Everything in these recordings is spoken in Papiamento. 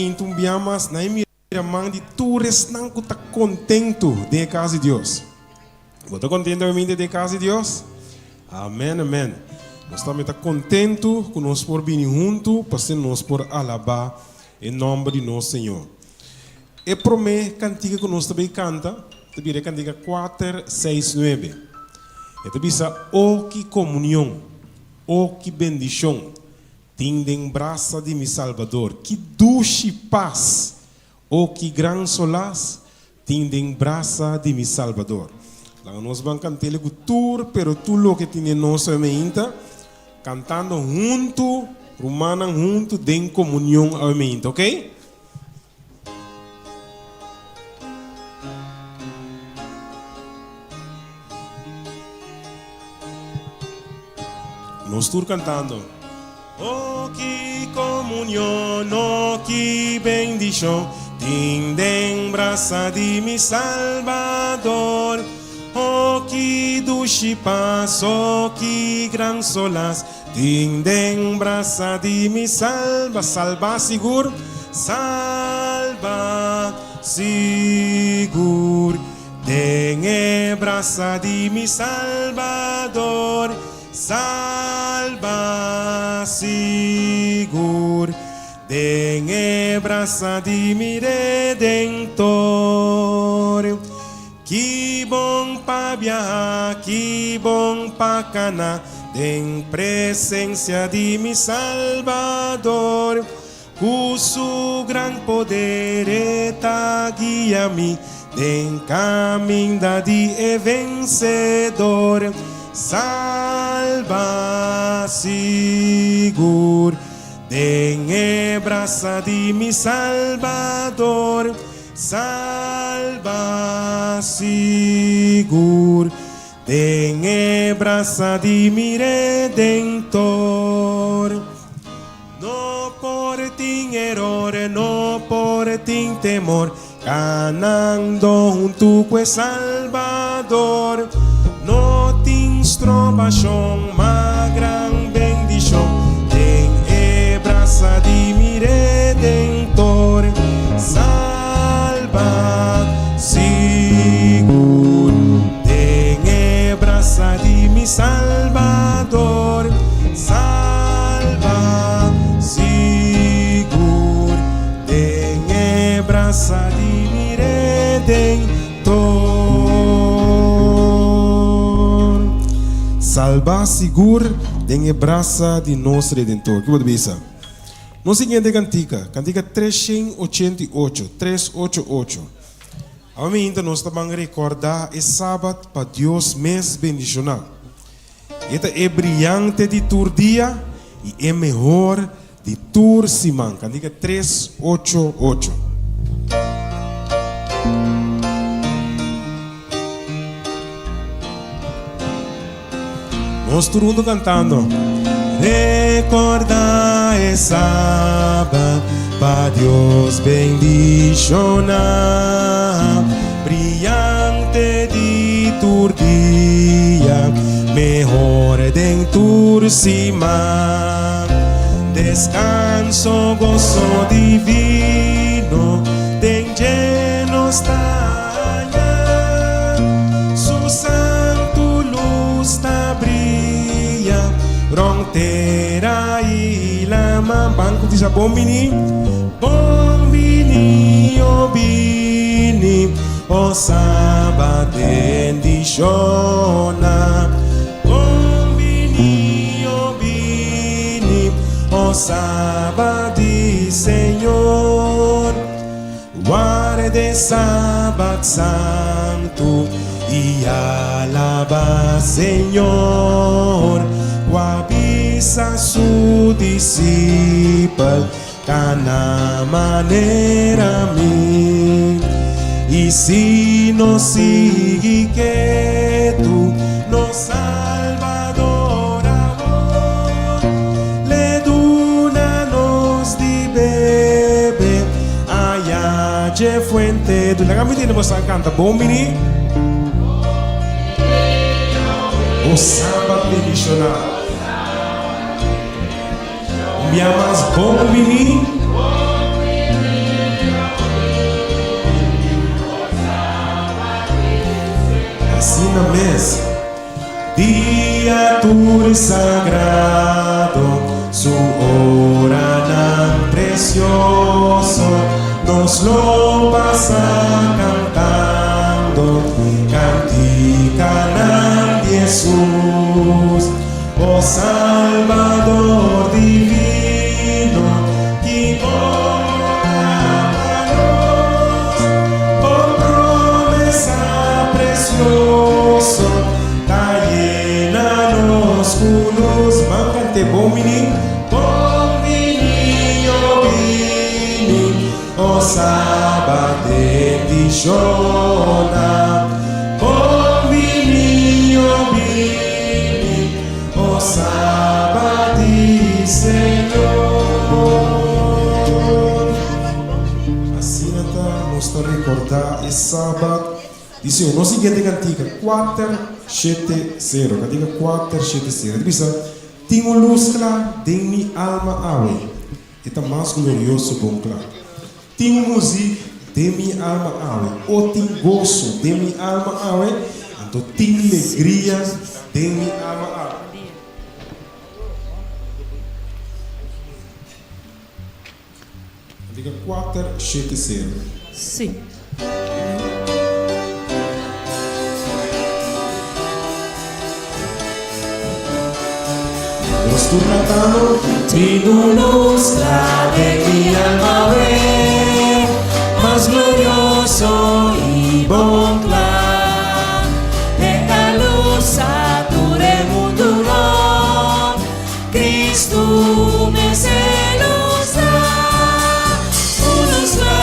Intu un bia mas na e mira man di tur esnan ku ta kontentu den e kas di Dios. Bo ta kontentu awe den e kas di Dios? Amen, amen. Nos tambe ta kontentu ku nos por bini huntu pa asina nos por alabá e nòmber di nos Señor. E promé kantika ku nos ta bay kanta ta bira e kantika 469. E ta bisa, O ki komunion, o ki bendishon! Tin den brasa di mi Salbador. Ki dushi pas! O ki gran solas! Tin den brasa di mi Salbador. Laga nos ban kant'el ku tur, pero tur loke tin den nos awe meinta, kantando huntu, rumannan huntu den komunion awe meinta, oke? Nos tur cantando. Oh ki comunion, oh ki bendicion tin den brasa di mi Salbador. Oh ki dushi pas, oh ki gran solas Tin den brasa di mi salba, salba sigur, salba sigur. Den e brasa di mi Salbador, salba sigur. Den e brasa di mi Redentor. Ki bon pa biaha, ki bon pa kana den presensia di mi Salbador. Ku su gran poder e ta guia mi den kaminda di e vensedor. Salba sigur den e brasa di mi Salbador. Salba sigur den e brasa di mi Redentor. No por tin eror, no por tin temor, kanando huntu ku e Salbador. No tin strobashon, ma gran bendishon den e brasa di mi Redentor. Salba sigur den e brasa di mi Salbador. Salba sigur den e brasa di mi Redentor. Tor. Salbá sigur den e brasa di nos Redentor. Ki bo ta bisa? Nos siguiente kantika, kantika 388, 388. Awe mainta nos ta ban rekordá e Sabat pa Dios mes bendishoná. E ta e briante di tur dia i e mehor Di tur siman. Kantika 388. Nos tur hunto kantando. Recorda e Sabat pa Dios bendiciona. Briyante di tur dia, mehor den tur siman. Descanso, goso divino, den dje nos ta haña. Su santu luz ta bria rond tera i lama. Ban ku bisa bon bini, bon bini, o bini, o Sabat bendiciona. Bon bini, o bini, o Sabat di Señor. Warda e Sabat santu i alabá Señor. Ku a bisa su disipel, Kana manera mi. I si nos sigui ketu, nos Salbador awor le duna nos di bebe aya dje fuente. Duna mi tende boso a kanta bon bini. Bo Sabat bendishoná. Un bia mas bon bini. Asina mes, dia tur sagrado, su oranan precioso, nos lo pasa cantando canticanan di Hesus. O Salbador divino, ki obra pa nos, bo promesa precioso ta yena nos cu luz. Ban cant'é, Bon bini, bon bini, o bini, o Sabat bendiciona. Bon bini, o bini, o Sabat di Señor. Asina ta nos ta recordá e Sabat di Señor. Nos siguiente cantica, cuater shete sero, cantica cuater shete sero, ta bisa, Tin un luz cla den mi alma awe. E ta mas glorioso bon kla. Tin un muzik den mi alma awe, o tin goso den mi alma awe, anto tin legria den mi alma awe. Diga kuater shete sero. Sí. Nos tur cantando. Tin un luz cla den mi alma awe, mas glorioso y bon cla. E ta luz a tur e mundu rond, Cristo mes e luz ta. Un luz cla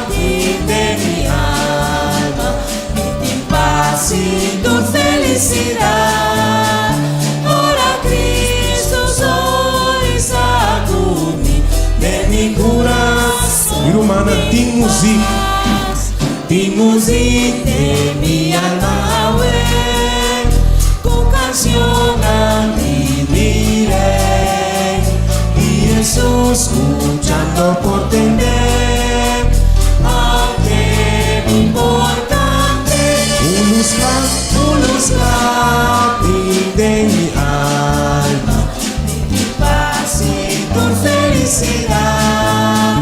tin den mi alma, mi tin paz y tur felicidad. Ora Cristo sonrisa cu mi, den mi curason Mi rumannan, tin muziek. Tin muziek den mi alma awe, cu cancionnan di mi Rey. Y Jesus scuchando por tende, aunke mi por cante. Un luz cla. Un luz cla tin den mi alma, mi tin paz y tur felicidad.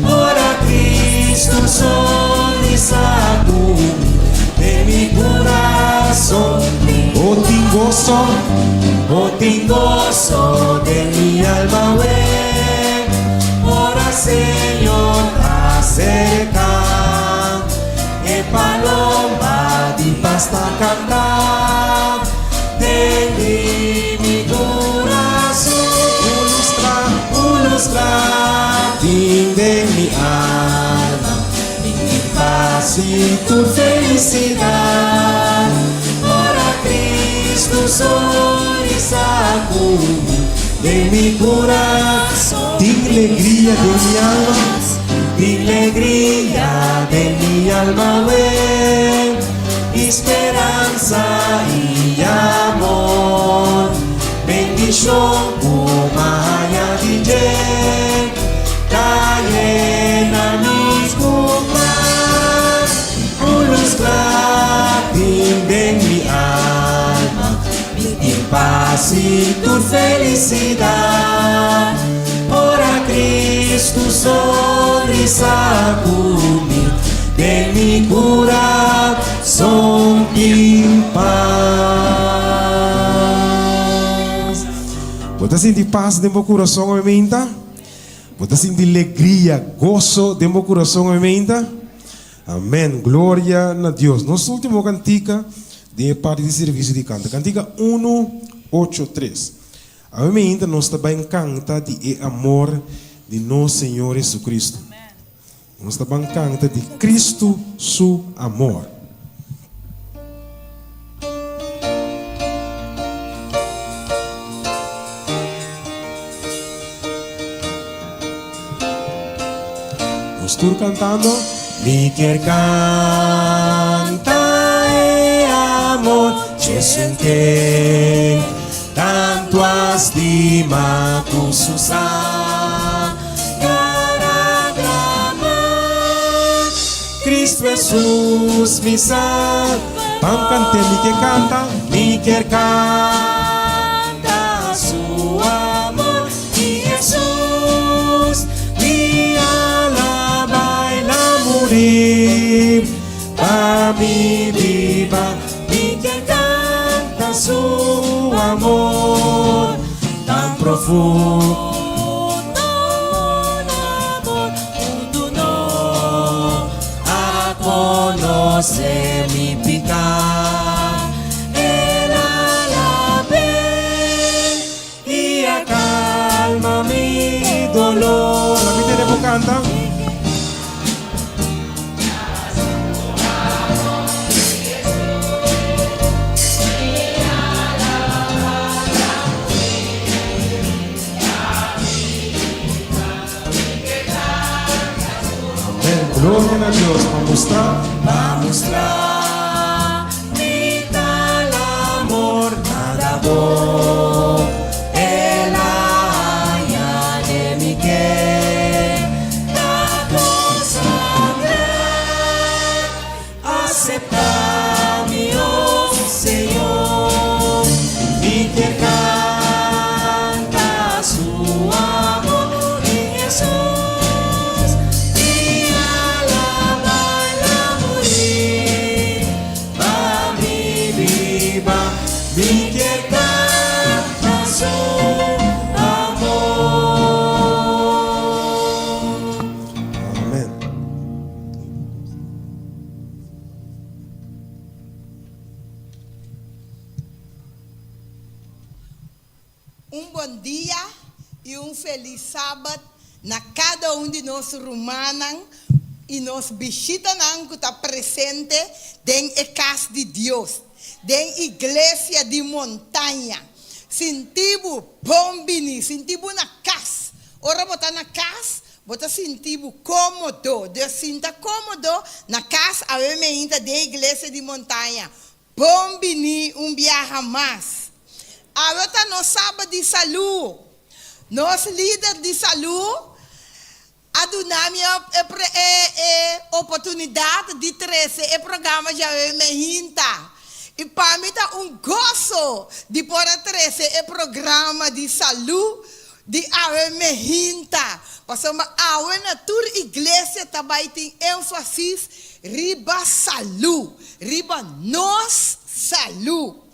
Ora Cristo sonrisa cu mi, den mi curason tin. O tin goso. O tin goso den mi alma awe, ora Señor ta cerca. E paloma di paz ta canta den mi curason. Un luz cla. Un luz cla tin den mi alma, mi tin paz y tur felicidad. Ora Cristo sonrisa cu mi, den mi curason. Tin legria den mi alma. Tin legria den mi alma awe, speransa y amor. Bendicion cu m'a haya di dje, ta yena mi cu paz. Un luz cla tin den mi alma, mi tin paz y tur felicidad. Ora Cristo sonrisa cu mi, den mi curason tin paz. Bo ta sinti paz den bo curason awe mainta? Bo ta sinti legria, goso den bo curason awe mainta? Amen. Gloria na Dios. Nos ultimo cantica den e parti di servicio di canta. Cantica uno, ocho, tres. Awe mainta nos ta bay canta di e amor di nos Señor Jesucristo. Nos ta ban canta di Cristo su amor. Nos tur cantando. Mi kier canta e amor dj'Esun ken tanto a stima cu su sanger a drama. Cristo Jesus mi Salvador. Ban kant'é, mi ke kanta. Mi kier kanta su amor di Hesus. Mi alaba el a muri pa mi biba. Mi kier kanta su amor tan profundo un amor mundu no a conoce mi pica el a labe y a calma mi dolor. Laga mi tende bo canta. Amén. Gloria na Dios. Pa mustra. Pa mustra mi tal amor nada bo el a haña de mi ke ta consagré. Acepta mi, oh Señor. Mi kier canta su amor di Jesús. Mi alaba el a muri pa mi biba. Mi kier canta su amor. Amén. Un bon dia y un feliz Sabat na cada un di nos rumannan y nos bishitanan cu ta presente den e cas di Dios, den Iglesia di Montaña. Sinti bo bon bini, sinti bo na cas. Ora bo ta na cas, Bo ta sinti bo kómodo. Dios sinta kómodo na kas awe meinta den Iglesia di Montaña. Bon bini un biaha mas. Awe ta nos Sabat di Salú. Nos lider di salú a duna mi e e oportunidat di trese e programa djawe meinta. I pa mi ta un goso di por a trese e programa di salú Di awe me hinta, pasobra awe na tur iglesia ta bai tin énfasis riba salú, riba nos salú.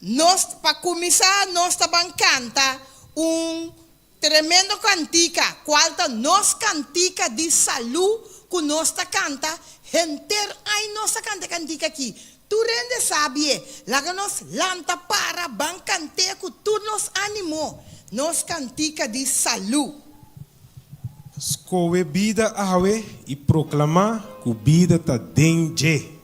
Nos, pa kuminsá nos ta ban kanta un tremendo kantika, kual ta nos kantika di salú ku nos ta kanta henter ai nos ta kanta e kantika aki. Tur hende sabi e. Laga nos lanta para ban kant'é ku tur nos ánimo, nos kantika di salú. Skohe bida awe i proklamá ku bida ta den dje.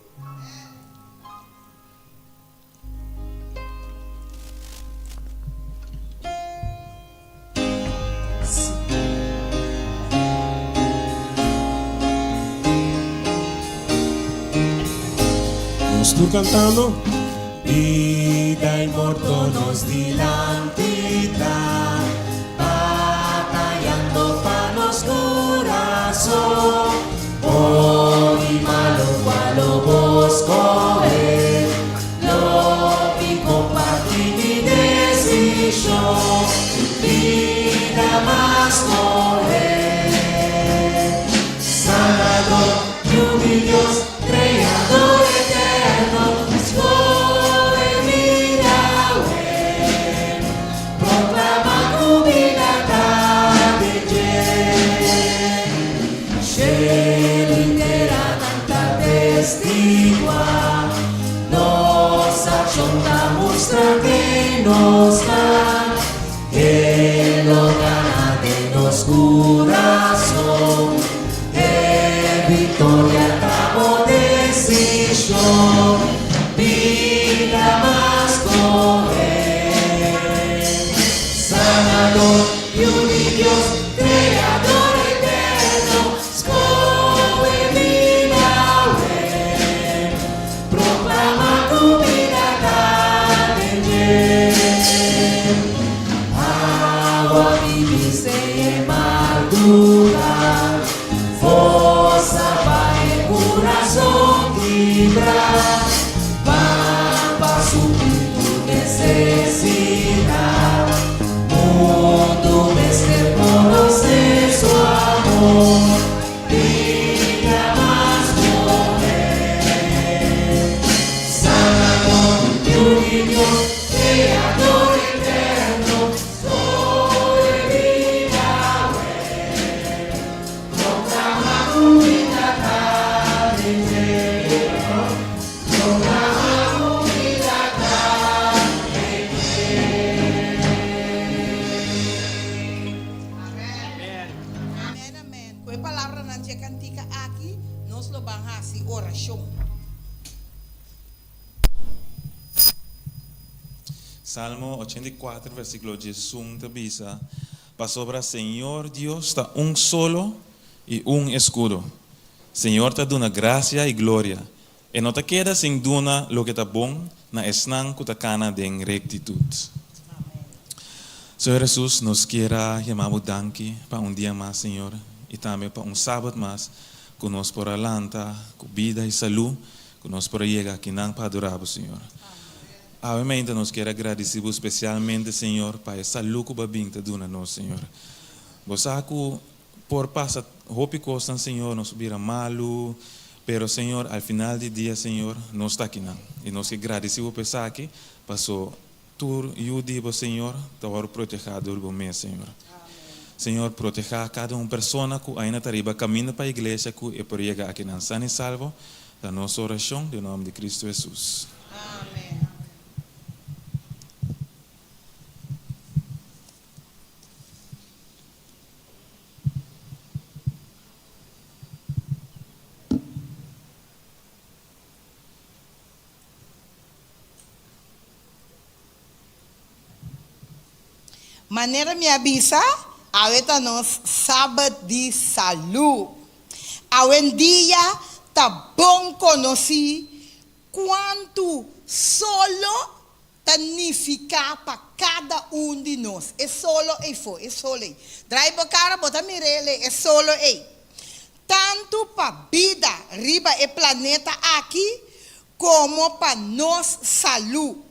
Nos tur cantando. Bida y morto nos dilanti ta, batayando pa nos curason. Bon y malo cual lo bo scoge, lo mi comparti mi decision, bida mas scoge. Salvador, Yu di Dios, Creador eterno, scoge bida awe, proclama cu bida ta den dje. Shelu i teranan ta testiguá, nos akshon ta mustra ken nos ta, ken lo gana den nos kurason, e viktoria ta bo desishon, bida mas kohe. Sanador, Yu di Dios, Creador eterno, scohe bida awe, proclama cu bida ta den dje. Awa bibis den e mardugá. Amen amen ku e palabranan dje kantika aki nos lo ban hasi orashon. Salmo 84 versíkulo 11 ta bisa, Pasobra Señor Dios ta un solo i un eskudo. Señor ta duna grasia i gloria. E no ta keda sin duna loke ta bon na esnan ku ta kana den rektitut. Señor Hesus, nos kier a yama Bo danki pa un dia mas, Señor, i tambe pa un sabat mas ku nos por a lanta ku bida i salú, ku nos por a yega akinan pa adorá Bo, Señor. Awe mainta nos kier a gradisí Bo spesialmente, Señor, pa e salú ku Bo a bin ta duna nos, Señor. Bo sa ku Por pasa hopi kosnan Señor, nos por bira malu, pero Señor al final di dia Señor nos ta akinan y nos ke gradisi bo pa esaki paso tur yu di bo Señor ta wòrdu protehá dor bo mes Señor. Señor protehá kada un persona ku ainda ta riba kaminda pa iglesia ku e por yega akinan san y salvo ta nos orashon den nòmber di Cristo Hesus. Manera mi a bisa, awe ta nos Sabat di Salú. Awendia ta bon konosí kuantu solo Ta nifiká pa kada un di nos. E solo ei fo, e solo ei. Drai bo kara, bo ta mir'é e solo ei. Tantu pa bida riba e planeta aki komo pa nos salú.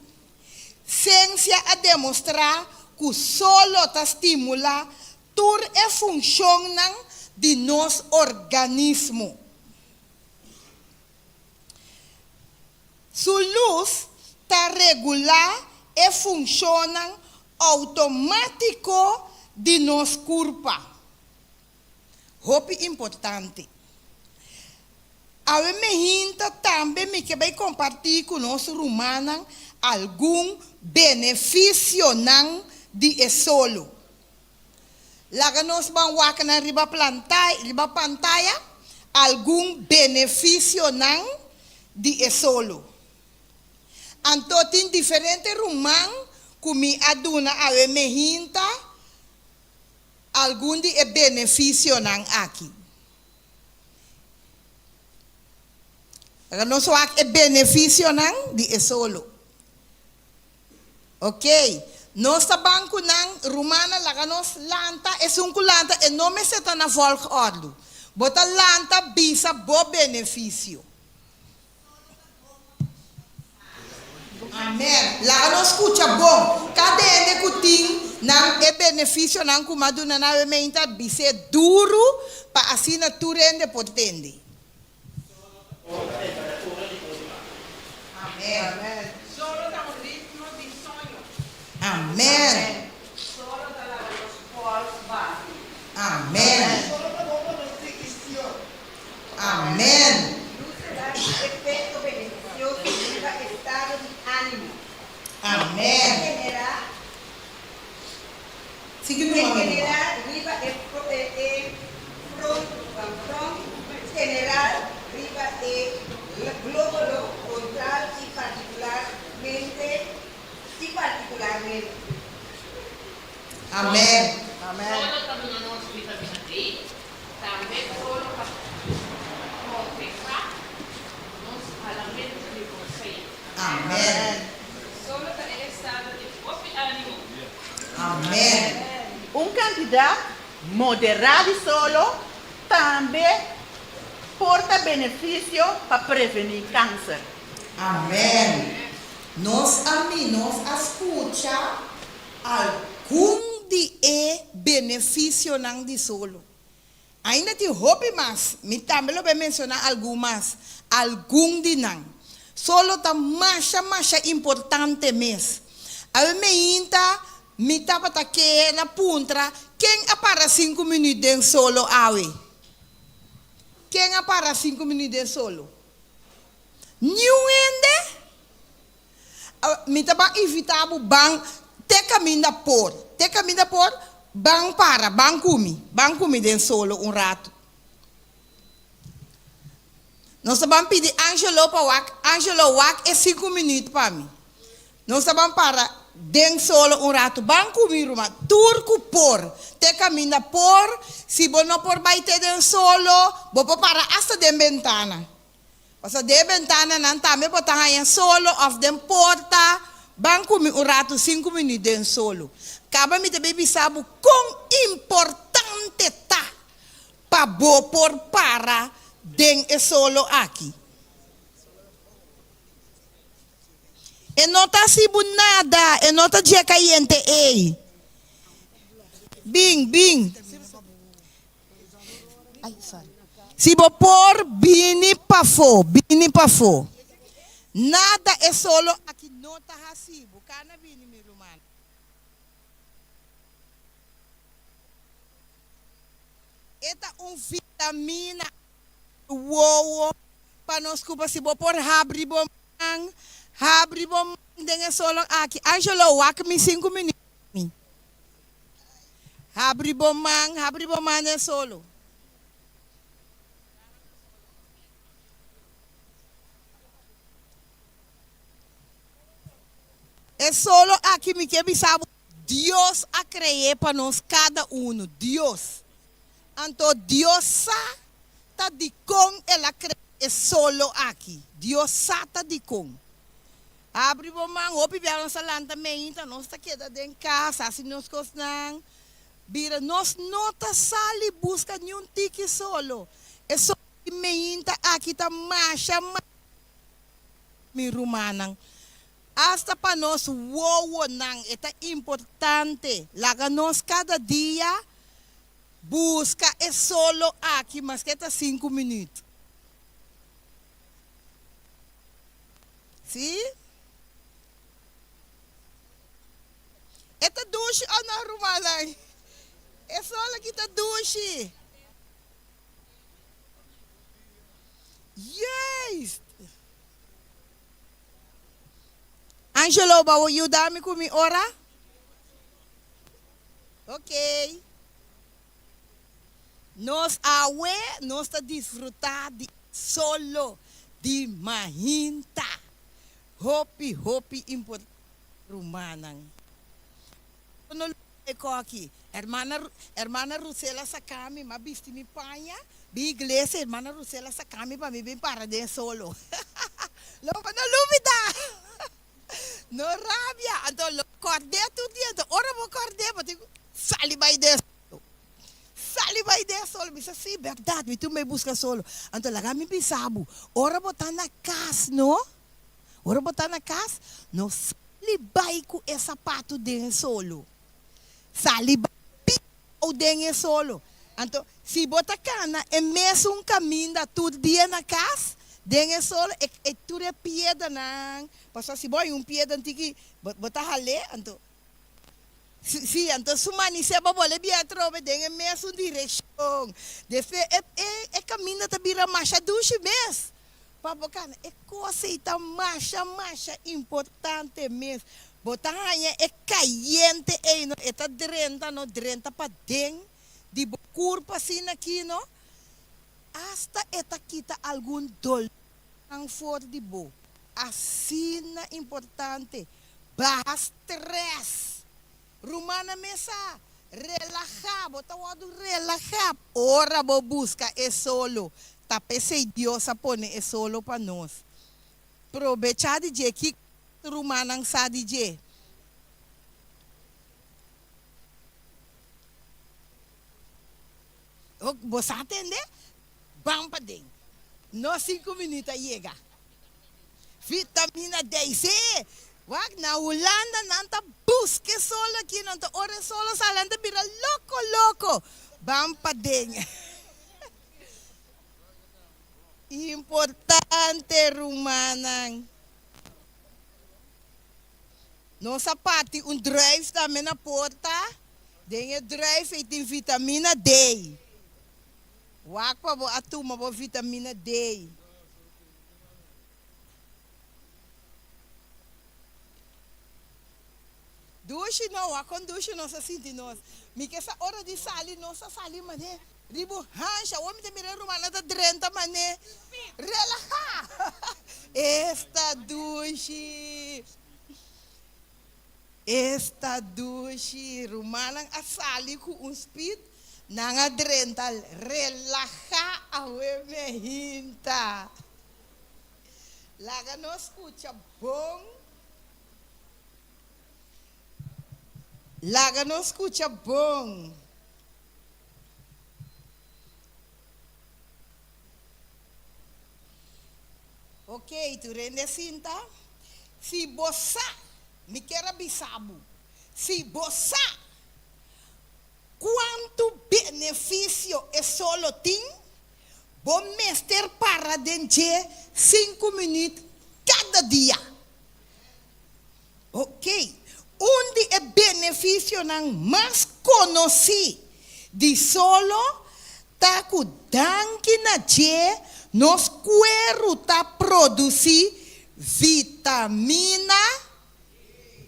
Siensia a demostrá ku solo ta stimulá tur e funshonnan di nos organismo. Su lus ta regulá e funshonnan outomátiko di nos kurpa. Hopi importante. Awe mehinta tambe mi ke bai kompartí ku nos rumannan algun benefisionan di e solo. Laga nos ban wak nan riba riba pantaya algun benefisionan di e solo. Anto tin diferente ruman ku mi a duna awe mehinta algun di e benefisionan aki. Laga nos wak e benefisionan di e solo. Ok, nos ta ban ku nan, rumannan laga nos lanta, esun ku lanta e no mester ta na volgorde, bo ta lanta bisa bo benefisio. Amen, laga nos skucha bon, kada hende ku tin nan e benefisionan ku m'a duna nan awe meinta bis'é duru pa asina tur hende por tende. Amen. Solo ta un ritmo di soño. Amen. Solo ta laga nos pols bati. Amen. Solo ta bon pa nos digestion. Amen. Luz ta da un efecto beneficioso riba estado di animo. Amen. E genera Sigui En numa mi. general riba e e front front general riba e globolo frontal y particularmente y particularmente. Amen. Solo ta duna nos vitamina D, tambe solo ta protehá nos halamentu di rosea. Amen. Solo ta e estado di hopi ánimo. Amen. Un kantidat moderá di solo tambe por ta benefisio pa prevení kanser. Amen. Nos a mi nos a skucha algun di e benefisionan di solo. Ainda tin hopi mas, mi tambe lo bay menciona algun mas, algun di nan. Solo ta masha masha importante mes. Awe meinta mi tabata kere a puntra ken a para sinku minuut den solo awe? Ken a para sinku minuut den solo? Niun hende? Mi ta ban invita bo ban te kaminda por, te kaminda por, ban para, ban ku mi, ban ku mi den solo un ratu. Nos ta ban pidi Angelo pa wak, Angelo wak e sinku minuut pa mi. Nos ta ban para den solo un ratu, ban ku mi ruman, tur ku por, te kaminda por, si bo no por bai te den solo, bo por para asta den bentana. Pasobra den e bentananan tambe bo ta haña solo òf den porta. Ban ku mi un ratu, sinku minüt den solo. Kaba mi ta bin bisa bo kon importante ta pa bo por para den e solo aki. E no ta hasi bo nada, e no ta dje kayente ei. Bin, bin. Si bo por bini pafó, bini pafó. Nada e solo aki no ta hasi bo. Kana bini, mi ruman. E ta un vitamina wowo pa nos kupa. Si bo por habri bo man, habri bo man den e solo aki. Angelo, wak mi sinku minüt. Habri bo man, habri bo man den solo. E solo aki mi ke bisa bo, Dios a kre'é pa nos kada unu, Dios. Anto Dios sa ta dikon El a krea e solo aki. Dios sa ta dikon. Habri bo man, hopi bia nos a lanta meinta, nos ta keda den kas, hasi nos kosnan, bira, nos no ta sali buska niun tiki solo. E solo di meinta aki ta masha masha mi rumannan. Asta pa nos wowonan e ta importante laga nos kada dia buska e solo aki maske ta sinku minüt. Sí? E ta dushi o no, rumannan? E sol aki ta dushi. Juist! Angelo, bo a yuda mi ku mi ora? Ok. Nos awe nos ta disfruta di solo di mahinta. Hopi hopi importante rumannan. No e koki. Hermana hermana Rusela saka mi, m'a bisti mi paña bin iglesia, hermana Rusela saka mi pa mi bin para den solo. Lo bo no lubida. No rabia. Anto lo kord'é tur dia. Anto ora bo kord'é bo tin ku sali bai den solo. Sali bai den solo. Mi sa, sí, bèrdat, mi tin bai buska solo. Anto laga mi bisa bo, ora bo ta na kas no, ora bo ta na kas, no sali bai ku e sapatu den e solo. Sali bai piau den e solo. Anto, si bo ta kana e mesun kaminda tur dia na kas, den e solo, e e tur e piedranan, pasobra si bo haña un piedra tiki, bo bo ta hal'é, anto, si, si, anto su manisé bo bole bia atrobe den e mesun direkshon. Despues e e e kaminda ta bira masha dushi mes pa bo kana. E kos ei ta masha masha importante mes. Bo ta haña e kayente ei no, e ta drenta no, drenta paden di bo kurpa asina aki no, asta e ta kita algun dolornan for di bo. Asina importante, baha stress. Rumannan mes sa, relahá, bo ta wòrdu relahá ora bo buska e solo. Ta p'esei Dios a pone e solo pa nos. Probechá di dje. Kiko rumannan sa di dje? Bo sa tende? Ban paden. No sinku minüt a yega. Vitamina D. Sí! Wak, na Hulanda nan ta buska e solo aki, nan ta ora e solo sali nan ta bira loko loko. Ban paden. Importante rumannan. Nos a parti un druif tambe na porta. Den e druif ei tin vitamina D. Wak pa bo a tuma bo vitamina D. Dushi no, wak kon dushi nos a sinti nos. Mi ke sa ora di sali nos a sali manera riba un hansha. Awor mi ta mira e rumannan ta drenta manera relahá. Esta dushi. Esta dushi. Rumannan a sali ku un speed, nan a drenta relahá awe me hinta. Laga nos skucha bon. Laga nos skucha bon. Ok, tur hende sinta. Si bo sa, mi kier a bisa bo, si bo sa kuantu benefisio e solo tin, bo mester para den dje sinku minüt kada dia. Ok, un di e benefisionan mas konosí di solo ta ku danki na dje nos kueru ta produsí vitamina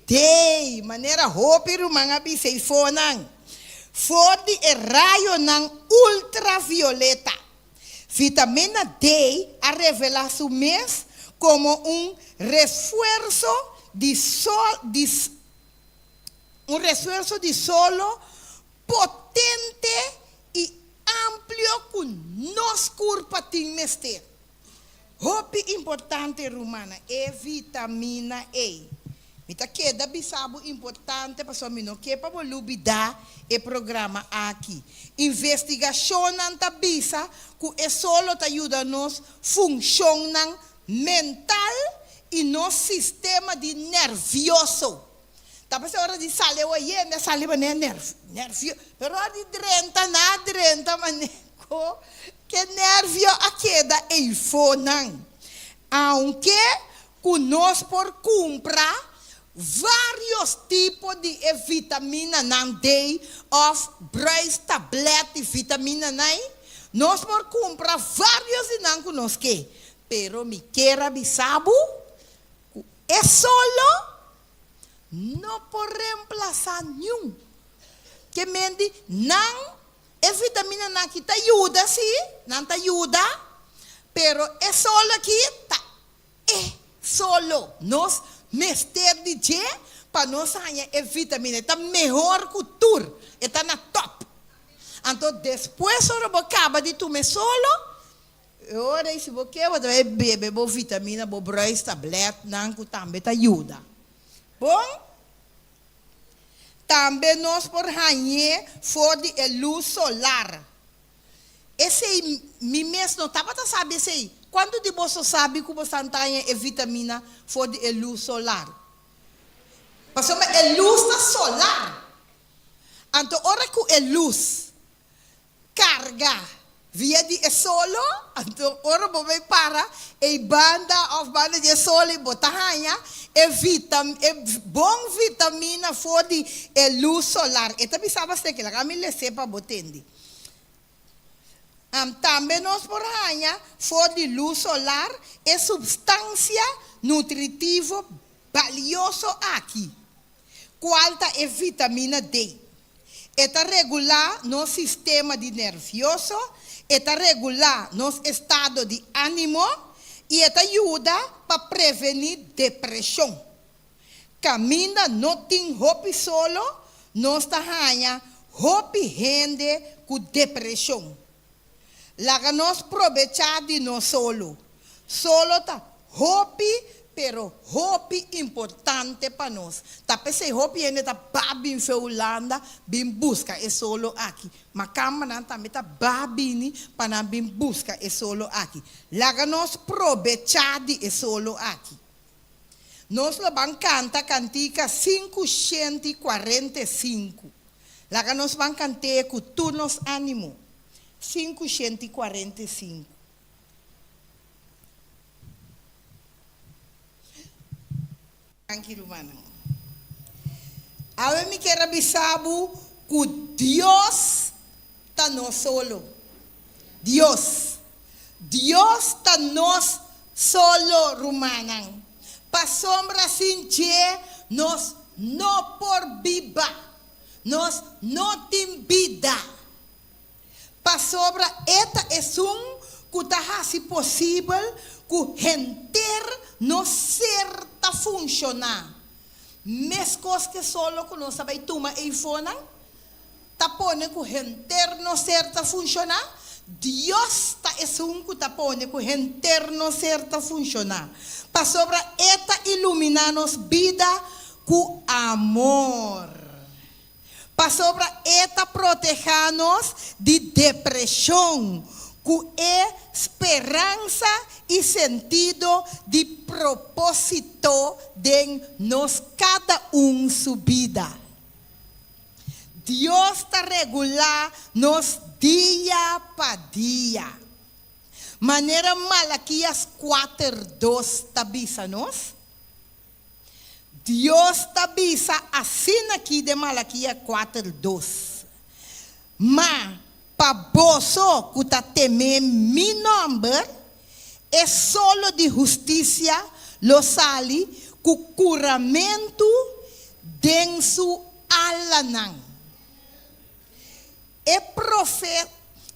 D, manera hopi ruman a bisa ei fonan, for di e rayonan ultravioleta. Vitamina D a revelá su mes komo un refuerso di sol di un refuerso di solo potente i amplio ku nos kurpa tin mester. Hopi importante rumannan, e vitamina ei. Mi ta keda bisa bo importante pasobra mi no ke pa bo lubida e programa aki. Investigashonnan ta bisa ku e solo ta yuda nos funshonnan mental i nos sistema di nervioso. Ta p'esei ora di sali awe yende a sali manera nervio, pero ora di drenta nan a drenta manera ku ke nervio a keda eifonan. Aunke ku nos por kumpra vários tipo di e vitaminanan D òf bruis tablet di vitaminanan, nos por kumpra vários di nan ku nos ke, pero mi kier a bisa bo ku e solo no por remplasá niun. Ke men di nan e vitaminanan aki ta yuda sí, nan ta yuda, pero e solo aki ta E solo nos mester di dje pa nos haña e vitamina. E ta mehor ku tur. E ta na top. Anto despues ora bo kaba di tuma e solo, e ora ei si bo ke bo ta bai bebe bo vitamina, bo bruis tabletnan ku tambe ta yuda. Bon, tambe nos por hañ'é for di e lus solar. Esei mi mes no tabata sabi esei. Kuantu di boso sabi ku bosan ta haña e vitamina for di e lus solar? Pasobra e lus ta solar. Anto ora ku e lus karga via di e solo, anto ora bo bai para ei banda òf banda di e solo ei bo ta haña e vitam e bon vitamina for di e lus solar. E ta bisa bastante, laga mi les'é pa bo tende. Tambe nos por haña for di lus solar e supstansia nutritivo balioso aki, kual ta e vitamina D. E ta regulá nos sistema di nervioso, e ta regulá nos estado di ánimo i e ta yuda pa prevení depreshon. Kaminda no tin hopi solo, nos ta haña hopi hende ku depreshon. Laga nos probechá di nos solo. Solo ta hopi, pero hopi importante pa nos. Ta p'esei hopi hende ta ba bin fe Hulanda bin buska e solo aki. Makambanan tambe ta ba bini pa nan bin buska e solo aki. Laga nos probechá di e solo aki. Nos lo ban kanta kantika 545. Laga nos ban kant'é ku tur nos ánimo. 545. Danki rumannan. Awe mi kier a bisa bo ku Dios ta nos solo. Dios. Dios ta nos solo rumannan. Pasobra sin dje nos no por biba. Nos no tin bida. Pasobra e ta esun ku ta hasi posibel ku henter nos ser ta funshoná. Meskos ke solo ku nos ta bai tuma eifonan ta pone ku henter nos ser ta funshoná, Dios ta esun ku ta pone ku henter nos ser ta funshoná. Pasobra e ta iluminá nos bida ku amor. Pasobra e ta protehá nos di depreshon ku e speransa i sentido di propósito den nos kada un su bida. Dios ta regulá nos dia pa dia. Manera Malakias 4:2 ta bisa nos, Dios ta bisa asin'aki den Malakia kuater dos, Ma pa boso ku ta temé mi nòmber, e solo di hustisia lo sali ku kuramentu den su alanan. E profe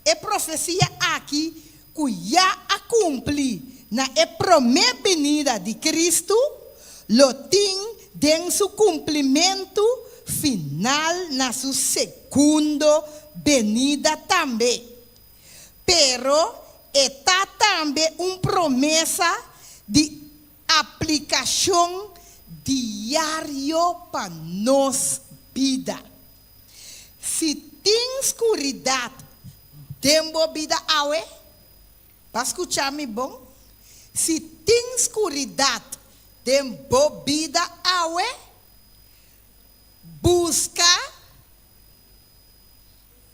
e profesia aki ku ya a kumpli na e promé binida di Kristu lo tin den su kumplimentu final na su segundo benida tambe. Pero e ta tambe un promesa di aplikashon diario pa nos bida. Si tin skuridat den bo bida awe, pa skucha mi bon, si tin skuridat den bo bida awe, buska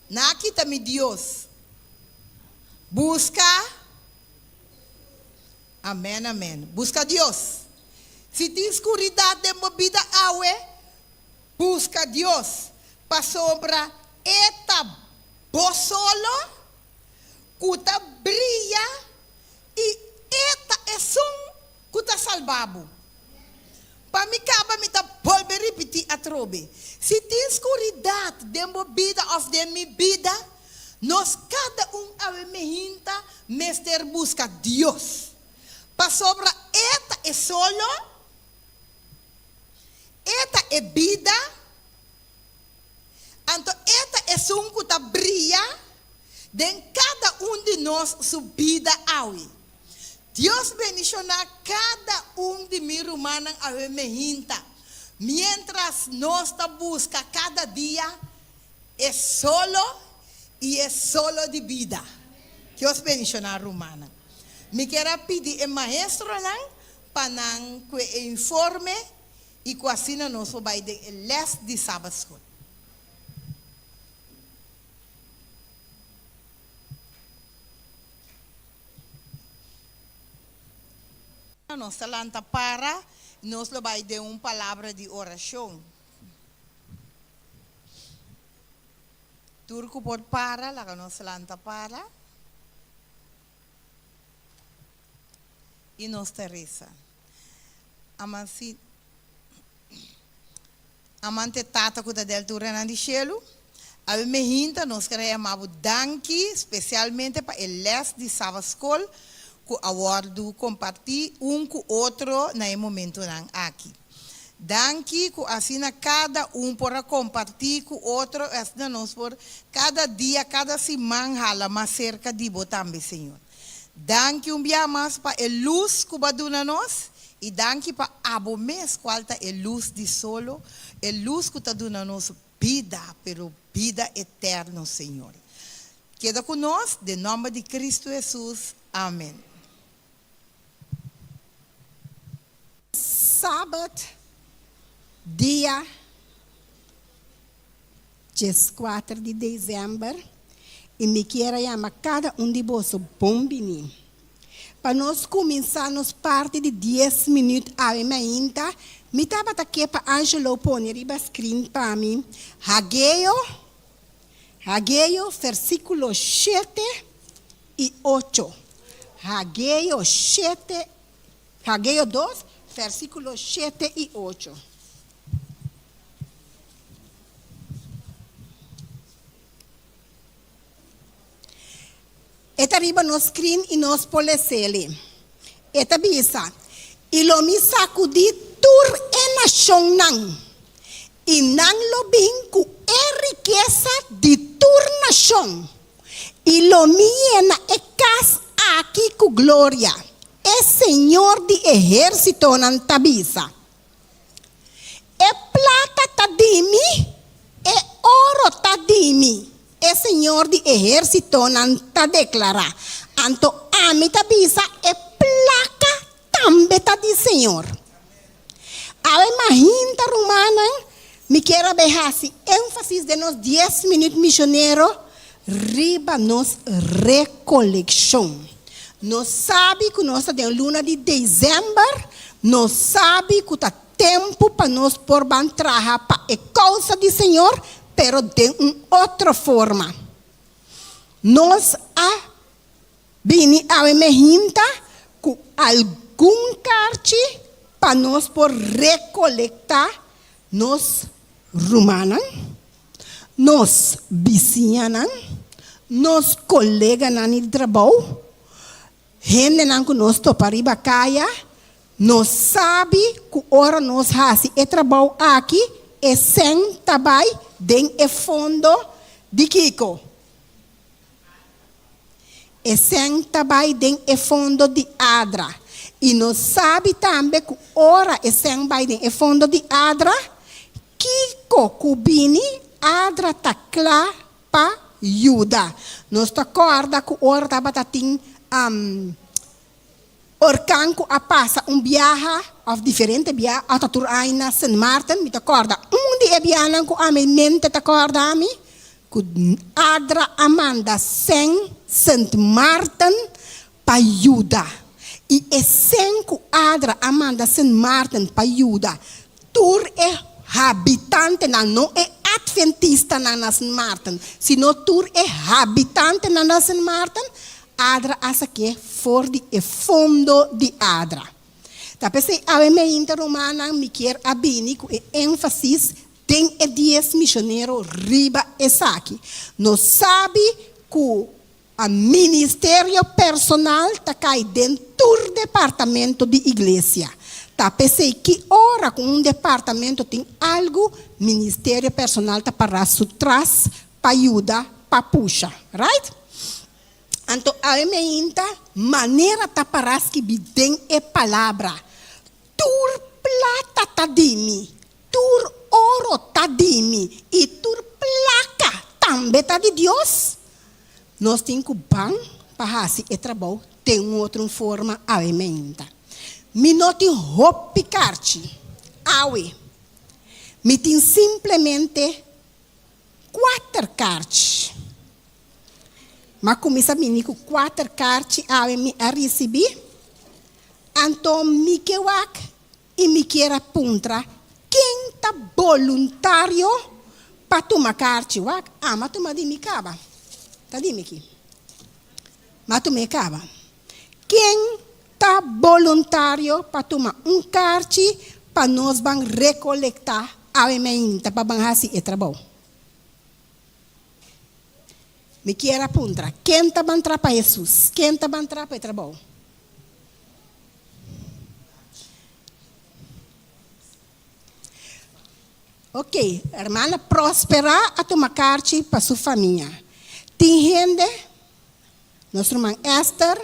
Na kita mi Dios. Buska Amen amen. Buska Dios. Si tin skuridat den bo bida awe, Buska Dios, pasobra e ta bo solo ku ta bria i e ta esun ku ta salba bo. Pa mi kaba mi ta bolbe ripití atrobe, si tin skuridat den bo bida òf den mi bida, nos kada un awe mehinta mester buska Dios, pasobra e ta e solo. E ta e bida, anto E ta esun ku ta bria den kada un di nos su bida awe. Dios bendishoná kada un di mi rumannan awe mehinta, miéntras nos ta buska kada dia e solo i e solo di bida. Dios bendishoná rumannan. Mi kier a pidi e maestronan pa nan ku e informe i ku asina nos por bai den e les di Sabatskol. Nos ta lanta para, nos lo bai den un palabra di orashon. Tur ku por para, laga nos lanta para. I nos ta resa. Amansi Amante Tata ku ta den alturanan di shelu, awe mehinta nos kere yama bo danki spesialmente pa e les di Sabatskol ku a wòrdu kompartí un ku otro na e momentunan aki. Danki ku asina kada un por a kompartí ku otro i asina nos por kada dia, kada siman hala mas serka di bo tambe, Señor. Danki un bia mas pa e lus ku bo a duna nos i danki pa abo mes kual ta e lus di solo, e lus ku ta duna nos bida, pero bida eterno, Señor. Keda ku nos, den nòmber di Kristu Hesus. Amen. Sabat, dia 14 di desèmber, i mi kier a yama kada un di boso bon bini. Pa nos kuminsá nos parti di dies minüt awe mainta. Mi tabata ke pa Angelo pone riba screen pa mi Hageo, Hageo versíkulo shete i ocho. Hageo shete, Hageo dos, versíkulo shete i ocho. E ta riba nos screen i nos por les'ele. E ta bisa, I lo mi sakudí tur e nashonnan, i nan lo bin ku e rikesa di tur nashon, i lo mi yena e kas aki ku gloria, e Señor di ehérsitonan ta bisa. E plata ta di mi, e oro ta di mi, e Señor di ehérsitonan ta deklará. Anto ami ta bisa, e plaka tambe ta di Señor. Awe mahinta, rumannan, mi kier a bay hasi énfasis den nos dies minüt misionero riba nos rekolekshon. Nos sabi ku nos ta den luna di desèmber, nos sabi ku ta tempu pa nos por ban traha pa e kousa di Señor, pero den un otro forma. Nos a bini awe mehinta ku algun karchi pa nos por rekolektá nos rumannan, nos bisiñanan, nos koleganan di trabou, hendenan ku nos topa riba kaya, nos sabi ku ora nos hasi e trabou aki, e sèn ta bai den e fondo di kiko? E sèn ta bai den e fondo di Adra. I nos sabi tambe ku ora e sèn bai den e fondo di Adra, kiko ku bini, Adra ta kla pa yuda. Nos ta kòrda ku ora tabata tin orkan ku a pasa un biaha òf diferente biaha òf ta tur aña na Sint Maarten, mi ta kòrda un di e biahanan ku ami mente ta kòrda mi, ku Adra a manda sèn Sint Maarten pa yuda. I e sèn ku Adra a manda Sint Maarten pa yuda tur e habitantenan, no e atventistanan na Sint Maarten, sino tur e habitantenan na Sint Maarten, Adra a sak'é for di e fondo di Adra. Ta p'esei awe meinta rumannan mi kier a bini ku e énfasis den e dies misionero riba esaki. Nos sabi ku a ministerio personal ta kai den tur departamento di iglesia. Ta p'esei ki ora ku un departamento tin algu, ministerio personal ta pará su tras pa yuda pa pusha. Right? Anto awe meinta manera ta pará skibí den e palabra, Tur plata ta di mi, tur oro ta di mi i tur plaka tambe ta di Dios. Nos tin ku ban pa hasi e trabou den un otro forma awe meinta. Mi no tin hopi karchi awe. Mi tin simplemente Kuater karchi. M'a kuminsá bini ku kuater karchi awe mi a risibí. Anto mi ke wak i mi kier a puntra ken ta boluntario pa tuma karchi. Wak, ami a tuma di mi kaba. Ta di mi ki. M'a tuma e kaba. Ken ta boluntario pa tuma un karchi pa nos ban rekolektá awe meinta pa ban hasi e trabou? Mi kier a puntra, ken ta ban tra pa Hesus? Ken ta ban tra pa e trabou? Ok, hermana Prospera a tuma karchi pa su famia. Tin hende Nos ruman Esther,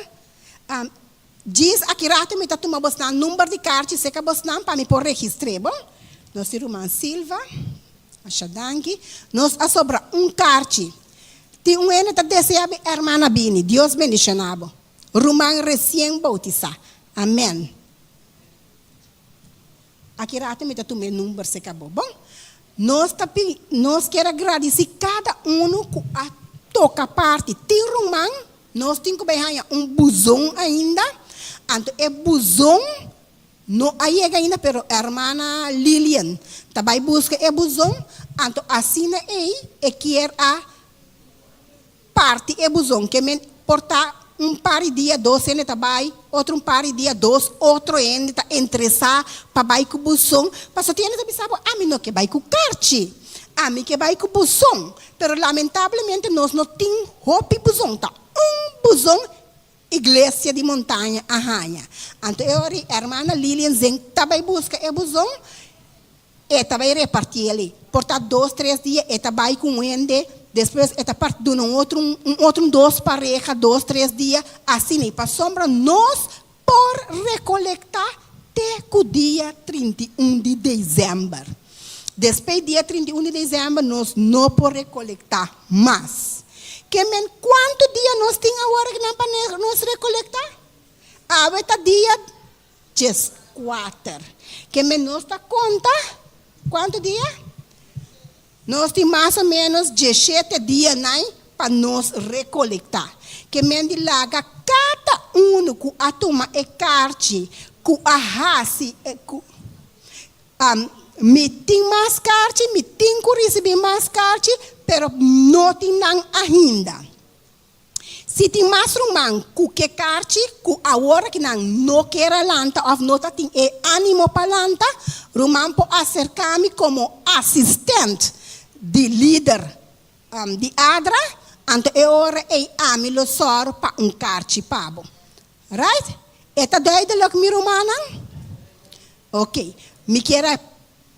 Djis aki rato mi ta tuma bosnan number di karchi seka bosnan pa mi por registr'é, bon? Nos tin ruman Silva, masha danki. Nos a sobra un karchi. Tin un hende ta desea mi hermana bini. Dios bendishoná bo. Ruman resien boutisá. Amèn. Aki rato mi ta tuma e number seka bo. Bon, nos ta pidi, nos kier a gradisí kada unu ku a toka parti. Tin ruman, nos tin ku bai haña un buzon ainda, anto e buzon. No a yega ainda pero hermana Lilian ta bai buska e buzon anto asina ei e kier a parti e buzon ke men por ta un par di dia dos hende ta bai otro un par di dia dos otro hende ta interesá pa bai ku buzon pasobra tin hende ta bisa bo ami no ke bai ku karchi ami ke bai ku buzon pero lamentablemente nos no tin hopi buzon ta un buzon Iglesia di Montaña a haña. Anto e ora ei hermana Lilian Zeng ta bai buska e buzon, e ta bai reparti el ei. Por ta dos tres dia e ta bai ku un hende, despues e ta parti duna un otro un otro un dos pareha dos tres dia, asina ei. Pasobra nos por rekolektá te ku dia 31 di desèmber. Despues dia 31 di desèmber nos no por rekolektá mas. Ke men kuantu dia nos tin awor akinan pa nos rekolektá? Awe ta dia 14. Ke men nos ta konta kuantu dia? Nos tin mas o ménos 17 dianan pa nos rekolektá. Ke men di laga kada unu ku a tuma e karchi ku a hasi ku Mi tin mas karchi, mi tin ku risibí mas karchi, pero no tin nan ainda. Si tin mas ruman ku ke karchi ku awor aki nan no kier a lanta òf no ta tin e ánimo pa lanta, ruman por aserká mi komo asistent di lider di ADRA, anto e ora ei ami lo sòru pa un karchi pa bo. Right? E ta duidelijk mi rumannan? Ok, mi kier a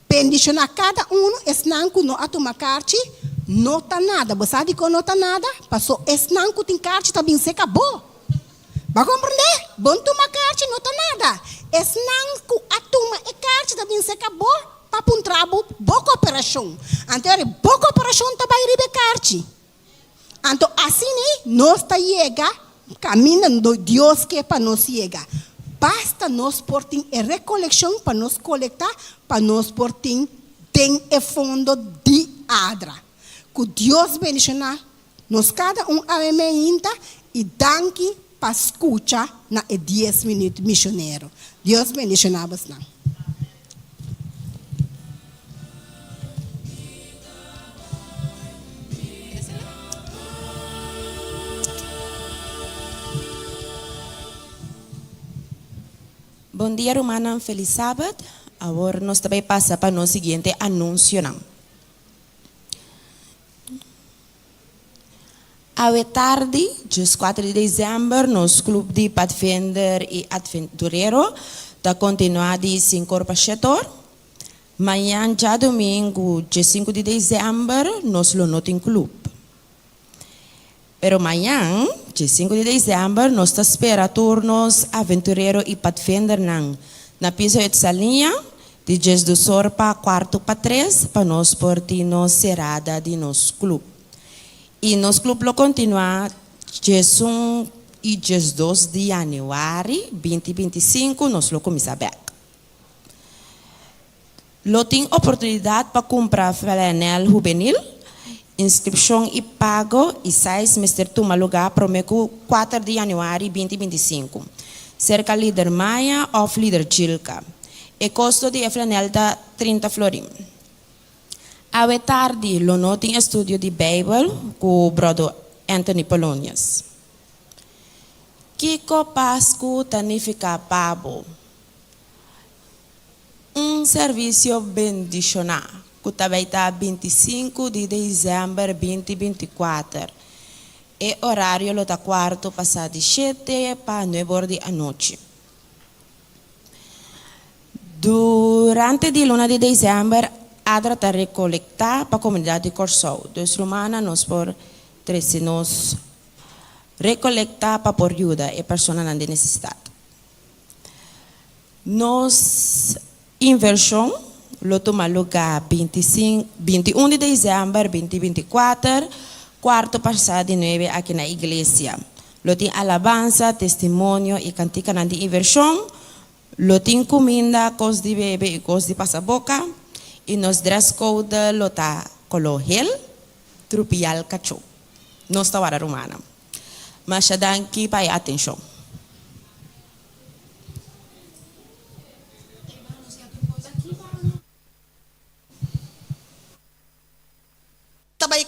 bendiciona cada uno, esnan cu no a tuma carchi, no ta nada. Bo sa dicon no ta nada? Paso esnan cu tin carchi ta bin seca bo. Bo a comprende? Bo no tuma carchi, no ta nada. Esnan cu a tuma e carchi ta bin seca bo pa puntra bo bo cooperacion. Anto eri bo cooperacion ta bay riba e carchi. Anto asina nos ta yega kaminda Dios ke pa nos yega. Basta nos por tin e rekolekshon pa nos kolektá pa nos por tin den e fondo di ADRA. Ku Dios bendishoná nos kada un awe meinta i danki pa skucha na e dies minüt mishonero. Dios bendishoná bosnan. Bon dia rumannan felis sabat awor nos ta bay pasa pa nos siguiente anuncionan. Awe tardi, djes kuater di desèmber, nos klup di Padvinder i Adventurero ta kontinuá di sinkor pa shetor. Mañan djadumingu, djes sinku di desèmber, nos lo no tin klup. Pero mañan, djes sinku di desèmber, nos ta spera tur nos aventurero i padvindernan na Piso Het Saliña di djesdusor pa kuartu pa tres pa nos por tin nos serada di nos klup. I nos club lo continua 11 i 12 di januari 2025 nos lo cuminsa bek. Lo tin oportunidad pa cumpra flanel hubenil, inscripcion i pago i size mester tuma lugar prome cu 4 di januari 2025 cerca lider Maya of lider Chilka. E costo di e flanel ta 30 florin. Awe tardi lo no tin estudio di Bijbel ku Brodo Anthony Polonius. Kiko Pasku ta nifiká pa bo? Un servisio bendishoná ku ta bai ta 25 di desèmber 2024. E orario lo ta kuarto pasá di shete pa nuebe or di anochi. Durante di luna di desèmber ADRA ta rekolektá pa komunidat di Kòrsou. Dus rumannan nos por trese nos rekolektá pa por yuda e personanan den nesesidat. Nos invershon lo tuma lugá 21 di desèmber 2024, kuarto pasá di nuebe aki na iglesia. Lo tin alabansa, testimonio i kantikanan di invershon. Lo tin kuminda, kos di bebe i kos di pasa boka. I nos dress code lo ta koló hel, trupial kachó. Nos ta wara rumannan. Masha danki pa e atenshon.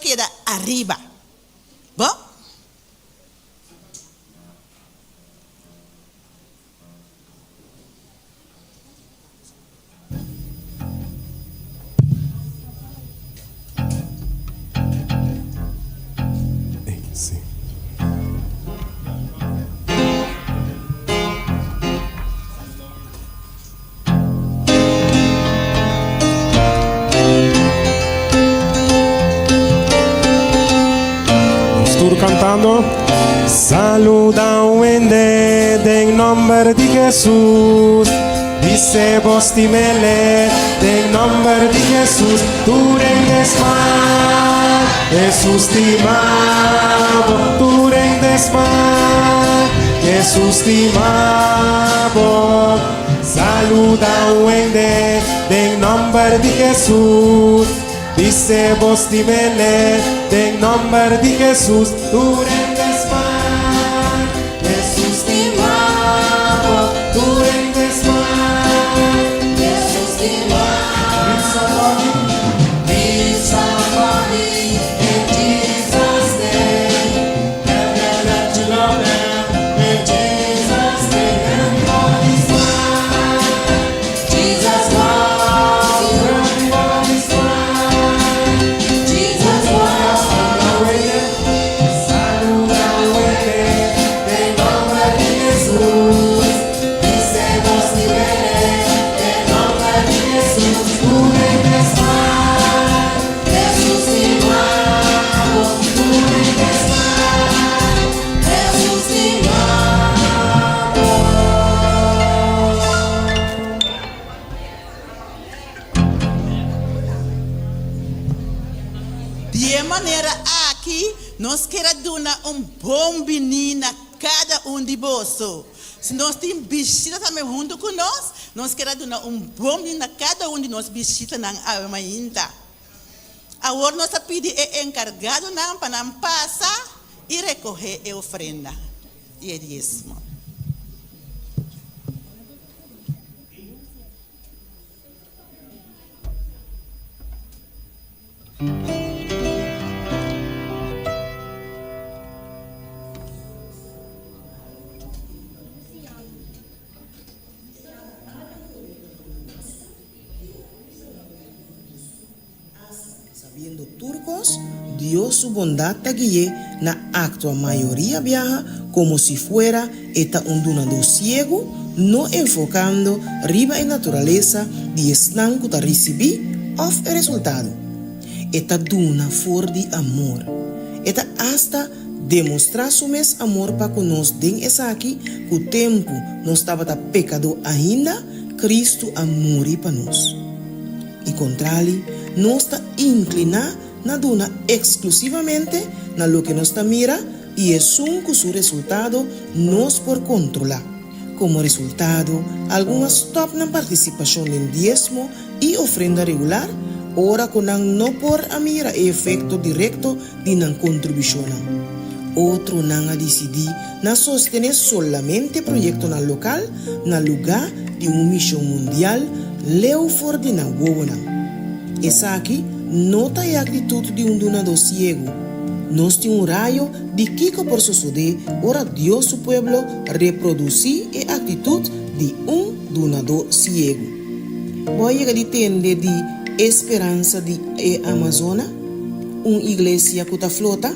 keda ariba. Bon? Nos tur cantando. Saluda un hende den nomber di Jesus. Dice bo stimele den nomber di Jesus. Tur hende smile, Jesus stima bo. Tur hende smile, Jesus stima bo. Saluda un hende den nomber di Jesus. Dice bo stimele den nomber di Jesus. Tur hende smile, Jesus stima bo. Tur hende smile, Jesus stima Meet somebody, meet somebody in Jesus name. Tell them that you love them in Jesus name. Everybody smile, Jesus loves you. Everybody smile, Jesus loves you. Saluda un hende den nomber di Jesus. Dice bo stimele den nomber di Jesus. Tur hende smile, Jesus stima bo. Tur hende smile, Jesus stima bo. Di e manera aki nos kier a duna un bon bini na kada un di boso. Si nos tin bishita tambe huntu ku nos, nos kier a duna un bon bini na kada un di nos bishitanan awe mainta. Awor nos ta pidi e enkargadonan pa nan pasa i rekohé e ofrenda i e diesmo. Sabiendo tur kos, Dios su bondat ta gui'é na aktua mayoria biaha komo si fuera e ta un dunadó siegu, no enfokando riba e naturalesa di esnan ku ta risibí òf e resultado. E ta duna for di amor. E ta asta demostrá su mes amor pa ku nos den esaki ku tempu nos tabata pekadó ainda, Kristu a muri pa nos. I kontrali, nos ta inkliná na duna eksklusivamente na loke nos ta mira i esun ku su resultado nos por kontrolá. Komo resultado, algun a stòp nan partisipashon den diesmo i ofrenda regular ora ku nan no por a mira e efekto direkto di nan kontribushonnan. Otronan a disidí na sostené solamente proyektonan lokal na lugá di un mishon mundial leu for di nan wowonan. Esaki no ta e aktitut di un dunadó siegu. Nos tin un rayo di kiko por sosodé ora Dios su pueblo reprodusí e aktitut di un dunadó siegu. Bo a yega di tende di e speransa di e Amazona? Un iglesia ku ta flota?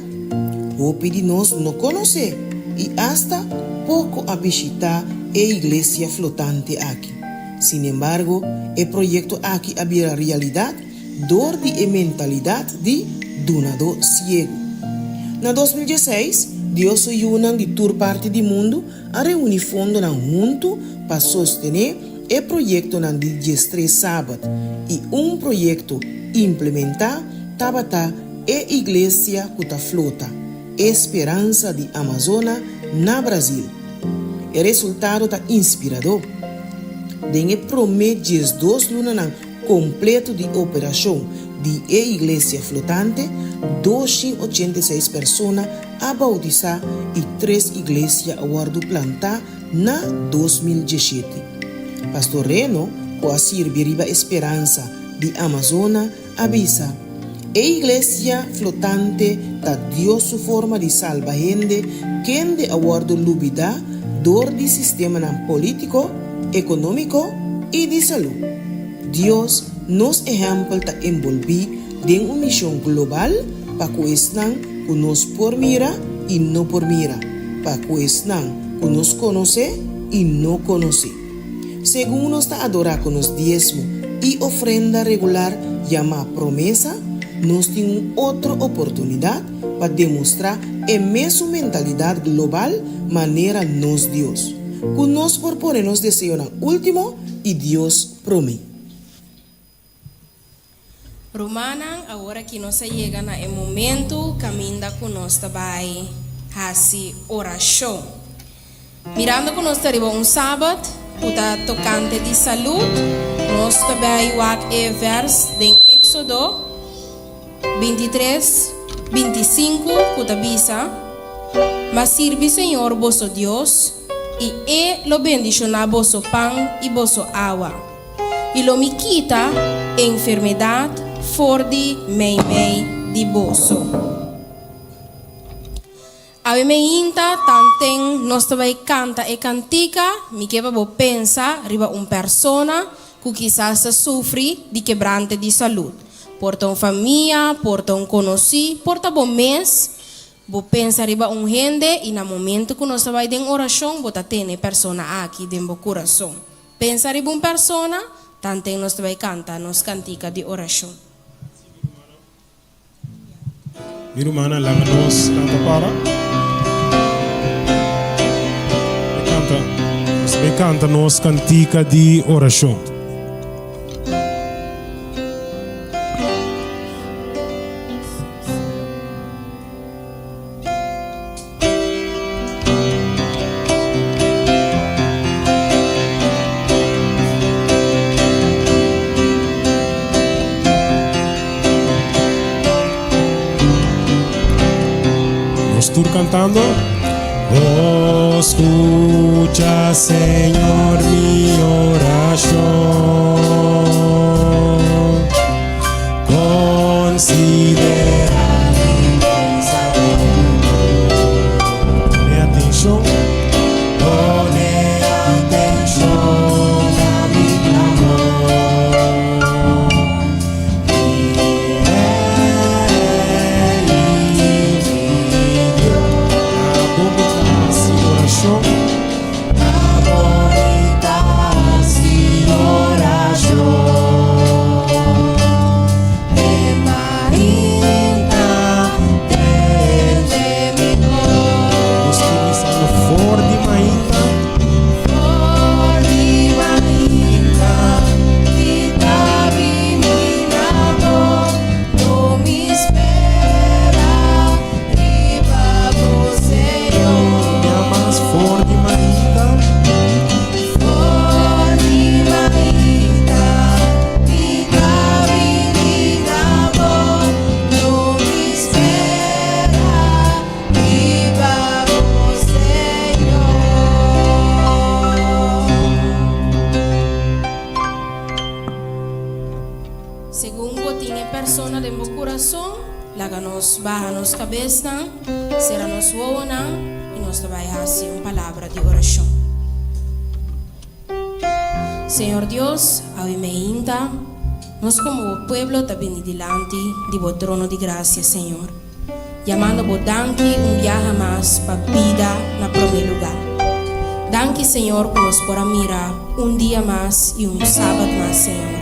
Hopi di nos no konosé i asta poko a bishitá e iglesia flotante aki. Sinembargo, e proyekto aki a bira realidat dor di e mentalidat di dunadó siegu. Na 2016, Dios su yunan di tur parti di mundu a reuní fondonan huntu pa sostené e proyektonan di diestres sabat i un proyekto implementá tabata e iglesia ku ta flota, E Speransa di Amazona na Brazil. E resultado ta inspiradó. Den e promé 12 lunanan kompleto di operashon di e iglesia flotante, 286 persona a boutisá i tres iglesia a wòrdu plantá na 2017. Pastor Reno, ku a sirbi riba e Speransa di Amazona, a bisa. E iglesia flotante ta Dios su forma di salba hende kende a wòrdu lubidá dor di sistemanan polítiko, ekonómiko i di salú. Dios, nos ehèmpel ta enbolbí den un mishon global pa ku esnan ku nos por mira i no por mira, pa ku esnan ku nos konosé i no konosé. Segun nos ta adorá ku nos diesmo i ofrenda regular yamá promesa, nos tin un otro oportunidat pa demostrá e mesun mentalidat global manera nos Dios, ku nos por pone nos deseonan último i Dios promé. Rumannan, awor aki nos a yega na e momentu kaminda ku nos ta bai hasi orashon. Mirando ku nos ta riba un sabat ku ta tokante di salud, nos ta bai wak e vèrs den Éksodo 23, 25 ku ta bisa, Ma sirbi Señor boso Dios, i E lo bendishoná boso pan i boso awa. I lo mi kita enfermedat for di meimei di boso. Awe meinta tanten nos ta bai kanta e kantika, mi ke pa bo pensa riba un persona ku kisas ta sufri di kebrante di salud. Por ta un famia, por ta un konosí, por ta bo mes. Bo pensa riba un hende i na momento ku nos ta bai den orashon bo ta tene e persona aki den bo kurason. Pensa riba un persona, tanten nos ta bai kanta nos kantika di orashon. Mi rumannan, laga nos lanta para. Bai kanta, nos bai kanta nos kantika di orashon. Nos tur cantando. Oh, escucha, Señor, mi oración. Considera mi pensamiento. Pone atención. Pone atención a mi clamor. Mi Rey y mi Dios. Ta bonita hasi oracion. Ta bonita hasi oracion. E mainta tende mi voz. Nos tin bisando for di mainta. For di mainta mi ta bini na bo, lo mi spera riba bo, Señor. Bia mas for di mainta. For di mainta mi ta bini na bo, lo mi spera riba bo, Señor. Segun bo tin e persona den bo kurason, laga nos baha nos kabesnan, sera nos wowonan i nos ta bai hasi un palabra di orashon. Señor Dios, awe meinta, nos komo bo pueblo ta bini dilanti di bo trono di grasia, Señor, yamando bo danki un biaha mas pa bida na promé lugá. Danki, Señor, ku nos por a mira un dia mas i un sabat mas, Señor.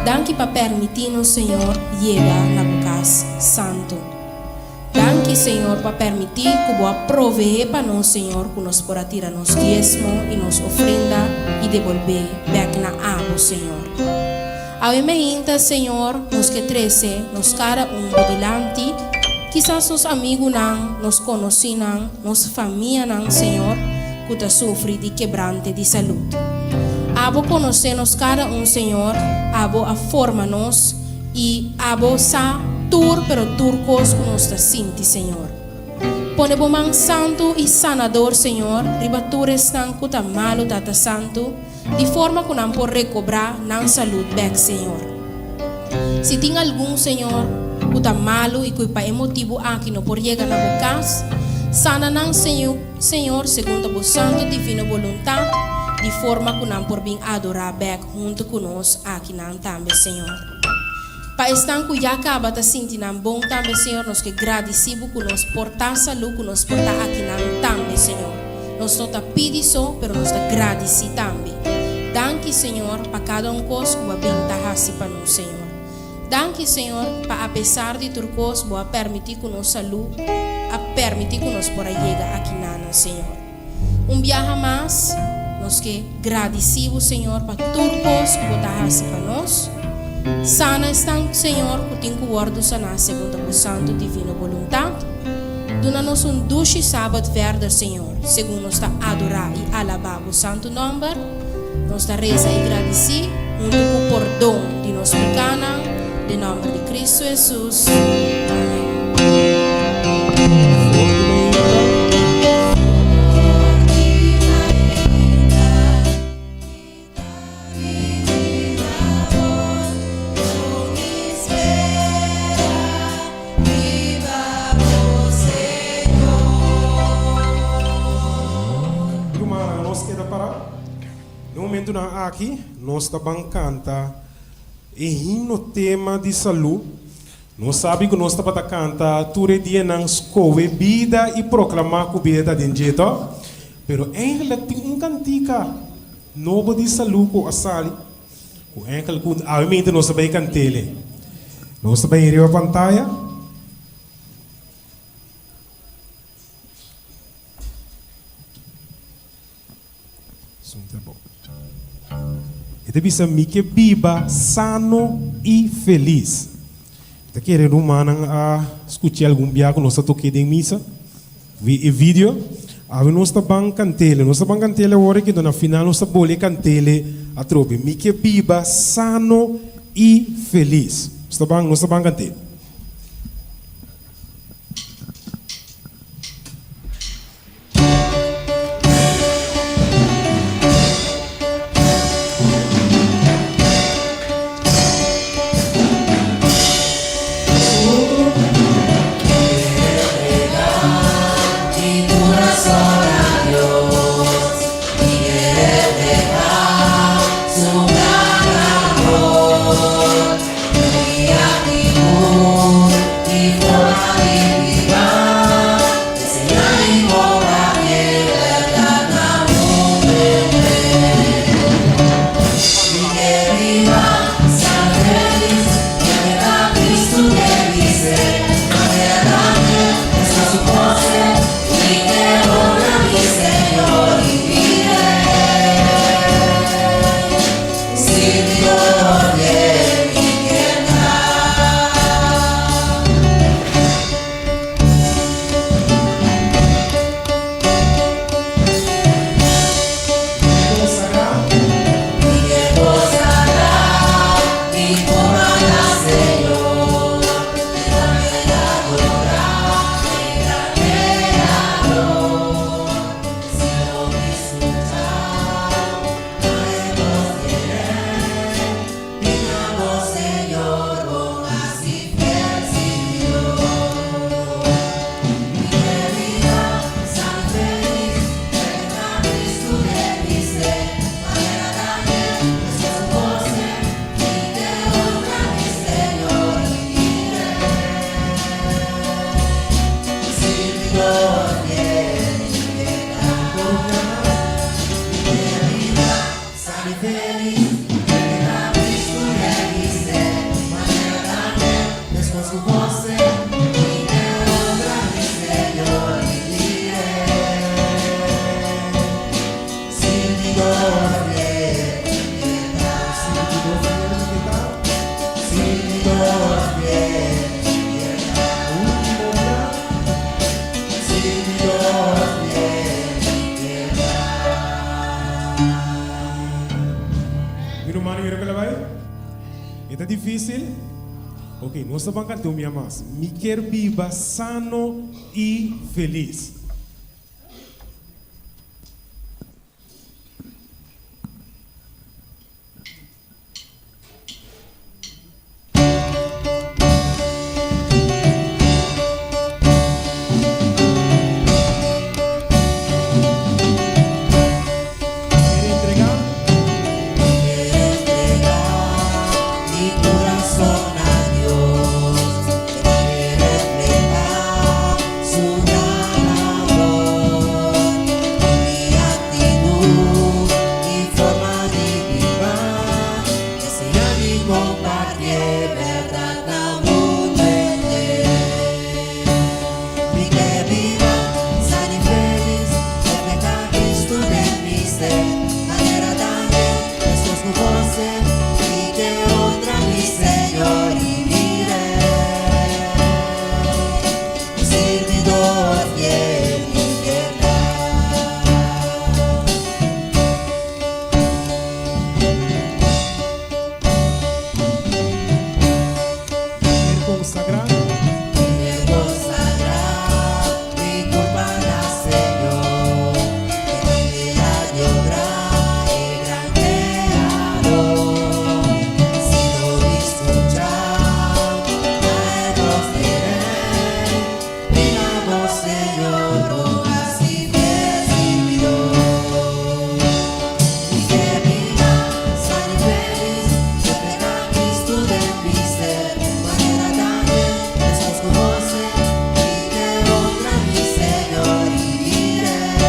Danki pa permití nos, Señor, yega na bo kas santu. Danki, Señor, pa permití ku bo a proveé pa nos, Señor, ku nos por a tira nos diesmo i nos ofrenda i debolbé bèk na abo, Señor. Awe meinta, Señor, nos ke trese nos kada un bo dilanti, kisas nos amigunan, nos konosínan, nos famianan, Señor, ku ta sufri di kebrante di salud. Abo konosé nos kada un, Señor, abo a forma nos i abo sa tur pero tur kos ku nos ta sinti, Señor. Pone bo man santu i sanador, Señor, riba tur esnan ku ta malu, Tata Santu. Di forma ku nan por rekobrá nan salud bèk, Señor. Si tin algun, Señor, ku ta malu i ku pa e motibu aki no por yega na bo kas, sana nan, Señor, segun ta bo santu divino boluntat, di forma ku nan por bin adorá bèk huntu ku nos akinan tambe, Señor. Pa esnan ku ya kaba ta sinti nan bon tambe, Señor, nos ke gradisí bo ku nos por ta salú, ku nos por ta akinan tambe, Señor. Nos no ta pidi so, pero nos ta gradisí tambe. Danki, Señor, pa kada un kos ku bo a bin ta hasi pa nos, Señor. Danki, Señor, pa apesar di tur kos bo a permití ku nos salú, a permití ku nos por a yega akinanan, Señor. Un biaha mas, nos ke gradisí bo, Señor, pa tur kos ku bo ta hasi pa nos. Sana esnan, Señor, ku tin ku wòrdu saná segun ta bo santu divino boluntat. Duna nos un dushi Sabat verder, Señor, segun nos ta adorá i alabá bo santu nòmber. Nos ta resa i gradisí huntu ku pordon di nos pikánan, den nòmber di Kristu Hesus. Amèn. Rumannan, nos keda pará. Na e momentunan aki, nos ta ban kanta e himno tema di salú. Nos sabi ku nos tabata kanta tur e dianan skohe bida i proklamá ku bida ta den dje, tò? Pero eigenlijk tin un kantika nobo di salú ku a sali. Ku enkel ku awe nos ta bai kantele. Nos ta bai riba pantaya. E ta bisa mi ke biba sano i felis. Mi ta kere rumannan a skucha algun bia ku nos ta toke den misa. Vi e video. Awe nos ta ban kantele. Nos ta ban kantele awor aki, na final nos ta bole kantele atrobe. Mi ke biba sano i felis. Nos ta ban, nos ta ban kantele. Mi rumannan mira ku el a bai? E ta difísil? Ok, nos ta ban kanta un bia mas. Mi kier biba sano i felis. Kompartí e bèrdat na mundu henter. Mi ke biba san i felis, Reflehá Kristu den mi ser, Manera Daniel, meskos ku José, Mi ke honra mi Señor i mi Rei. Un sirbidor fiel mi kier ta. Kier konsagrá. Kier konsagrá mi kurpa na Señor, E di obra e gran Kreador. Si lo mi skucha na e bos di Rei, Bin abo Señor, bo hasi fiel sirbidor. Mi ke biba san i felis, reflehá Kristu den mi ser, manera Daniel, meskos ku José, Mi ke honra mi Señor i mi Rei.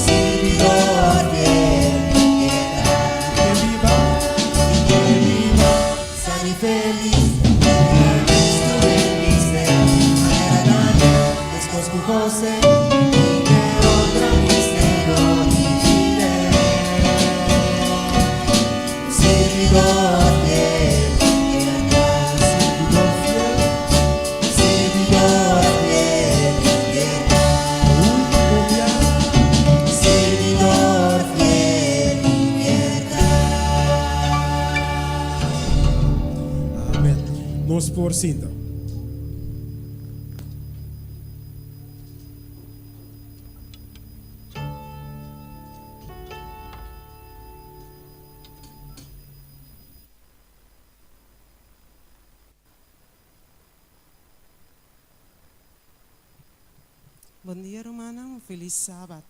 Sirbidor fiel mi ke ta. Ke biba. Mi ke biba san i felis, reflehá Kristu den mi ser, manera Daniel, meskos ku José, Mi ke honra mi Señor i mi Rei. Sirbidor fiel mi ke ta. Sirbidor fiel. Sirbidor fiel mi ke ta. Último biaha. Sirbidor fiel mi ke ta. Amèn. Nos por sinta. Bon dia, rumannan. Un felis sabat.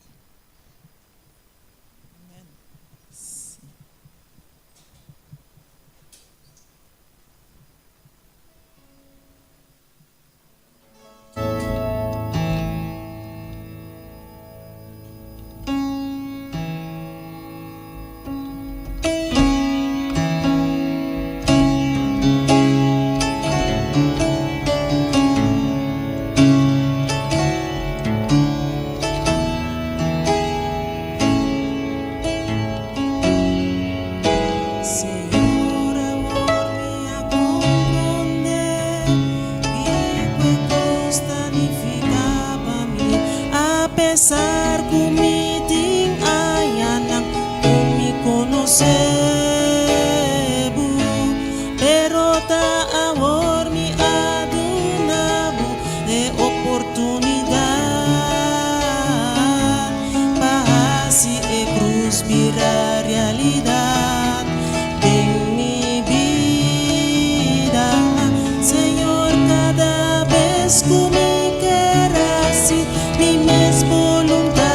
Señor, awor mi a komprondé kiko e krus ta nifiká pa mi. Apesar ku mi tin añanan ku mi konosé bo, pero ta awor mi a duna bo e oportunidat pa hasi e krus bira realidat den mi bida. Señor, kada bes ku mi kier hasi mi mes boluntat,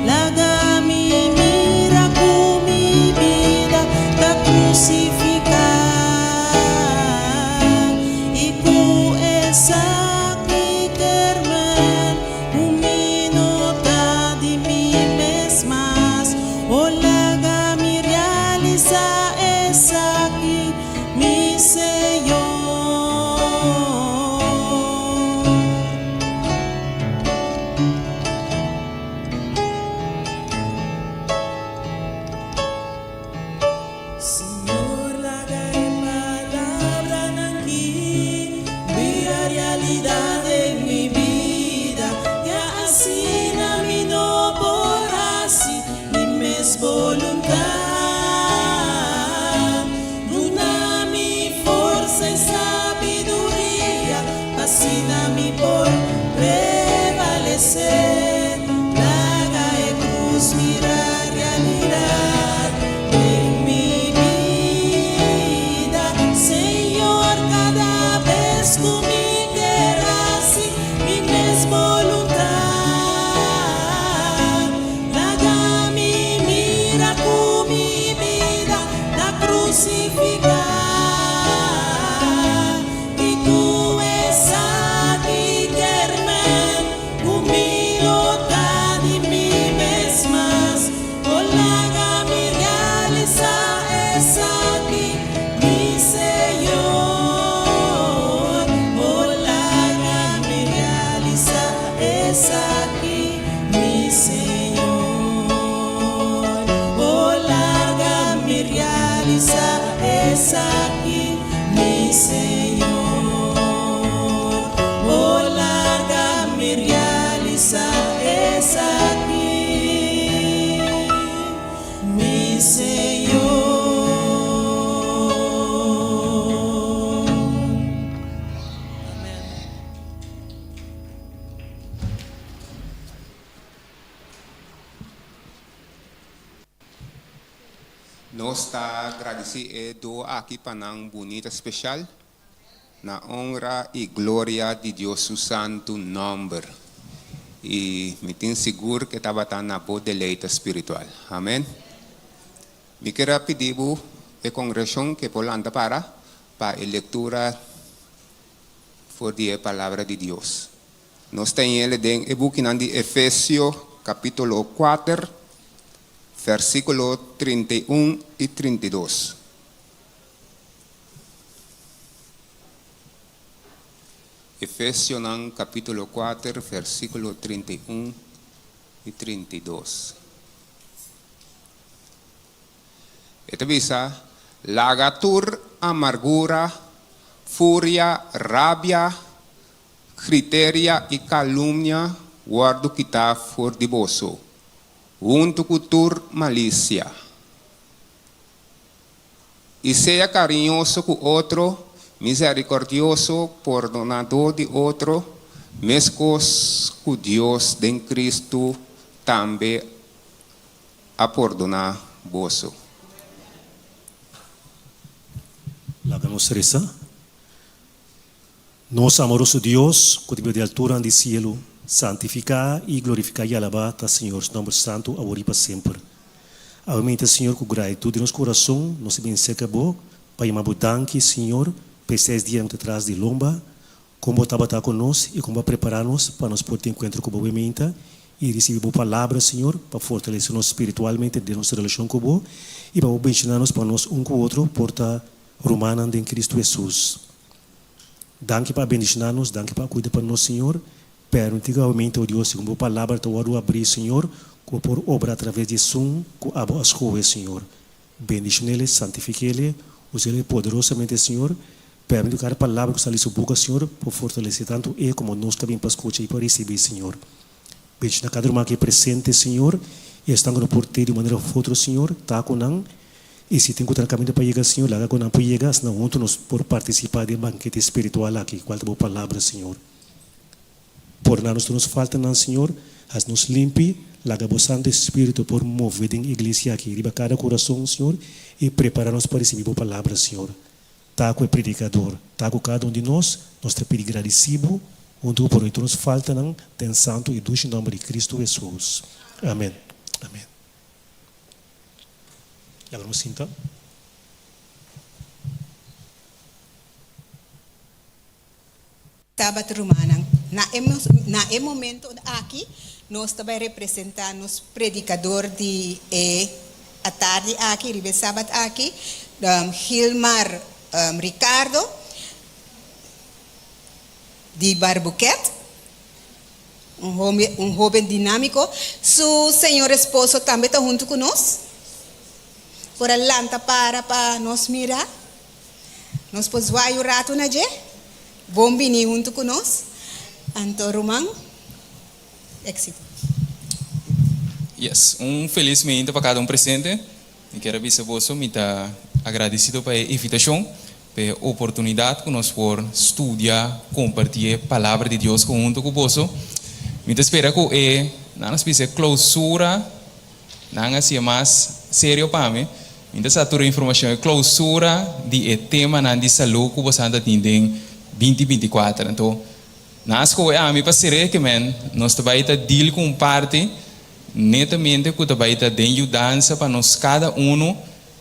laga mi mira ku mi bida ta krusifiká i ku esaki kier men ku mi no ta di mi mes mas. O laga mi realisá esaki, mi Señor. Señor, laga e palabranan aki bira realidat den mi bida. Ya asina mi no por hasi mi mes boluntat. Duna mi forsa i sabiduria, asina mi por prevalesé. Laga e krus bira realidat den mi bida. Señor, kada bes ku mi kier hasi mi mes boluntat, laga mi mira ku mi bida ta krusifiká. I ku esaki kier men ku mi no ta di mi mes mas. O laga mi realisá. realisá esaki, mi Señor. O laga mi realisá esaki, mi Señor. Nos ta gradisí e duo aki pa nan bunita speshal, na honra i gloria di Dios su santu nòmber. I mi tin sigur ku e tabata na bo deleite spiritual. Amen. Mi kier a pidi bo e kongregashon ku por lanta para pa e lektura for di e Palabra di Dios. Nos ta hel den e bukinan di Efesio kapítulo kuater, versíkulo 31 i 32. Efesionan kapítulo 4, versíkulo 31 i 32. E ta bisa, Laga tur amargura, furia, rabia, griteria i kalumnia wòrdu kitá for di boso, huntu ku tur malisia. I sea kariñoso ku otro, miserikòrdioso, pordonadó di otro, meskos ku Dios den Kristu tambe a pordoná boso. Laga nos resa. Nos amoroso Dios, ku ta biba di alturan di sielu, santifiká i glorifiká i alabá ta Señor su nòmber santu awor i pa semper. Awe meinta, Señor, ku gratitud den nos kurason nos ta bin serka Bo pa yama Bo danki, Señor, pa e seis dianan ku ta tras di lomba, kon Bo tabata ku nos i kon Bo a prepará nos pa nos por tin enkuentro ku Bo awe meinta i risibí Bo palabra, Señor, pa fortalesé nos spiritualmente den nos relashon ku Bo i pa Bo benshoná nos pa nos un ku otro por ta rumannan den Kristu Hesus. Danki pa a bendishoná nos, danki pa a kuida pa nos, Señor. Permití ku awe o Dios, segun Bo palabra ta wòrdu abrí, Señor, ku Bo por obra atraves di esun ku abo a skohe, Señor. Bendishon'El, santifik'El, us'El poderosamente, Señor. Permití ku kada palabra ku sali su boka, Señor, por fortalesé tantu e komo nos ku a bin pa skucha i pa risibí, Señor. Bendishoná kada ruman aki presente, Señor, i esnan ku no por tei di un manera òf otro, Señor, ta ku nan. I si tin ku tra kaminda pa yega, Señor, laga ku nan por yega, asina huntu nos por partisipá den bankete spiritual aki, kual ta Bo Palabra, Señor. Porná nos tur nos faltanan, Señor, hasi nos limpi, laga Bo Santu Espíritu por move den iglesia aki, riba kada kurason, Señor, i prepará nos pa risibí Bo Palabra, Señor. Ta ku e predikador, ta ku kada un di nos, nos ta pidi gradisí Bo, huntu ku pordona tur nos faltanan, den santu i dushi nòmber di Kristu Hesus. Amèn. Amèn. Laga nos sinta. Sabat rumannan. Na e na e momento aki nos ta bai representa nos predicador di e atardi aki riba e sabat aki, Gilmar Ricardo di Barbuquet. Un home, un hoben dinámiko. Su señor esposo tambe ta huntu ku nos. Por a lanta para pa nos mira. Nos por zwaai un ratu na dje. Bon bini huntu ku nos. Anto ruman, éksito. Yes, un felis meinta pa kada un presente. Mi kier a bisa boso mi ta agradesido pa e invitashon. P'e oportunidat ku nos por studia, kompartí e Palabra di Dios konhunto ku boso. Mi ta spera ku e, nan a bisa e klousura, nan a hasié mas serio pa mi. Mi ta sa tur e informashon, e klousura di e temanan di salú ku boso ta tin den binti 24. Anto, nan a skohe ami pa ser'é ke men nos ta bai ta deal ku un parti netamente ku ta bai ta den yudansa pa nos kada unu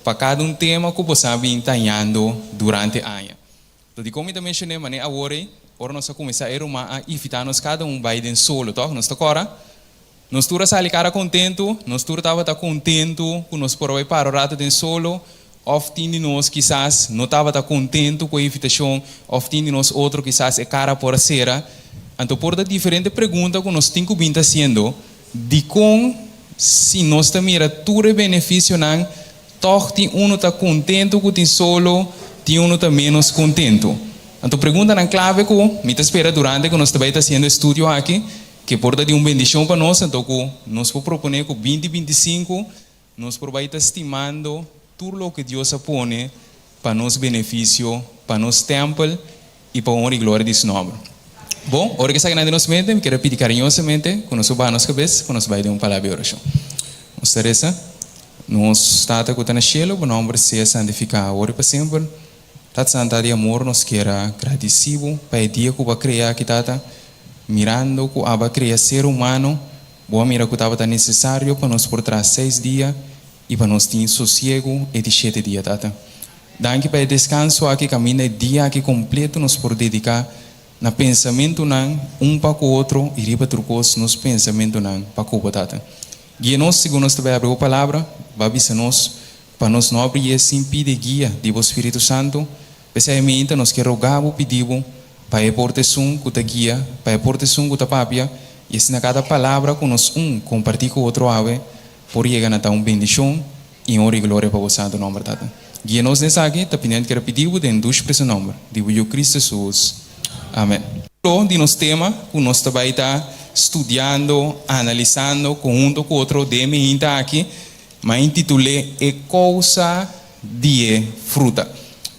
Pa kada un tema ku bo sa bin tañando durante aña. Anto dikon mi ta menshoné manera awor ei? Ora nos a kuminsá e ruman a invitá nos kada un bai den solo, tòg? Nos ta kòrda? Nos tur a sali kara kontentu, nos tur tabata kontentu ku nos por a bai para un ratu den solo, òf tin di nos kisas no tabata kontentu ku e invitashon, òf tin di nos otro kisas e kara por a sera. Anto por ta diferente pregunta ku nos tin ku bin ta hasiendo. Dikon si nos ta mira tur e benefisionan, Tòg tin unu ta kontentu ku tin solo, tin unu ta ménos kontentu. Anto preguntanan klave ku mi ta spera durante ku nos ta bai ta hasiendo e studio aki, ke por ta di un bendishon pa nos, anto ku nos por proponé ku binti 25 nos por bai ta stimando tur loke Dios a pone pa nos benefisio, pa nos tèmpel i pa honra i gloria di su nòmber. Bon, ora ku esaki nan den nos mente, mi kier a pidi kariñosamente ku nos por baha nos kabes pa nos bai den un palabra di orashon. Nos ta resa, Nos Tata ku ta na shelu, bo nòmber sea santifiká awor i pa semper. Tata Santa di amor, nos kier a gradisí bo pa e dia ku bo a krea aki, Tata. Mirando ku abo a krea ser humano, bo a mira ku tabata nesesario pa nos por traha seis dia i pa nos tin sosiegu e di shete dia, Tata. Danki pa e deskanso aki kaminda e dia aki kompleto nos por dediká na pensamentunan un pa ku otro i riba tur kos nos pensamentunan pa ku bo, Tata. Guia nos segun nos ta bai abri bo Palabra, bo a bisa nos pa nos no abrié sin pidi e guia di bo Spiritu Santu. P'esei mainta nos ke roga bo pidi bo pa e por ta esun ku ta guia, pa e por ta esun ku ta papia, i asina kada palabra ku nos un kompartí ku otro awe por yega na ta un bendishon i honra i gloria pa bo santu nòmber, Tata. Guia nos den esaki, ta pidiendo kere pidi bo den dushi preso nòmber di bo Yu Cristo Jesus. Amen. Lo di nos tema ku nos ta bai ta studiando, analisando konhunto ku otro den e mihinta aki, m'a intitul'é E Kousa di e Fruta.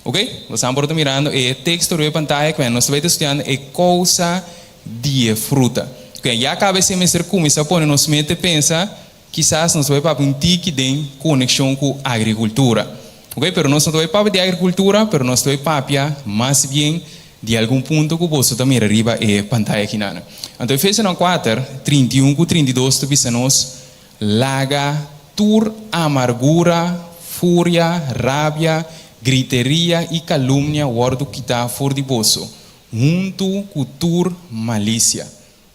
Ok, boso por ta mirando e teksto riba e pantaya ku nos ta bai ta studiando E Kousa di e Fruta. Ok, ya kaba esei mester kuminsá pone nos mente pensa. Kisas nos ta bai papia un tiki den konekshon ku agrikultura. Ok, pero nos no ta bai papia di agrikultura, pero nos ta bai papia mas bien di algun punto ku boso ta mira riba e pantaya akinan. Anto Efesionan kuater, 31 ku 32 ta bisa nos, Laga tur amargura, furia, rabia, griteria i kalumnia wòrdu kitá for di boso, huntu ku tur malisia.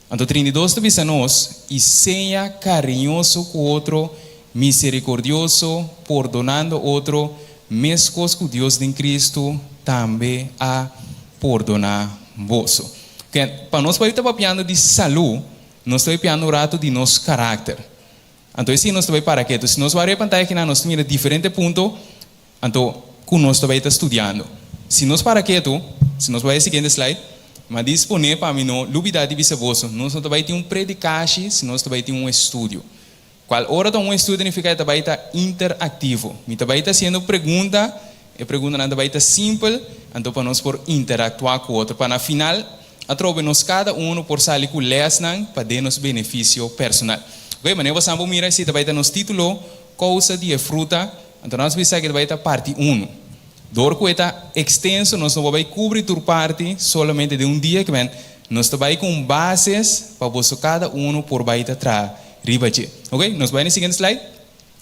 Anto 32 ta bisa nos, I sea kariñoso ku otro, miserikordioso, pordonando otro, meskos ku Dios den Kristu tambe a pordoná boso. Ken, pa nos bai ta papiando di salú, nos ta bai piando un ratu di nos karakter. Anto esei nos ta bai para ketu. Si nos wak riba e pantaya kinan nos ta mira diferente punto Anto, ku nos ta bai ta studiando. Si nos para ketu, si nos bai e siguiente slide, m'a disponé pa mi no lubidá di bisa boso, nos no ta bai tin un predikashi si nos ta bai tin un estudio. Kual ora ta un estudio nifiká e ta bai ta interaktivo. Mi ta bai ta hasiendo pregunta, e preguntanan ta bai ta simpel, anto pa nos por interaktuá ku otro, pa na final atrobe nos kada unu por sali ku lèsnan pa den nos benefisio personal. Oke, manera boso a por mira esei ta bai ta nos título, Kousa di e fruta. Anto nos bisa ku e ta bai ta parti unu. Dor ku e ta ekstenso nos no por bai kubri tur parti solamente den un dia kimen nos ta bai ku un bases pa boso kada unu por bai ta traha riba dje. Ok, nos bai na e siguiente slide.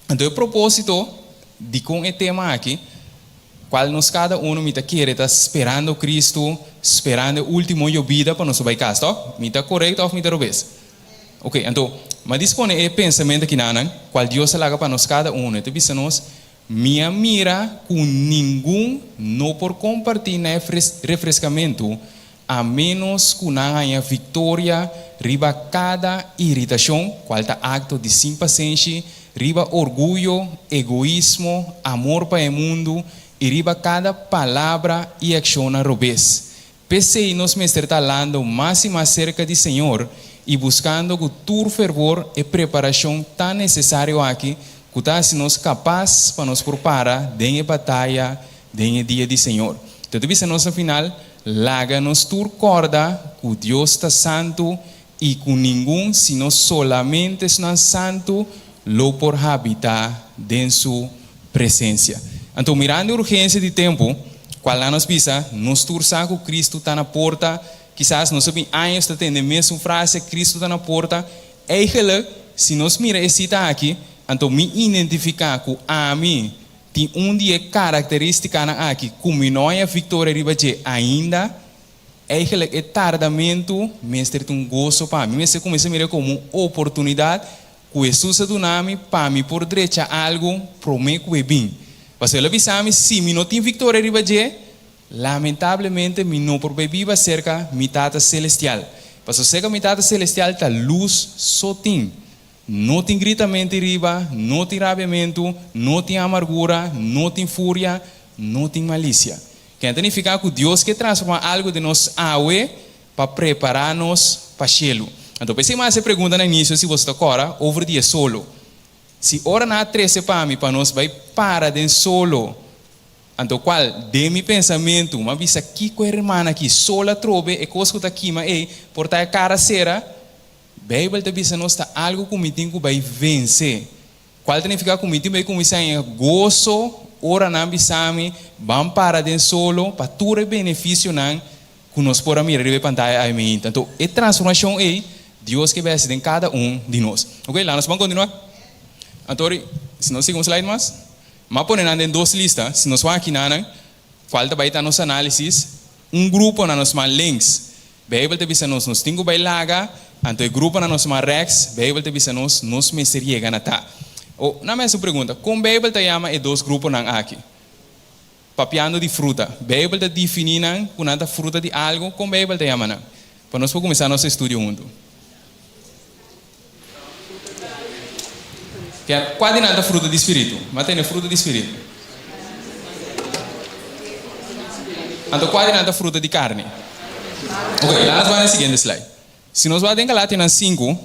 Anto e proposito dikon e tema aki kual nos kada unu mi ta kere ta sperando Kristu, sperando e ultimo yobida pa nos por bai kas, tòg? Mi ta korekto òf mi ta robes? Ok, anto, m'a dispone e pensamentu akinanan, kual Dios a laga pa nos kada unu. E ta bisa nos, Mi a mira ku ningun no por kompartí na e refreskamentu a ménos ku nan haña viktoria riba kada iritashon, kual ta akto di sin pasenshi, riba orguyo, egoismo, amor pa e mundu, i riba kada palabra i akshonnan robes. P'esei nos mester ta lando mas i mas serka di Señor i buskando ku tur fervor e preparashon tan nesesario aki ku ta hasi nos kapas pa nos por para den e bataya den e dia di Señor. Enton ta bisa nos na final, Laga nos tur kòrda ku Dios ta santu i ku ningun sino solamente esnan santu lo por habitá den su presensia. Anto, mirando e urgensia di tempu, kual nan nos bisa, nos tur sa ku Kristu ta na porta, kisas nos a bin años ta tende e mesun frase, Kristu ta na porta. Eigenlijk, si nos mira e sita aki, anto mi identifiká ku ami tin un di e karakterístikanan aki ku mi no haña viktoria riba dje ainda, Eigenlijk e tardamentu mester ta un goso pa mi. Mi mester kuminsá mira komo un oportunidat ku Hesus a duna mi pa mi por drecha algu promé ku e bin. Pasobra el a bisa mi, si mi no tin viktoria riba dje, lamentablemente mi no por bai biba serka mi Tata Selestial. Pasobra serka mi Tata Selestial ta lus so tin. No tin gritamentu riba, no tin rabiamentu, no tin amargura, no tin furia, no tin malisia. Ken ta nifiká ku Dios ke transformá algu den nos awe pa prepará nos pa shelu. Anto p'esei mi a hasi e pregunta na inisio si boso ta kòrda over di e solo. Si ora nan a trese pa mi pa nos bai para den solo, anto kual den mi pensamentu mi a bisa kiko e hermana aki solo atrobe e kos ku ta kima ei por ta e kara sera? Beibel ta bisa nos ta algu ku mi tin ku bai vense. Kual ta nifiká ku mi tin bai kuminsá haña goso ora nan bisa mi ban para den solo pa tur e benefisionan ku nos por a mira riba e pantaya ai meinta. Anto e transformashon ei Dios ke bai hasi den kada un di nos. Oke, laga nos ban kontinuá. Anto ori, si nos sigui un slide mas, m'a pone nan den dos lista, si nos wak aki nanan, kual ta bai ta nos análisis, un grupo na nos man links, Beibel ta bisa nos, nos tin ku bai laga, anto e grupo na nos man rèks, Beibel ta bisa nos, nos mester yega na ta. O, nan mester un pregunta, kon Beibel ta yama e dos gruponan aki? Papiando di fruta, Beibel ta definí nan ku nan ta fruta di algu? Kon Beibel ta yama nan? Pa nos por kuminsá nos estudio huntu. Kua di nan ta fruta di spiritu? Mi a tene fruta di spiritu. Anto kua di nan ta fruta di karni? Ok, laga nos bai na e siguiente slide. Si nos bai den Galatianan sinku,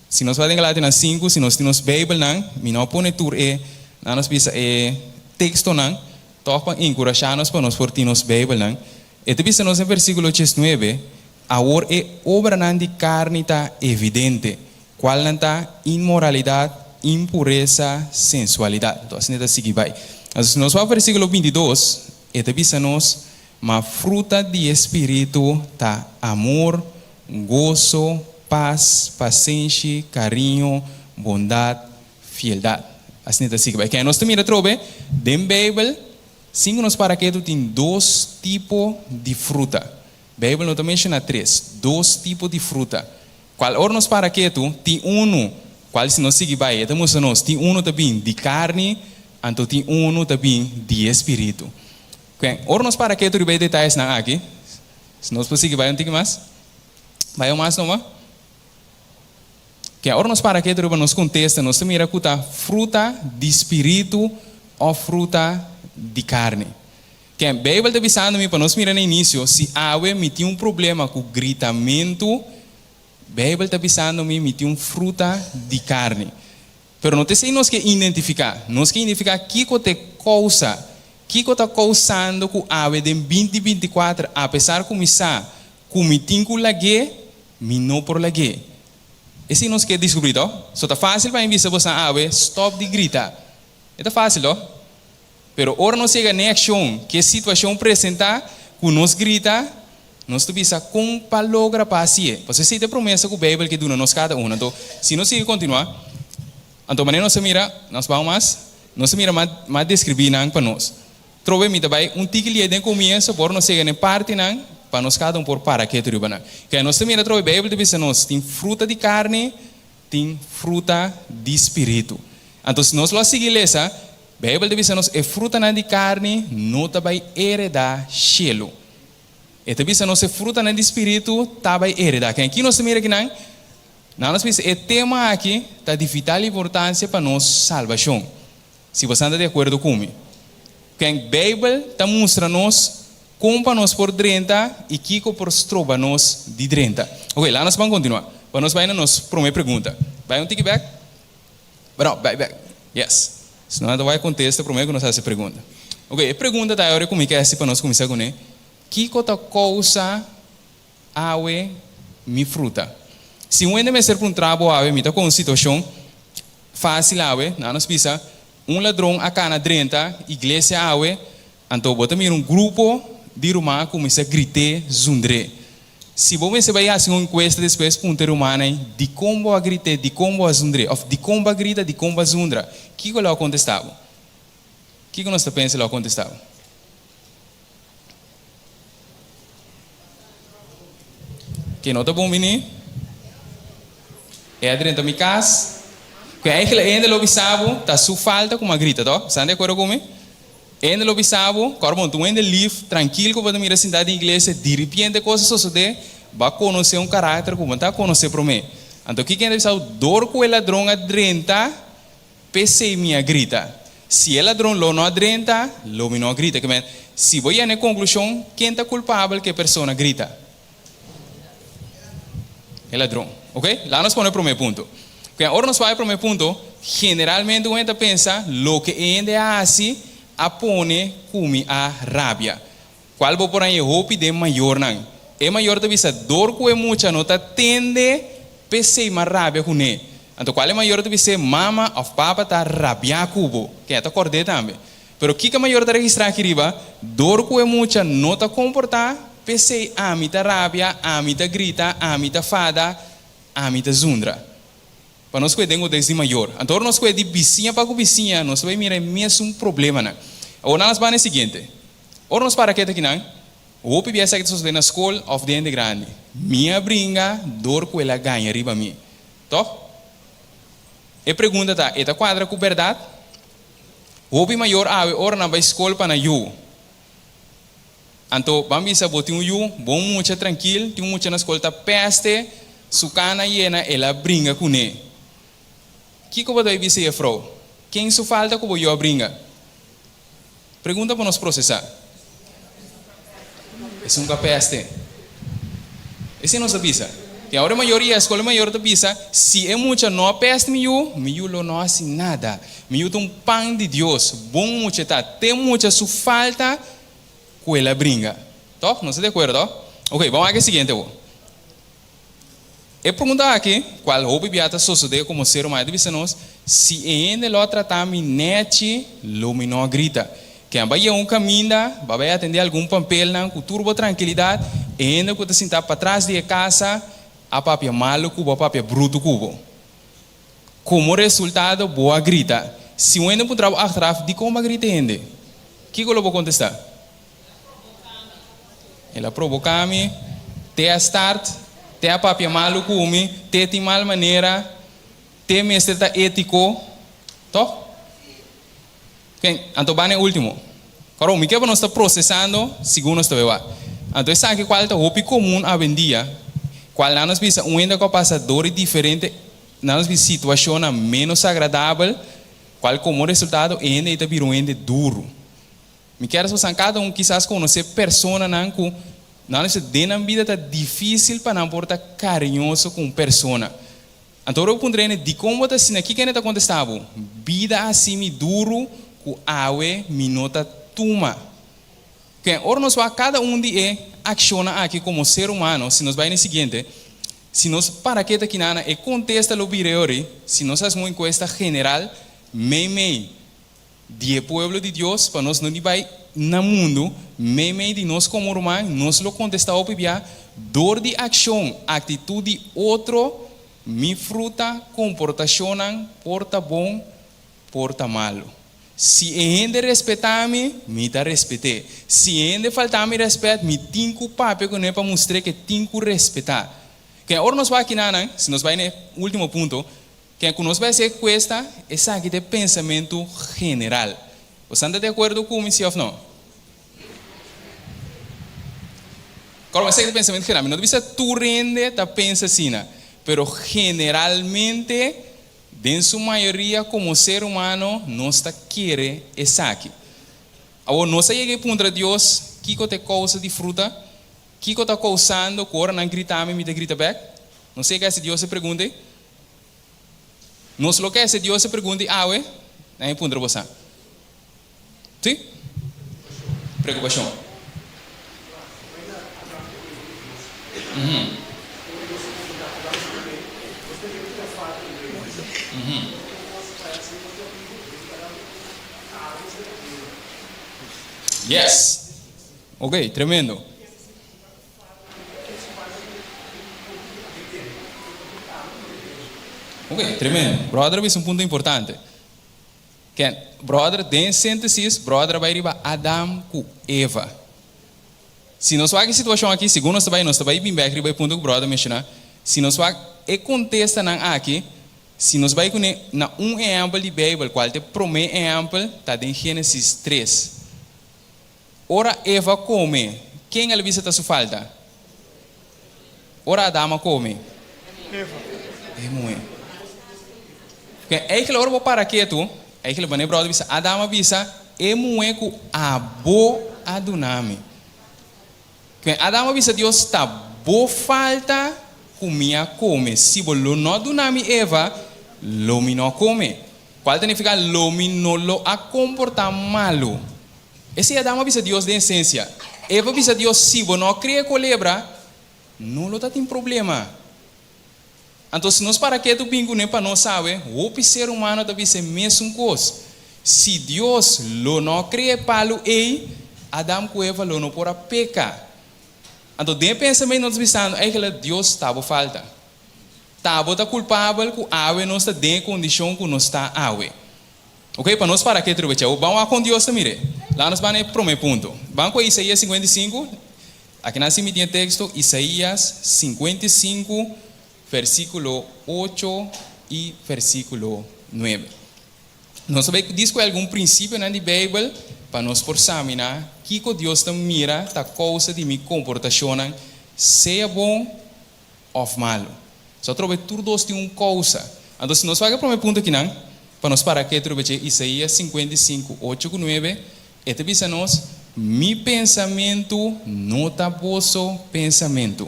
si nos bai den Galatianan sinku, si nos tin nos Beibelnan, mi no a pone tur e, nan nos bisa e tekstonan, tòg pa enkurashá nos pa nos por tin nos Beibelnan. E ta bisa nos den versíkulo diesnuebe, Awor e obranan di karni ta evidente, kualnan ta inmoralidat, impuresa, sensualidat. Anto asina e ta sigui bai. Anto si nos wak versíkulo bintidos, e ta bisa nos, Ma fruta di e spiritu ta amor, goso, pas, pasenshi, kariño, bondat, fieldat. Asina e ta sigui bai. Kende nos ta mira atrobe den Beibel, sin ku nos para ketu tin dos tipo di fruta. Beibel no ta menshoná tres, dos tipo di fruta. Kual ora nos para ketu, tin unu, kual si nos sigui bai, e ta mustra nos, tin unu ta bin di karni, anto tin unu ta bin di e spiritu. Kuen, ora nos para ketu riba e detayesnan aki, si nos por sigui bai un tiki mas, bai un mas numa. Kuen, ora nos para ketu riba nos kontesta, nos ta mira ku ta fruta di spiritu òf fruta di karni. Ken, Beibel ta bisando mi pa nos mira na inisio, si awe mi tin un problema ku gritamentu, Beibel ta bisando mi mi tin un fruta di karni. Pero no ta esei nos ke identifiká. Nos ke identifiká kiko ta e kousa, kiko ta kousando ku awe den binti 24, apesar ku mi sa ku mi tin ku lag'é, mi no por lag'é. Esei nos ke diskubrí, tò? So ta fásil pa mi bisa bosan awe, stòp di grita. E ta fásil, tò? Pero ora nos yega n'e akshon ku e situashon presentá, ku nos grita, nos ta bisa kon pa logra pa hasié. Pasobra esei ta e promesa ku Beibel ke duna nos kada un. Anto, si nos sigui kontinuá, anto manera nos ta mira, nos ban mas, nos ta mira mas mas deskribí nan pa nos. Trobe mi ta bai un tiki lié den komienso pa ora nos yega n'e partinan, pa nos kada un por para ketu riba nan. Kende nos ta mira trobe Beibel ta bisa nos tin fruta di karni, Tin fruta di spiritu. Anto si nos lo a sigui lesa, Beibel ta bisa nos e frutanan di karni no ta bai eredá shelu. E ta bisa nos e frutanan di spiritu ta bai eredá. Ken aki nos ta mira kinan? Nan nos bisa e tema aki ta di vital importansia pa nos salbashon. Si bosan ta di akuerdo ku mi. Ken Beibel ta mustra nos Kon pa nos por drenta i kiko por stroba nos di drenta? Ok, laat nos ban kontinuá. Pa nos bai na nos promé pregunta. Bai un tiki bèk. No, bai bèk. Yes. Si no nan ta wak kontesta promé ku nos hasi e pregunta. Ok, e pregunta ta ayora ku mi ke hasi pa nos kuminsá kuné, Kiko ta kousa awe mi fruta? Si un hende mester puntra bo awe, mi ta kon un situashon fásil awe, nan nos bisa, un ladron a kana drenta iglesia awe, Anto bo ta mira un grupo di ruman a kuminsá grit'é zundr'é. Si bo mester bai hasi un enkuesta despues punta e rumannan ei, Dikon bo a grit'é? Dikon bo a zundr'é? Òf dikon bo a grita? Dikon bo a zundra? Kiko lo a kontestá bo? Kiko nos ta pensa lo a kontestá bo? Ke no ta bon bini? E a drenta mi kas. Ku eigenlijk e hende lo bisa bo ta su falta ku mi a grita, tò? Esnan di akuerdo ku mi? Hende lo bisa bo, Kòrda bon, tur hende lif, trankil ku bo ta mira sintá den iglesia, diripiente kos a sosodé, bo a konosé un karakter ku bo no ta konosé promé. Anto kiko hende a bisa dor ku e ladron a drenta, p'esei mi a grita. Si e ladron lo no a drenta, lo mi no a grita. Ke men, si bo yega na e konklushon, ken ta kulpabel ku e persona grita? E ladron. Ok? Laga nos pone e promé punto. Ke ora nos wak e promé punto, generalmente un hende ta pensa, loke e hende a hasi a pone ku mi a rabia. Cual bo por haña hopi den mayornan. E mayor ta bisa dor cu e mucha no ta tende p'esey mas rabia cu ne. Anto cual e mayor ta bis'é mama of papa ta rabia cu bo. Ken ta cord'é tambe. Pero kico e mayor ta registra aki riba? Dor cu e mucha no ta comporta p'esey ami ta rabia, ami ta grita, ami ta fada, ami ta zundra. Pa nos kue den odes di mayor. Anto ora nos kue di bisiña pa cu bisiña nos ta bay mira e mesun problemanan. Awor nan las banda e siguiente. Ora nos para keta kinan, hopi bia esaki ta sosode na skol òf den hende grandi. Mi a bringa dor ku el a gaña riba mi. Tòg? E pregunta ta, e ta kuadra ku bèrdat? Hopi mayor awe ora nan bai skol pa nan yu. Anto, ban bisa bo tin un yu, bon mucha trankil, tin un mucha na skol ta pèste, su kana yena, el a bringa kuné. Kiko bo ta bai bisa jefrou? Ken su falta ku bo yu a bringa? Pregunta pa nos procesa. Esun ka peste. Esei nos ta bisa. Tin awor e mayoria, escola mayor ta bisa, si e mucha no a pest mi yu, mi yu lo no haci nada. Mi yu ta un pan di Dios, bon mucha ta. Te mucha su falta cu el a bringa. Toch? Nos ta di acuerdo? Ok, ban wak e siguiente awor. E pregunta aki, cual hopi bia ta sosode como ser humano, ta bisa nos, Si e hende lo a trata mi nechi, lo mi no a grita. Ken ba yega un caminda, ba bay atende algun pampelnan cu tur bo trankilidad, e hende cu ta sinta patras di e casa a papia malo cu bo, a papia bruto cu bo. Como resultado, bo a grita. Si un hende puntra bo achteraf, dicon bo a grita e hende? Kico lo bo contesta? El a proboká mi, te a start, te a papia malu ku mi, te tin mal manera, te mester ta étiko, tòg? Ken, anto ban e último. Kòrò, mi ke pa nos ta prosesando segun nos ta bai wak. Anto esaki kual ta hopi komun awendia, kual nan nos bisa un hende ku a pasa dor di diferente, nan nos bisa situashonnan ménos agradabel, kual komo resultado e hende ei ta bira un hende duru. Mi kier esforsá kada un kisas konosé personanan ku nan lo den nan bida ta difísil pa nan por ta kariñoso ku un persona. Anto ora bo puntra hende dikon bo ta asina kiko hende ta kontestá bo? Bida a hasi mi duru ku awe mi no ta tuma. Ken ora nos wak kada un di e akshonnan aki komo ser humano si nos bai na e siguiente si nos para keta kinana e kontesta lo bira e ori si nos hasi un enkuesta general mei mei Di e pueblo di Dios, pa nos no di bai na mundu, meimei di nos komo ruman, nos lo kontestá hopi bia, dor di akshon, aktitut di otro, mi fruta, komportashonnan por ta bon, por ta malu. Si e hende respetá mi, mi ta respet'é. Si e hende faltá mi rèspèt, mi tin ku papia kuné pa mustr'é ku e tin ku respetá. Ken ora nos wak kinanan, si nos bai na e último punto, Ken ku nos bai hasi e kuesta, esaki ta e pensamentu general. Bosan ta di akuerdo ku mi, si òf no? Kòrda, esaki ta e pensamentu general. Mi no ta bisa tur hende ta pensa asina, pero generalmente, den su mayoria komo ser humano, nos ta kere esaki. Awor, nos a yega i puntra Dios kiko ta e kousa di fruta? Kiko ta kousando ku ora nan grita mi, mi ta grita bèk? Nos a yega hasi Dios e pregunta ei? Nos lo ke hasi Dios e pregunta i awe nan e puntra bosan. Si? Preokupashon. Yes. Ok, tremendo. Ok, tremendo. Brother a bisa un punto importante. Ken, brother, den síntesis, brother a bai riba Adam ku Eva. Si nos wak e situashon aki, segun nos ta bai, nos ta bai bin bek riba e punto ku brother a menshoná. Si nos wak e kontestanan aki, si nos bai kuné na un ehèmpel di Beibel, kual ta e promé ehèmpel, ta den Génesis tres. Ora Eva kome, ken el a bisa ta su falta? Ora Adam a kome? Eva. E muhé. Ke eigenlijk ora bo para ketu, eigenlijk wanneer brother bisa, Adam a bisa, e muhé ku abo a duna mi. Ke Adam a bisa Dios, ta bo falta ku mi a kome, si bo lo no duna mi Eva, lo mi no kome. Kual ta nifiká lo mi no lo a komportá malu. Esei Adam a bisa Dios den esensia. Eva a bisa Dios, si bo no a kria e kolebra, no lo ta tin problema. Anto si nos para ketu bin kuné pa nos sabe, hopi ser humano ta bisa e mesun kos. Si Dios lo no a kria e palu ei, Adam ku Eva lo no por a peka. Anto den e pensamentu nos ta bisando, Eigenlijk Dios ta bo falta. Ta bo ta kulpabel ku awe nos ta den e kondishon ku nos ta awe. Ok, pa nos para ketu riba dje. Ban wak kon Dios ta mir'é. Laga nos ban na e promé punto. Ban ku Isaías 55. Akinan si mi tin e teksto, Isaías 55, versíkulo ocho i versíkulo nuebe. Nos ta bai diskui algun prinsipionan di Beibel pa nos por saminá kiko Dios ta mira ta kousa di mi komportashonnan, sea bon òf malu. So atrobe tur dos tin un kousa. Anto si nos wak e promé punto akinan, pa nos para ketu riba dje, Isaías 55, ocho ku nuebe, E ta bisa nos, Mi pensamentu no ta boso pensamentu,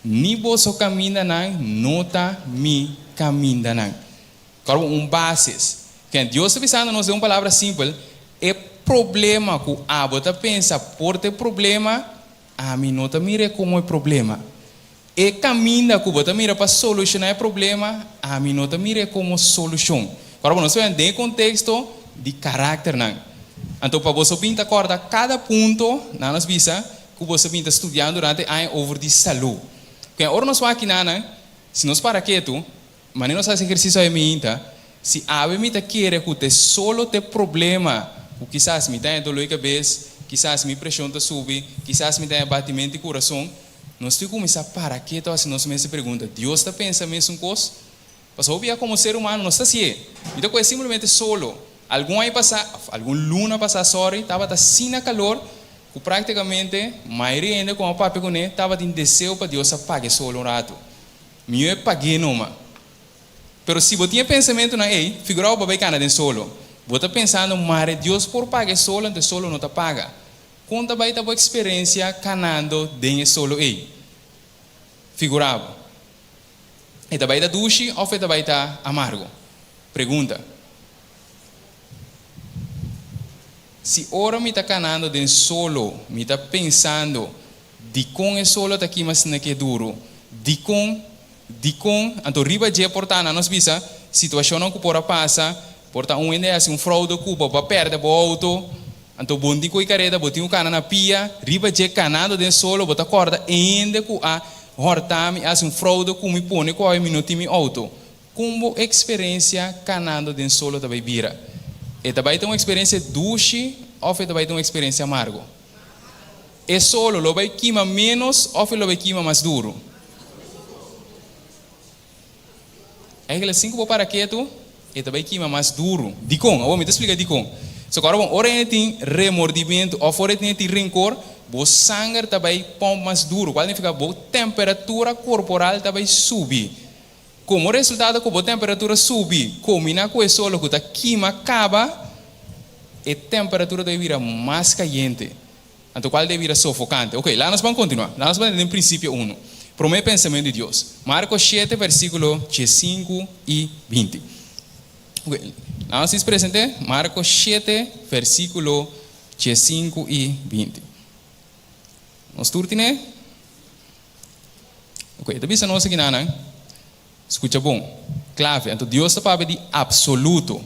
ni boso kamindanan no ta mi kamindanan. Kòrda un basis. Ken Dios ta bisando nos den un palabra simpel, e problema ku abo ta pensa por ta e problema, ami no ta mir'é komo e problema. E kaminda ku bo ta mira pa solushoná e problema, ami no ta mir'é komo solushon. Ora bo nos ta wak den e konteksto di karakternan. Anto pa boso bin ta kòrda kada punto, nan nos bisa ku boso bin ta studiando durante e aña over di salú. Ku ora nos wak kinanan, si nos para ketu, Manera nos hasi ehersisio awe miinta, si awe mi ta kere ku te solo te problema ku kisas mi ta haña doló di kabes, kisas mi preshon ta subi, kisas mi ta haña batimento di kurason, nos tin kuminsá para ketu hasi nos mes e pregunta, Dios ta pensa mesun kos? Pasobra hopi ya komo ser humano nos ta hasié. Mi ta kohe simplemente solo. Algun aña pasá, òf algun luna pasá, sòri, tabata asina kalor ku práktikamente mayoria hende ku a papia kuné tabatin deseo pa Dios a paga e solo un ratu. Mihó e pag'é numa. Pero si bo tin e pensamentunan ei, figurá bo pa bai kana den solo. Bo ta pensando, Mare Dios por paga e solo, anto e solo no ta paga. Kon ta bai ta bo eksperensia kanando den e solo ei? Figurá bo. E ta bai ta dushi òf e ta bai ta amargo? Pregunta. Si ora mi ta kanando den solo, mi ta pensando, Dikon e solo ta kima asina ke duru? Dikon? Dikon? Anto riba dje por ta, nan nos bisa, situashonnan ku por a pasa, por ta un hende a hasi un froude ku bo, bo a pèrdè bo outo, anto bo no tin ku e kareda, bo tin ku kana na pia, riba dje kanando den solo bo ta kòrda e hende ku a hòrta mi, a hasi un froude ku mi pone ku awe mi no tin mi outo. Kon bo eksperensia kanando den solo ta bai bira? E ta bai ta un eksperensia dushi òf e ta bai ta un eksperensia amargo? E solo lo bai kima ménos òf e lo bai kima mas duru? Eigenlijk sin ku bo para ketu, e ta bai kima mas duru. Dikon? Awor mi ta splika dikon. So kòrda bon, ora hende tin remordimentu òf ora hende tin renkor, bo sanger ta bai pòmp mas duru, kual significa bo temperatura korporal ta bai subi. Komo resultado ku bo temperatura subi, kombiná ku e solo ku ta kima kaba, e temperatura ta bira mas kayente, anto kual ta bira sofokante. Oke, laga nos ban kontinuá. Laga nos ban den prinsipio unu. Promé pensamentu di Dios. Marko shete versíkulo diesinku i binti. Oke, laga nos present'é. Marko shete versíkulo diesinku i binti. Nos tur tin'é? Ok, e ta bisa nos akinanan, skucha bon, klave. Anto Dios ta papia di apsoluto.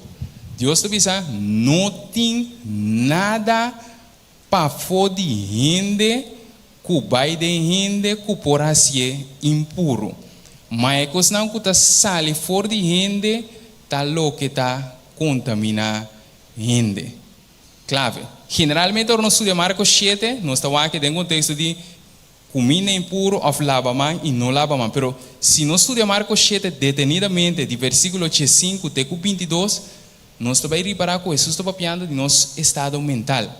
Dios ta bisa, no tin nada pafó di hende ku bai den hende ku por hasié impuru. Ma e kosnan ku ta sali for di hende ta loke ta kontaminá hende. Klave. Generalmente ora nos studia Marko shete, nos ta wak den konteksto di Kuminda impuru òf laba man i no laba man. Pero si nos studia Marko shete detenidamente, di versíkulo diesinku te ku bintidos, nos ta bai ripará ku Hesus ta papiando di nos estado mental.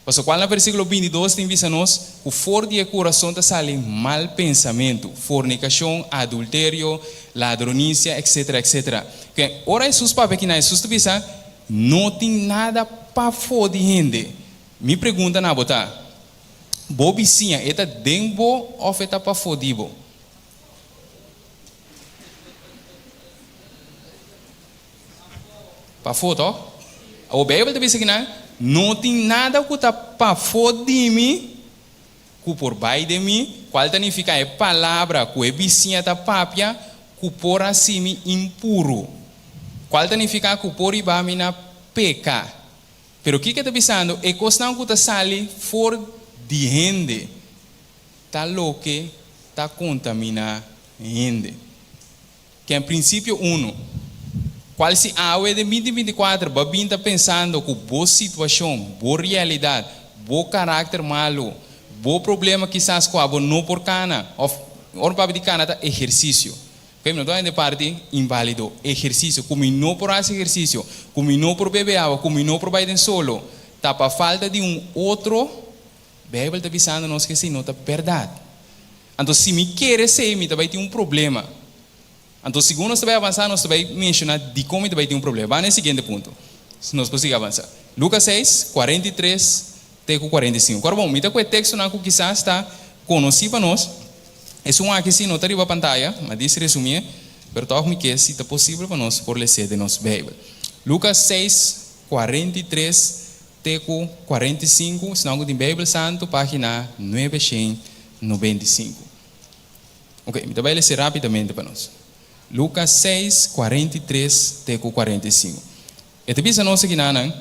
Pasobra kual na versíkulo bintidos tin bisa nos ku for di e kurason ta sali mal pensamentu, fornikashon, adulterio, ladronisia, etsetera, etsetera. Ke ora Hesus papia aki nan, Hesus ta bisa, No tin nada pafó di hende. Mi pregunta na bo ta, Bo bisiña e ta den bo òf e ta pafó di bo? Pafó, tòg? Awor Beibel ta bisa kinan, No tin nada ku ta pafó di mi ku por bai den mi, kual ta nifiká e palabra ku e bisiña ta papia ku por hasi mi impuru, kual ta nifiká ku por hiba mi na peka. Pero kiko e ta bisando? E kosnan ku ta sali for di hende ta loke ta kontaminá hende. Ken prinsipio unu, Kual si awe den binti bintikuater bo a bin ta pensando ku bo situashon, bo realidat, bo karakter malu, bo problema kisas ku abo no por kana, òf ora mi papia di kana ta ehersisio, ok, mi no ta hende parti inválido, ehersisio, ku mi no por hasi ehersisio, ku mi no por bebe awa, ku mi no por bai den solo, ta pa falta di un otro, Beibel ta bisando nos ku esei no ta bèrdat. Anto si mi kere esei mi ta bai tin un problema. Anto segun nos ta bai avansá nos ta bai menshoná dikon mi ta bai tin un problema. Ban na e siguiente punto. Nos por sigui avansá. Lukas seis, 43 te ku 45. Ora bon, mi ta ku e tekstonan ku kisas ta konosí pa nos. Esun aki sí no ta riba pantaya, ma dis resumié, pero tòg mi ke si ta posibel pa nos por les'é den nos Beibel. Lukas seis, 43 Te ku 45, esnan ku tin Beibel Santu, página 995. Ok, mi ta bai lese rápidamente pa nos. Lukas 6, 43 te ku 45. E ta bisa nos akinanan,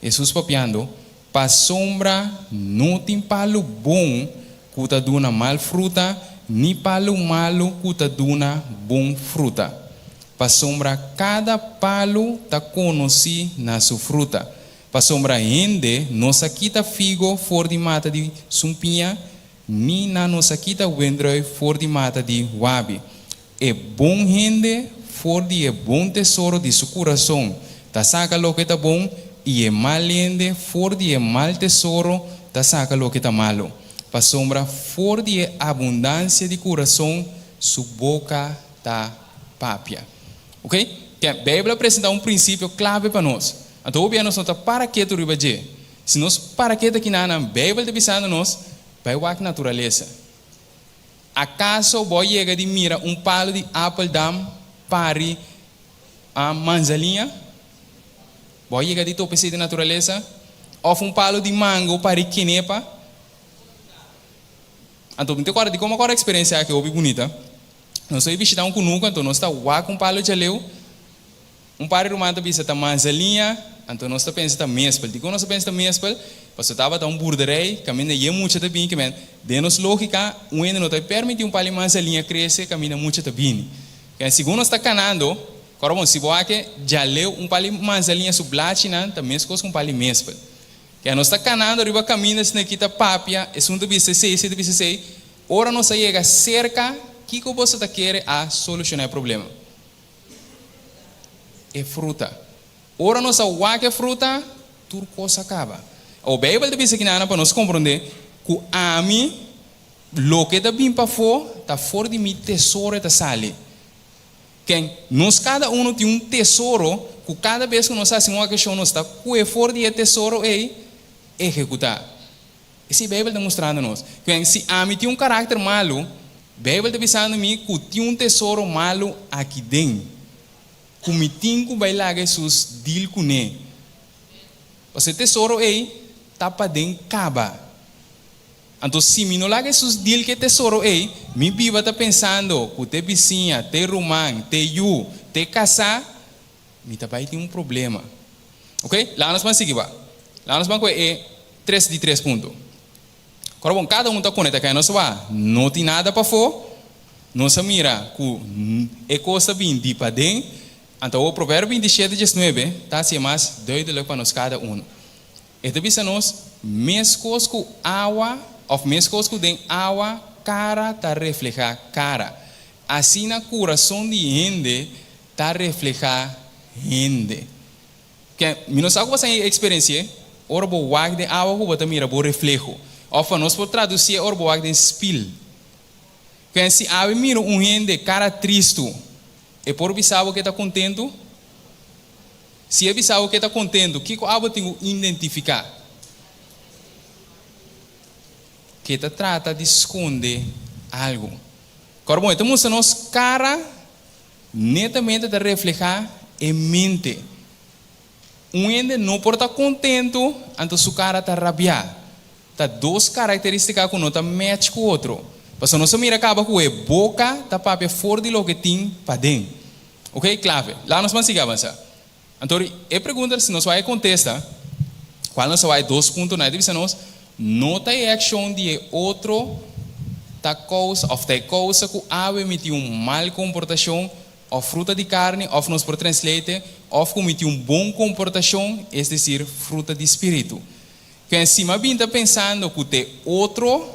Hesus papiando, Pasobra no tin palu bon ku ta duna mal fruta, ni palu malu ku ta duna bon fruta. Pasobra kada palu ta konosí na su fruta. Pasobra hende no sa kita figo for di mata di sumpiña, ni nan no sa kita wendrui for di mata di wabi. E bon hende for di e bon tesoro di su kurason ta saka loke ta bon, i e mal hende for di e mal tesoro ta saka loke ta malu. Pasobra for di e abundansia di kurason su boka ta papia. Oke? Ke Beibel a presentá un prinsipio klave pa nos. Anto hopi a nos no ta para ketu riba dje. Si nos para ketu aki nan, Beibel ta bisando nos, Bai wak naturalesa. Akaso bo a yega di mira un palu di apeldam pari a manzaliña? Bo a yega di topa esei den naturalesa? Òf un palu di mango pari kenepa? Anto mi ta kòrda di komo a kòrda eksperensia aki hopi bunita. Nos a bai bishitá un kunuku, anto nos ta wak un palu djaleu. Un par di ruman ta bisa ta manzaliña, anto nos ta pensa ta mespel. Dikon nos ta pensa ta mespel? Pasobra tabata un boerderij kaminda yen mucha ta bini, kimen den nos lógika un hende no ta permití un par di manzaliña krese kaminda mucha ta bini. Kimen segun nos ta kanando, kòrda bon, si bo wak djaleu un par di manzaliña su blachinan ta meskos ku un par di mespel. Kimen nos ta kanando riba kaminda esei kita papia, esun ta bisa esei, esei ta bisa esei. Ora nos a yega serka, kiko boso ta kere a solushoná e problema? E fruta. Ora nos a wak e fruta, tur kos a kaba. Awor, Beibel ta bisa kinanan pa nos komprondé ku ami, loke ta bin pafó, ta for di mi tesoro e ta sali. Ken? Nos kada uno tin un tesoro ku kada bes ku nos hasi un akshon nos ta kue for di e tesoro ei, ehekutá. Esei Beibel ta mustrando nos. Ken, si ami tin un karakter malu, Beibel ta bisando mi ku tin un tesoro malu aki den, ku mi tin ku bai laga Hesus dil kuné. Pasobra e tesoro ei ta paden kaba. Anto si mi no laga Hesus dil ku e tesoro ei, mi biba ta pensando ku t'e bisiña, t'e ruman, t'e yu, t'e kasá, Mi ta bai tin un problema. Ok, laga nos ban sigui ba. Laga nos ban ku e tres di tres punto. Kora bon, kada un ta konekta kai nos wak. No tin nada pafó. Nos a mira ku e kos ta bin di paden. Anto awor Proverbio 27 19 ta hasi e mas duidelijk pa nos kada uno. E ta bisa nos, Meskos ku awa, òf meskos ku den awa kara ta reflehá kara, asina kurason di hende ta reflehá hende. Ke, mi no sa ku boso a eksperensi'é. Ora bo wak den awa ku bo ta mira bo refleho. Òf nos por tradusié ora bo wak den spil. Ken si awe mira un hende kara tristu, e por bisa bo ku e ta kontentu? Si e bisa bo ku e ta kontentu, kiko abo tin ku identifiká? Ku e ta trata di skonde algu. Kòrda bon, e ta mustra nos kara netamente ta reflehá e mente. Un hende no por ta kontentu anto su kara ta rabiá. Ta dos karakterístika ku no ta match ku otro. Pasobra nos a mira kaba ku e boka ta papia for di loke tin paden. Ok, klave. Laga nos ban sigui avansá. Anto e pregunta si nos wak e kontesta, kual nos a wak e dos puntonan, e ta bisa nos, no ta e akshon di e otro ta kousa òf ta e kousa ku awe mi tin un mal komportashon òf fruta di karni òf nos por translate òf ku mi tin un bon komportashon, es desir fruta di spiritu. Ken si m'a bin ta pensando ku t'e otro,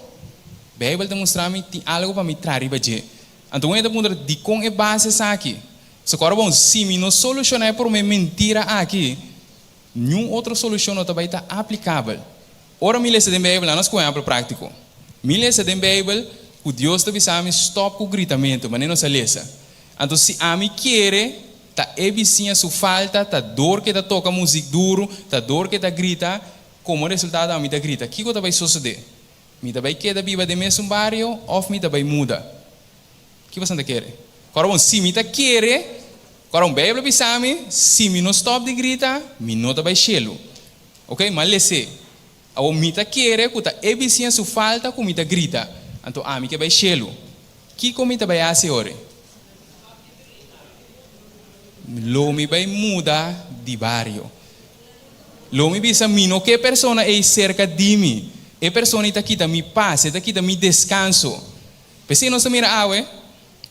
Beibel ta mustra mi tin algu pa mi traha riba dje. Anto un hende ta puntra, Dikon e base esaki? Sokoro bon, si mi no solushoná e promé mentira aki, niun otro solushon no ta bai ta aplikabel. Ora mi lesa den Beibel, nan nos ku un ehèmpel práktiko. Mi lesa den Beibel ku Dios ta bisa mi stòp ku gritamentu, manera nos a lesa. Anto si ami kere, ta e bisiña su falta, ta dor ku e ta toka muzik duru, ta dor ku e ta grita, komo resultado ami ta grita. Kiko ta bai sosodé? Mi ta bai keda biba den mesun bario òf mi ta bai muda? Ki boso ta kere? Kòrda bon, si mi ta kere, kòrda bon, Beibel a bisa mi, si mi no stòp di grita, mi no ta bai shelu. Ok, m'a les'é. Awor mi ta kere ku ta e bisiña su falta ku mi ta grita, anto ami ke bai shelu. Kiko mi ta bai hasi ora? Lo mi bai muda di bario. Lo mi bisa mi no ke e persona ei serka di mi. E persona ei ta kita mi pas, e ta kita mi deskanso. P'esei nos ta mira awe,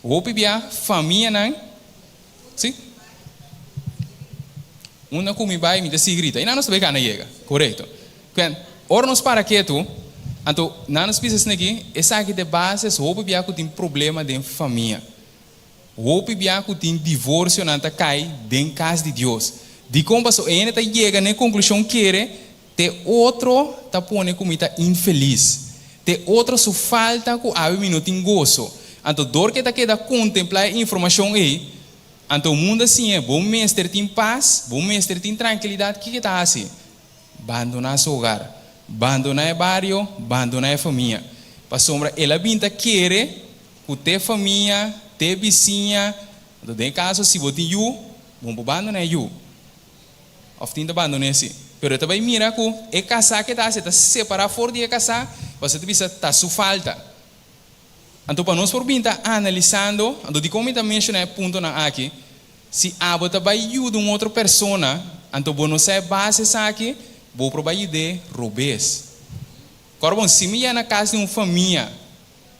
hopi bia famianan, si, unda ku mi bai mi ta sigui grita. I nan nos ta bai gana yega, korekto. Kwen, ora nos para ketu, anto nan nos bisa esaki, esaki ta e bases hopi bia ku tin problema den famia. Hopi bia ku tin divorsionan ta kai den kas di Dios. Dikon? Pasobra e hende ta yega na e konklushon kere te otro ta pone ku mi ta infelis. Te otro su falta ku awe mi no tin goso. Anto dor ku e ta keda kontemplá e informashon ei, anto mundu a siñ'é, bo mester tin pas, bo mester tin trankilidat, kiko e ta hasi? Bandoná su hogar, bandoná e bario, bandoná e famia. Pasobra el a bin ta kere ku te famia, te bisiña, anto den e kaso si bo tin yu, bo no por bandoná e yu. Òf tin ta bandon'é si. Pero e ta bai mira ku e kasá ke ta hasi, e ta separá for di e kasá, pasobra e ta bisa ta su falta. Anto pa nos por bin ta analisando, anto dikon mi ta menshoná e puntonan aki, si abo ta bai yuda un otro persona, anto bo no sa e base esaki, bo por bai yud'é robes. Kòrda bon, si mi yena kas di un famia,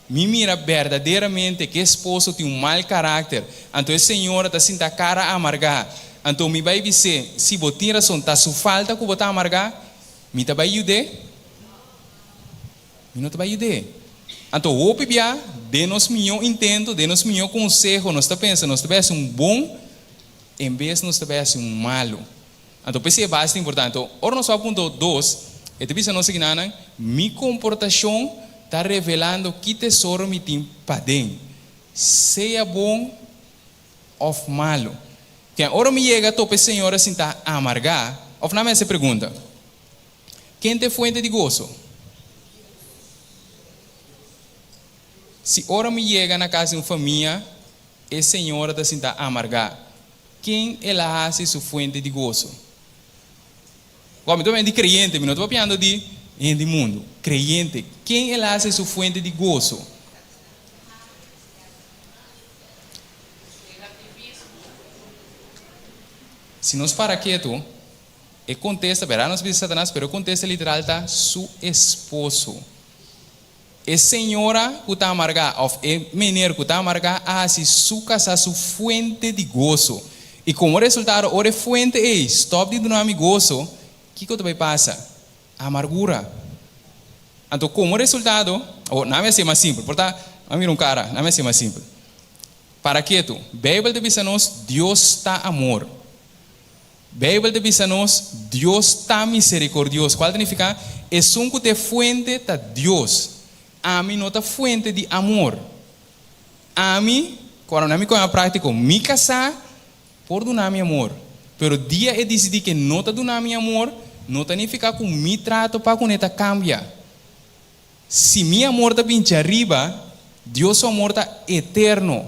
mi mira berdaderamente ku e esposo tin un mal karakter, anto e señora ta sinta kara amargá, anto mi bai bis'é, si bo tin rason, ta su falta ku bo ta amargá, mi ta bai yud'é? Mi no ta bai yud'é. Anto hopi bia, den nos mihó intento, den nos mihó konseho, nos ta pensa nos ta bai hasi un bon, en bes nos ta bai hasi un malu. Anto p'esei e base ta importante. Anto ora nos wak punto dos, e ta bisa nos esaki, Mi komportashon ta revelando ki tesoro mi tin paden, sea bon òf malu. Ken ora mi yega topa e señora sintá amargá, òf nan mi hasi e pregunta, Ken ta e fuente di goso? Si ora mi yega na kas di un famia, e señora ta sintá amargá, ken el a hasi su fuente di goso? Wak, mi ta papiando di kreyente, mi no ta papiando di hende di mundu. Kreyente, ken el a hasi su fuente di goso? Si nos para ketu, E kontesta, bèrdat nos bisa Satanas, pero e kontesta literal ta su esposo. E señora ku ta amargá òf e mener ku ta amargá a hasi su kasá su fuente di goso. I komo resultado, ora e fuente ei stòp di duna mi goso, kiko ta bai pasa? Amargura. Anto komo resultado, awor, nan mi hasié mas simpel, por ta, nan mira un kara, nan mi hasié mas simpel. Para ketu, Beibel ta bisa nos, Dios ta amor. Beibel ta bisa nos, Dios ta miserikordioso. Kual ta nifiká? Esun ku ta e fuente ta Dios. Ami no ta fuente di amor. Ami, ku na mi koña práktiko, mi kasá por duna mi amor. Pero dia e disidí ke no ta duna mi amor, no ta nifiká ku mi trato pa kuné ta kambia. Si mi amor ta bin djariba, Dios su amor ta eterno.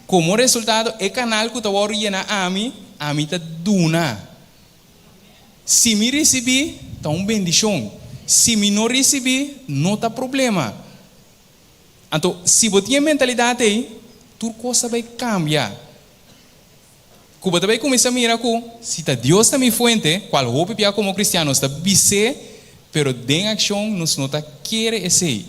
Komo resultado, e kanal ku ta wòrdu yena ami, ami ta duna. Si mi risibí, ta un bendishon. Si mi no risibí, no ta problema. Anto, si bo tin e mentalidat ei, tur kos ta bai kambia. Ku bo ta bai kuminsá mira ku si ta Dios ta mi fuente, kual hopi bia komo kristian nos ta bis'é, pero den akshon nos no ta kere esei.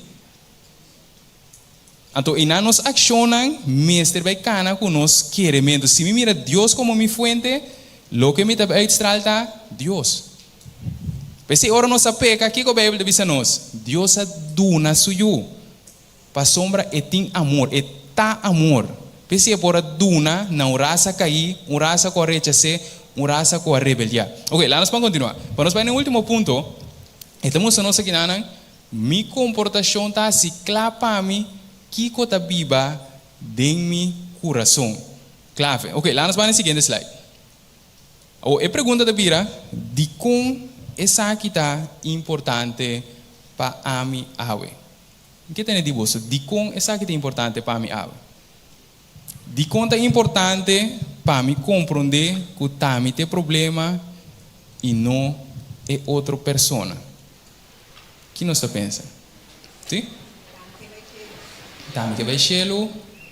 Anto einan nos akshonnan mester bai kana ku nos kerementu. Si mi mira Dios komo mi fuente, loke mi ta bai uitstral ta Dios. P'esei ora nos a peka, kiko Beibel ta bisa nos? Dios a duna su Yu. Pasobra e tin amor, e ta amor. P'esei e por a duna na un rasa kaí, un rasa ku a rechas'é, un rasa ku a rebeldiá. Oke, laat nos ban kontinuá. Pa nos bai na e último punto, e ta mustra nos akinanan, Mi komportashon ta hasi kla pa mi kiko ta biba den mi kurason. Klave. Oke, laat nos bai na e siguiente slide. Awor, e pregunta ta bira, Dikon esaki ta importante pa ami awe? Mi ke tene di boso, dikon esaki ta importante pa mi awe? Dikon ta importante pa mi komprondé ku ta mi ta e problema i no e otro persona? Ki nos ta pensa? Si? Ta mi ke bai shelu,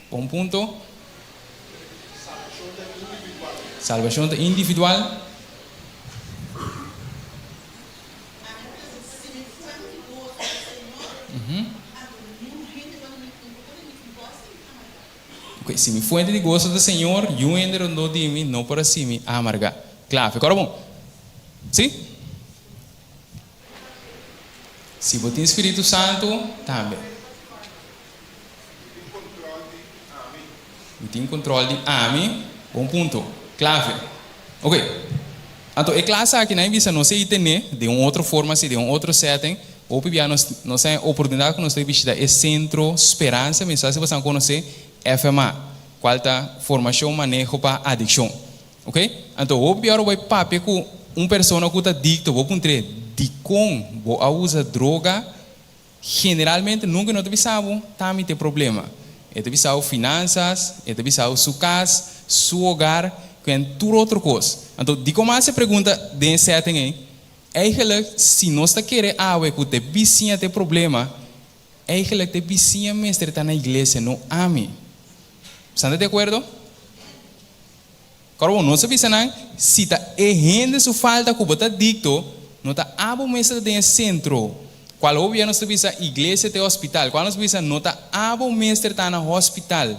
bon punto. Salbashon ta individual. Ok, si mi fuente di goso ta Señor, yu hende rondó di mi no por hasi mi amargá. Clave, kòrda bon. Sí? Si bo tin Spiritu Santu, tambe. Mi tin control di ami. Bon punto. Clave. Ok. Anto e klas aki nan bisa nos ei tene den un otro forma si, den un otro setting. Hopi bia nos nos a oportunidad ku nos ta bishita e Centro Speransa, mi sa si boso a konosé FMA, kual ta Formashon Maneho pa Adikshon. Ok. Anto hopi bia ora bo bai papia ku un persona ku ta adikto, bo puntr'é dikon bo a usa droga, Generalmente nunca no ta bisa bo ta mi ta e problema. E ta bisa bo finanzas, e ta bisa bo su cas, su hogar, cu en tur otro cos. Anto, dicon mas e pregunta den e setting ey? Eigenlijk, si nos ta kere awe cu ta e bisiña ta e problema, eigenlijk ta e bisiña mester ta na iglesia, no ami. Bo ta di acuerdo? Kòrda bo, nos a bisa nan, si ta e hende su falta ku bo ta dikto, no ta abo mester ta den e sentro. Kual hopi bia nos ta bisa iglesia ta e hospital, kual nos ta bisa no ta abo mester ta na hospital.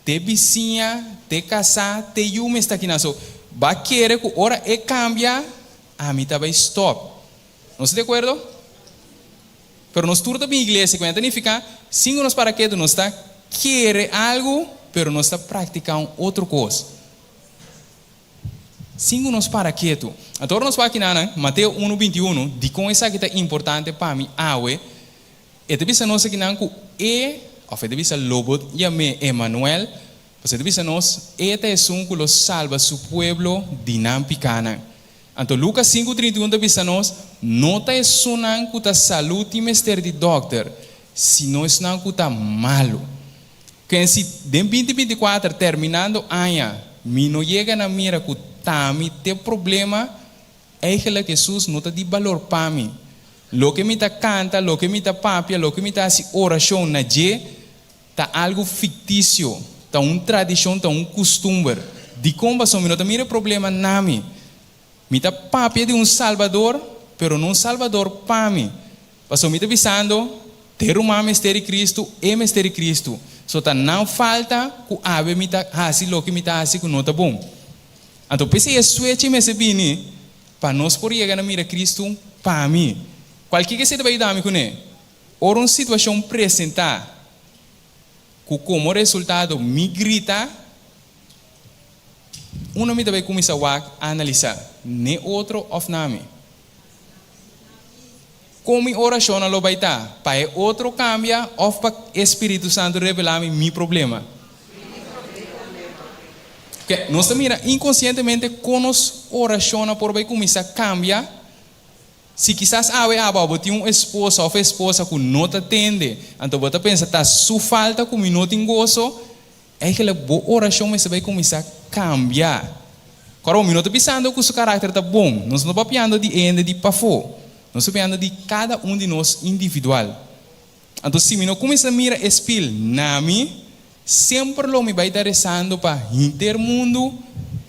Te bisiña, te kasá, te yu mester ta kinan. So, bo a kere ku ora e kambia, ami ta bai stòp. Nos ta di akuerdo? Pero nos tur ta bin iglesia, ku ta nifiká sin ku nos para ketu nos ta kere algu, pero nos ta praktiká un otro kos. Sin ku nos para ketu. Anto ora nos wak kinanan, Mateo unu 21, dikon esaki ta importante pa mi awe? E ta bisa nos akinan ku e, òf e ta bisa lo bo yam'é Emanuel, pasobra e ta bisa nos, e ta esun ku lo salba su pueblo di nan pikánan. Anto Lukas sinku 31 ta bisa nos, No ta esunnan ku ta salú tin mester di dòkter, sino esnan ku ta malu. Ken si den binti 24, terminando aña, mi no yega na mira ku t'ami t'e problema, eigenlijk Hesus no ta di balor pa mi. Loke mi ta kanta, loke mi ta papia, loke mi ta hasi orashon na dje, Ta algu fiktisio, ta un tradishon, ta un kustumber. Dikon pasobra mi no ta mira e problema na mi? Mi ta papia di un Salbador, pero no un Salbador pa mi. Pasobra mi ta bisando, Te ruman mester di Kristu, e mester di Kristu. So ta nan falta ku awe mi ta hasi loke mi ta hasi ku no ta bon. Anto p'esei e swechi mester bini pa nos por yega na mira Kristu pa mi. Kualke ke esei ta bai yuda mi kuné? Ora un situashon presentá ku komo resultado mi grita, uno mi ta bai kuminsá wak analisá. N'e otro òf na mi? Kon mi orashonnan lo bai ta? Pa e otro kambia òf pa e Spiritu Santu revelá mi mi problema? Oke, nos ta mira inkonsientemente kon nos orashonnan por bai kuminsá kambia. Si kisas awe abo bo tin un esposo òf esposa ku no ta tende, anto bo ta pensa ta su falta ku mi no tin goso, Eigenlijk bo orashon mester bai kuminsá kambia. Kòrda mi no ta bisando ku su karakter ta bon. Nos no papiando di e hende di pafó. Nos ta papiando di kada un di nos individual. Anto si mi no kuminsá mira e spil na mi, semper lo mi bai ta resando pa henter mundu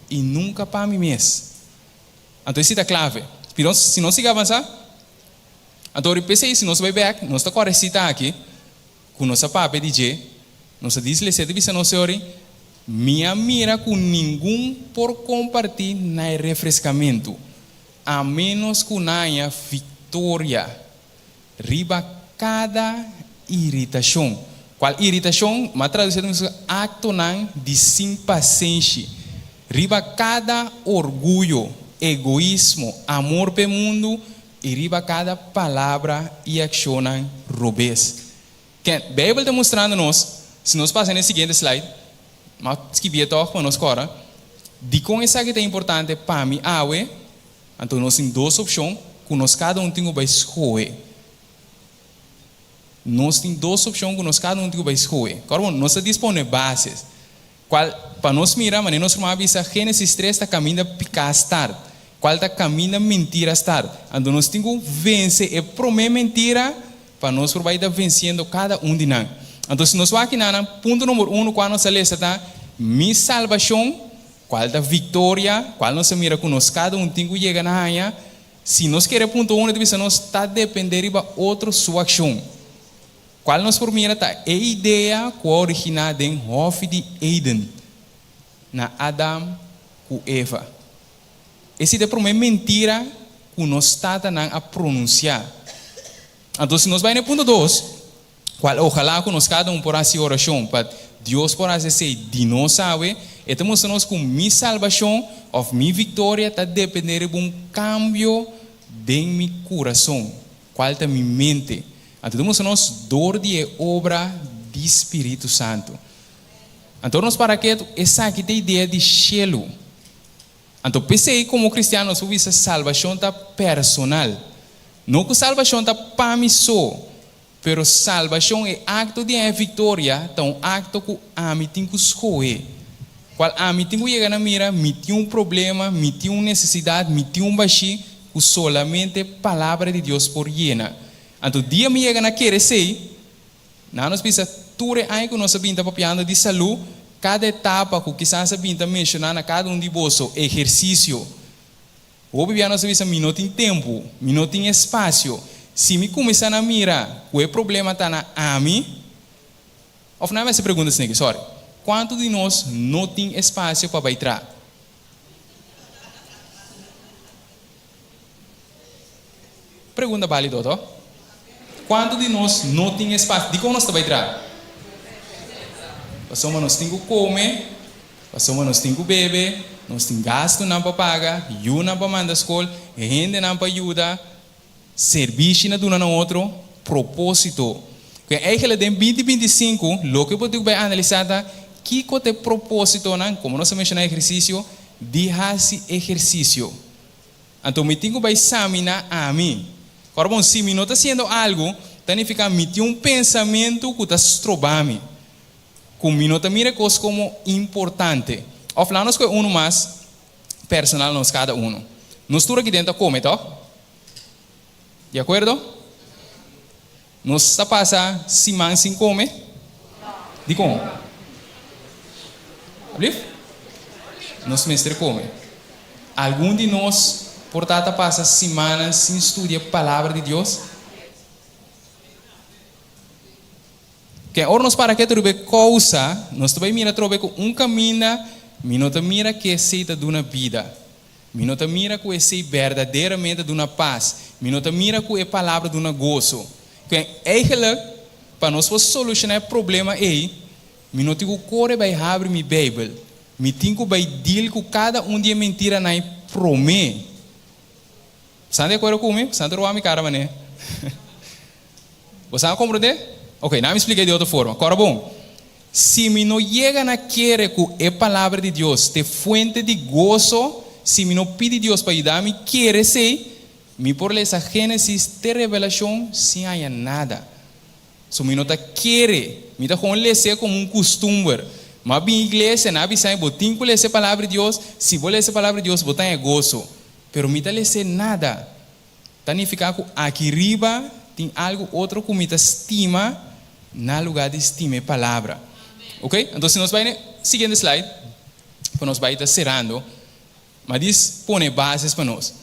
i nunka pa mi mes. Anto esei ta klave. Pero si nos sigui avansá, anto ora p'esei si nos bai bèk, nos ta kòrda e sita aki. Ku nos a papia di dje, nos a dislesé ta bisa nos Señor, Mi a mira ku ningun por kompartí na e refreskamentu, a ménos ku nan haña viktoria riba kada iritashon. Kual iritashon? M'a tradusí ta bisa aktonan di sin pasenshi, riba kada orguyo, egoismo, amor p'e mundu, I riba kada palabra i akshonnan robes. Ken Beibel ta mustrando nos, si nos pasa na e siguiente slide, m'a skibié tòg pa nos kòrda, dikon esaki ta importante pa mi awe, anto nos tin dos opshon ku nos kada un tin ku bai skohe. Nos tin dos opshon ku nos kada un tin ku bai skohe. Kòrda bon, nos ta disponé bases. Cual, pa nos mira, manera nos ruman a bisa, Génesis tres ta caminda picá start, cual ta caminda mentira start. Anto nos tin cu vence e prome mentira pa nos por bay ta venciendo cada un di nan. Anto si nos wak kinanan, punto number uno cual nos a lesa ta, Mi salbacion, cual ta victoria, cual nos a mira cu nos cada un tin cu yega na haña, si nos kere punto uno ta bisa nos ta depende riba otro su accion. Cual nos por mira ta e idea cu a origina den Hofi di Eden, na Adam cu Eva. Esi ta e prome mentira cu nos tatanan a pronuncia. Anto si nos bay na e punto dos, cual ojalá cu nos cada un por haci oracion pa Dios por haci esey di nos awe, e ta mustra nos cu mi salbacion of mi victoria ta depende riba un cambio den mi curason, cual ta mi mente. Anto ta mustra nos dor di e obra di Spiritu Santu. Anto ora nos para ketu, esaki ta idea di shelu. Anto p'esei komo kristiano nos por bisa salbashon ta personal. No ku salbashon ta pa mi so, pero salbashon, e akto di haña viktoria, ta un akto ku ami tin ku skohe. Kual ami tin ku yega na mira, mi tin un problema, mi tin un nesesidat, mi tin un bashí ku solamente Palabra di Dios por yena. Anto dia mi yega na kere esei, nan nos bisa tur e aña ku nos a bin ta papiando di salú, kada etapa ku kisas a bin ta menshoná na kada un di boso, ehersisio. Hopi bia nos a bisa mi no tin tempu, mi no tin espasio. Si mi kuminsá na mira ku e problema ta na ami, òf nan a mester pregunta esaki, sòri, kuantu di nos no tin espasio pa bai traha? Pregunta bálido, to? Kuantu di nos no tin espasio? Dikon nos ta bai traha? Pasobra nos tin ku kome, pasobra nos tin ku bebe, nos tin gastunan pa paga, yunan pa manda skol, hendenan pa yuda, serbishi na duna na otro, propósito. Ku eigentlik den binti 25, loke bo tin ku bai analisá ta kiko ta e propósitonan, komo nos a menshoná ehersisio, di hasi ehersisio. Anto mi tin ku bai saminá ami. Ora bon, si mi no ta hasiendo algu, ta nifiká mi tin un pensamentu ku ta stroba mi, ku mi no ta mira e kos komo importante. Òf laga nos kohe unu mas personal nos kada unu. Nos tur aki den ta kome, tòg? Di akuerdo? Nos ta pasa siman sin kome? Dikon? Ablief? Nos mester kome. Algun di nos por ta ta pasa simannan sin studia Palabra di Dios? Ken ora nos para ketu riba e kousa, nos ta bai mira atrobe ku un kaminda mi no ta mira ke esei ta duna bida. Mi no ta mira ku esei berdaderamente ta duna pas. Mi no ta mira ku e palabra duna goso. Ken eigenlijk, pa nos por solushoná e problema ei, mi no tin ku kore bai habri mi Beibel. Mi tin ku bai deal ku kada un di e mentiranan ei. promé. Bosan di akuerdo ku mi? Bosan ta roba mi kara manera. Bosan a komprondé? Ok, na mi splik'é di otro forma. Kòrda bon, si mi no yega na kere ku e Palabra di Dios ta e fuente di goso, si mi no pidi Dios pa yuda mi kere esei, mi por lesa Génesis te Revelashon sin haña nada. So mi no ta kere, mi ta gewoon les'é komo un kustumber. M'a bin iglesia, nan a bisa mi, bo tin ku lesa e Palabra di Dios, si bo lesa e Palabra di Dios bo ta haña goso. Pero mi ta les'é nada. Ta nifiká ku aki riba tin algu otro ku mi ta stima na lugá di stima e Palabra. Oke, anto si nos bai na e siguiente slide, pa nos bai ta serando, m'a dis pone bases pa nos.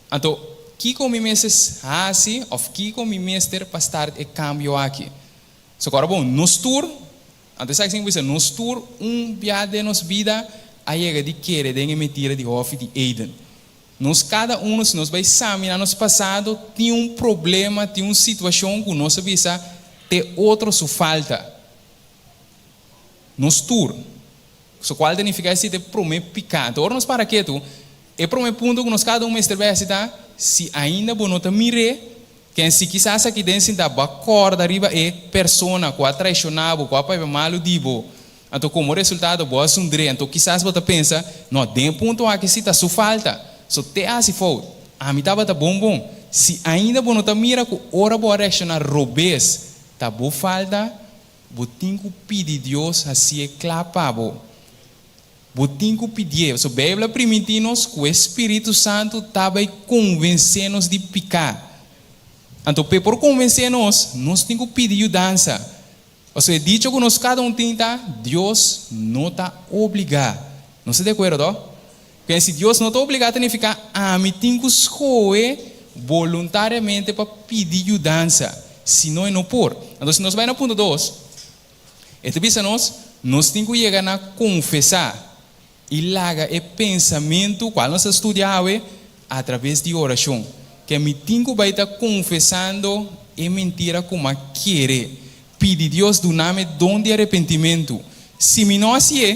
Anto, kiko mi mester hasi òf kiko mi mester pa start e kambio aki? So kòrda bon, nos tur, anto esaki sin bisa, nos tur un bia den nos bida a yega di kere den e mentira di hòfi di Eden. Nos kada uno, si nos bai saminá nos pasado, tin un problema, tin un situashon ku nos a bisa t'e otro su falta. Nos tur. So cual ta nifica esi ta e prome pica. Anto ora nos para ketu, e prome punto cu nos cada un mester bay haci ta, si ainda bo no ta mir'é, ken si kisas aki den sinta bo a corda riba e persona cu a traiciona bo, cu a papia malu di bo, anto como resultado bo a zundr'é, anto kisas bo ta pensa, no, den e punto aki si ta su falta, so te a haci fout, ami tabata bon bon. Si ainda bo no ta mira cu ora bo a reacciona robes ta bo falta, Bo tin ku pidi Dios hasié kla pa bo. Bo tin ku pidié. Pasobra Beibel a primintí nos ku e spiritu santu ta bai konvensé nos di piká. Anto p'e por konvensé nos, nos tin ku pidi yudansa. Pasobra e dicho ku nos kada un tin ta, Dios no ta obligá. Nos ta di akuerdo, tò? P'e si Dios no ta obligá ta nifiká ami tin ku skohe boluntariamente pa pidi yudansa, si no e no por. Anto si nos bai na punto dos, e ta bisa nos, nos tin ku yega na konfesá i laga e pensamentu kual nos ta studia awe atraves di orashon. Ke mi tin ku bai ta konfesando e mentira ku m'a kere. Pidi Dios duna mi don di arepentimentu. Si mi no hasié,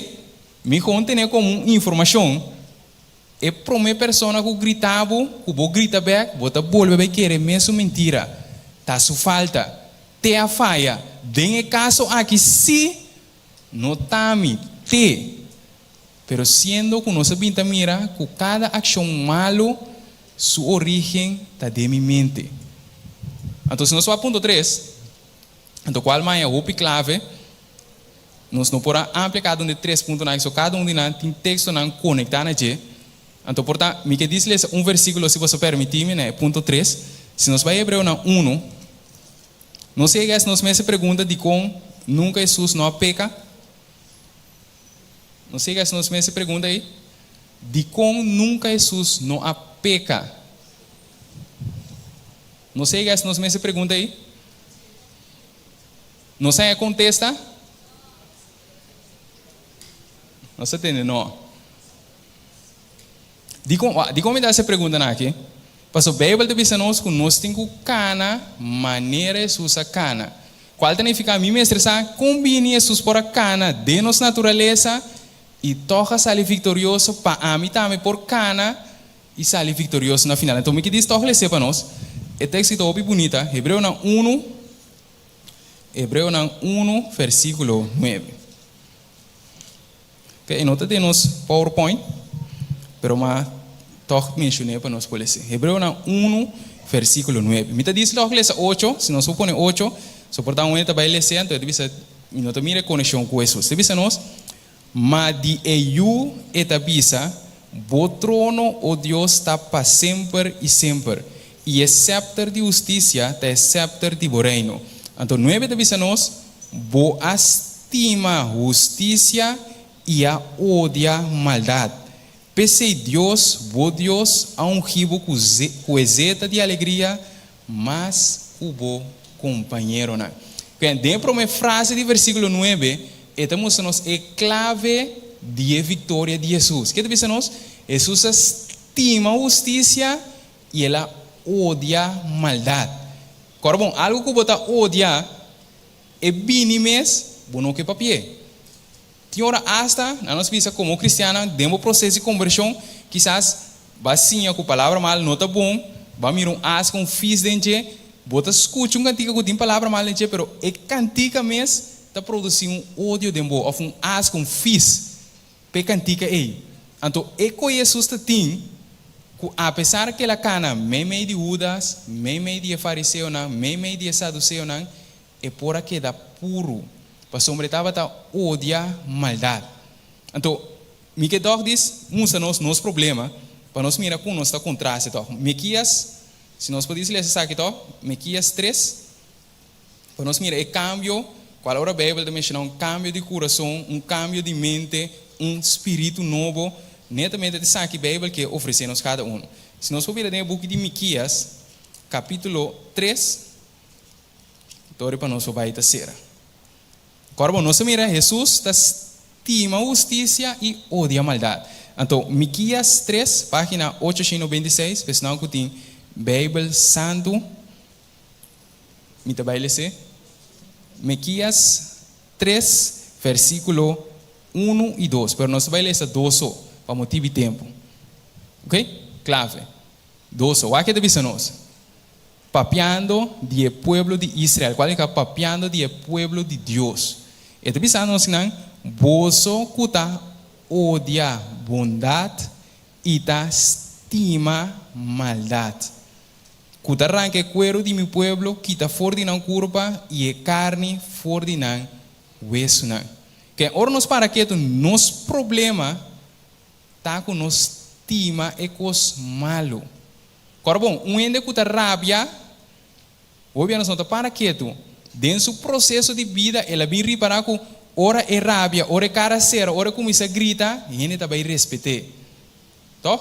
Mi kon tene komo un informashon, e prome persona ku grita bo, ku bo grita bek, bo ta bolbe bai kere mesun mentira. Ta su falta. Te a faya. Den e kaso aki si, no ta mi, te. Pero siendo ku nos a bin ta mira ku kada akshon malu su origen ta den mi mente. Anto si nos wak punto tres, anto kual maya hopi klave, Nos no por a amplia kada un di e tres puntonan aki, so kada un di nan tin tekstonan konektá na dje. Anto por ta, mi ke dis lesa un versíkulo si boso permití mi na e punto tres. Si nos bai Hebreonan unu, nos yega es nos mes e pregunta dikon nunka Hesus no a peka? Nos yega es nos mes e pregunta ei, dikon nunka Hesus no a peka? Nos yega es nos mes e pregunta ei? Nos haña kontesta? Nos ta tende no. Dikon, dikon mi ta hasi e preguntanan aki? Pasobra Beibel ta bisa nos ku nos tin ku kana manera Hesus a kana. Kual ta nifiká mi mester sa kon bini Hesus por a kana den nos naturalesa i tòg a sali viktorioso pa ami tambe por kana i sali viktorioso na final. Anto mi ke dis tòg les'é pa nos. E teksto ta hopi bunita, Hebreonan unu. Hebreonan unu versíkulo nuebe. Ok, e no ta den nos PowerPoint, pero m'a tòg menshoné pa nos por lesa. Hebreonan unu versíkulo nuebe. Mi ta disi tòg lesa ocho, si nos por pone ocho, so por ta un hende ta bai les'é, anto e ta bisa, mi no ta mira e konekshon ku Hesus. E ta bisa nos, Ma di e Yu e ta bisa, Bo trono, o Dios, ta pa semper i semper, i e sèpter di hustisia ta e sèpter di bo reino. Anto nuebe ta bisa nos, Bo a stima hustisia i a odia maldat. P'esei Dios, bo Dios, a ungí bo ku e zeta di alegria mas ku bo kompañeronan. Bien, den e promé frase di versíkulo nuebe, e ta mustra nos e klave di e viktoria di Hesus. Ke ta bisa nos? Hesus a stima hustisia i el a odia maldat. Kòrda bon, algu ku bo ta odia, e bini mes, bo no ke papi'é. Tin ora asta, na nos bisa komo kristiannan, den bo proseso di kombershon, kisas bo a siña ku palabra malu no ta bon, bo a mira un aska, un fis den dje, bo ta skucha un kantika ku tin palabra malu den dje, pero e kantika mes ta produsí un odio den bo òf un aska, un fis pa e kantika ei. Anto e ku Hesus ta tin ku apesar ku el a kana meimei di Hudas, meimei di e fariseonan, meimei di e saduseonan, E por a keda puru, pasobra e tabata odia maldat. Anto, mi ke tòg dis mustra nos nos problema, pa nos mira kon nos ta kontraste tòg. Mekias, si nos por dis lesa esaki tòg, Mekias tres, pa nos mira e kambio, kual ora Beibel ta menshoná un kambio di kurason, un kambio di mente, un spiritu nobo, netamente ta esaki Beibel ke ofresé nos kada unu. Si nos por bira den e buki di Mikias, kapítulo tres. Tori pa nos por bai ta sera. Kòrda bo, nos a mira Hesus ta stima hustisia i odia maldat. Anto, Mikias tres, página 896, pa esnan ku tin Beibel Santu, mi ta bai les'é. Mikias tres, versíkulo unu i dos, pero nos ta bai lesa dos so, pa motibu di tempu. Oké? Klave. Dos so. Wak ke ta bisa nos. Papiando di e pueblo di Israel, cual indica papiando di e pueblo di Dios. E ta bisa nos nan, Boso cu ta odia bondad y ta stima maldad, cu ta ranca e cuero di mi pueblo kita for di nan curpa y e carni for di nan wesunan. Ken ora nos para ketu nos problema ta cu nos stima e cos malo. Kòrda bon, un hende ku ta rabia, hopi bia nos no ta para ketu. Den su proseso di bida el a bin ripará ku ora e rabia, ora e kara sera, ora e kuminsá grita, hende ta bai respet'é. Tòg?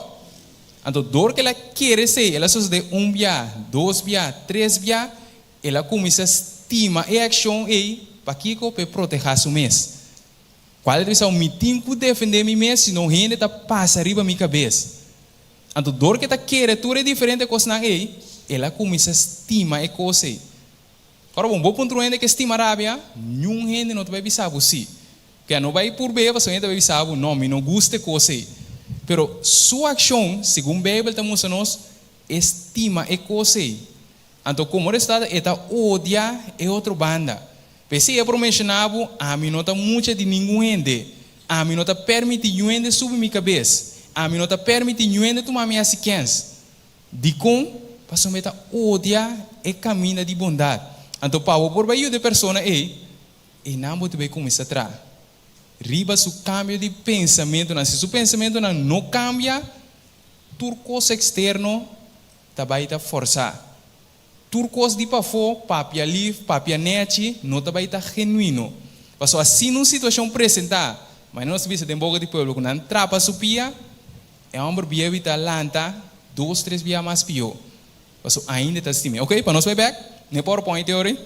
Anto dor ku el a kere esei, el a sosodé un bia, dos bia, tres bia, el a kuminsá stima e akshon ei, pakiko? Pa e protehá su mes. Kual ta bisa, Mi tin ku defendé mi mes, sino hende ta pasa riba mi kabes. Anto dor ke ta kere tur e diferente kosnan ei, el a kuminsá stima e kos ei. Ora bon, bo puntra un hende ke stima rabia, niun hende no ta bai bisa bo sí. Ke a no bai purb'é pasobra hende ta bai bisa bo, No, mi no gusta e kos ei. Pero su akshon, segun Beibel ta mustra nos, e stima e kos ei. Anto komo resultado e ta odia e otro banda. P'esei e por menshoná bo, Ami no ta mucha di ningun hende. Ami no ta permití niun hende subi mi kabes. Ami no ta permití niun hende tuma mi hasi kens. Dikon? Pasobra e ta odia e kaminda di bondat. Anto pa bo por bai yuda e persona ei, einan bo ta bai kuminsá traha riba su kambio di pensamentunan. Si su pensamentunan no kambia, tur kos eksterno ta bai ta forsá. Tur kos di pafó, papia lif, papia nèchi, no ta bai ta genuino. Pasobra asina un situashon presentá, manera nos ta bisa den boka di pueblo ku nan trapa su pia, e hòmber bieu i ta lanta dos tres bia mas pió. Pasobra ainda e ta stim'é. Oké, pa nos bai bèk n'e PowerPoint teori.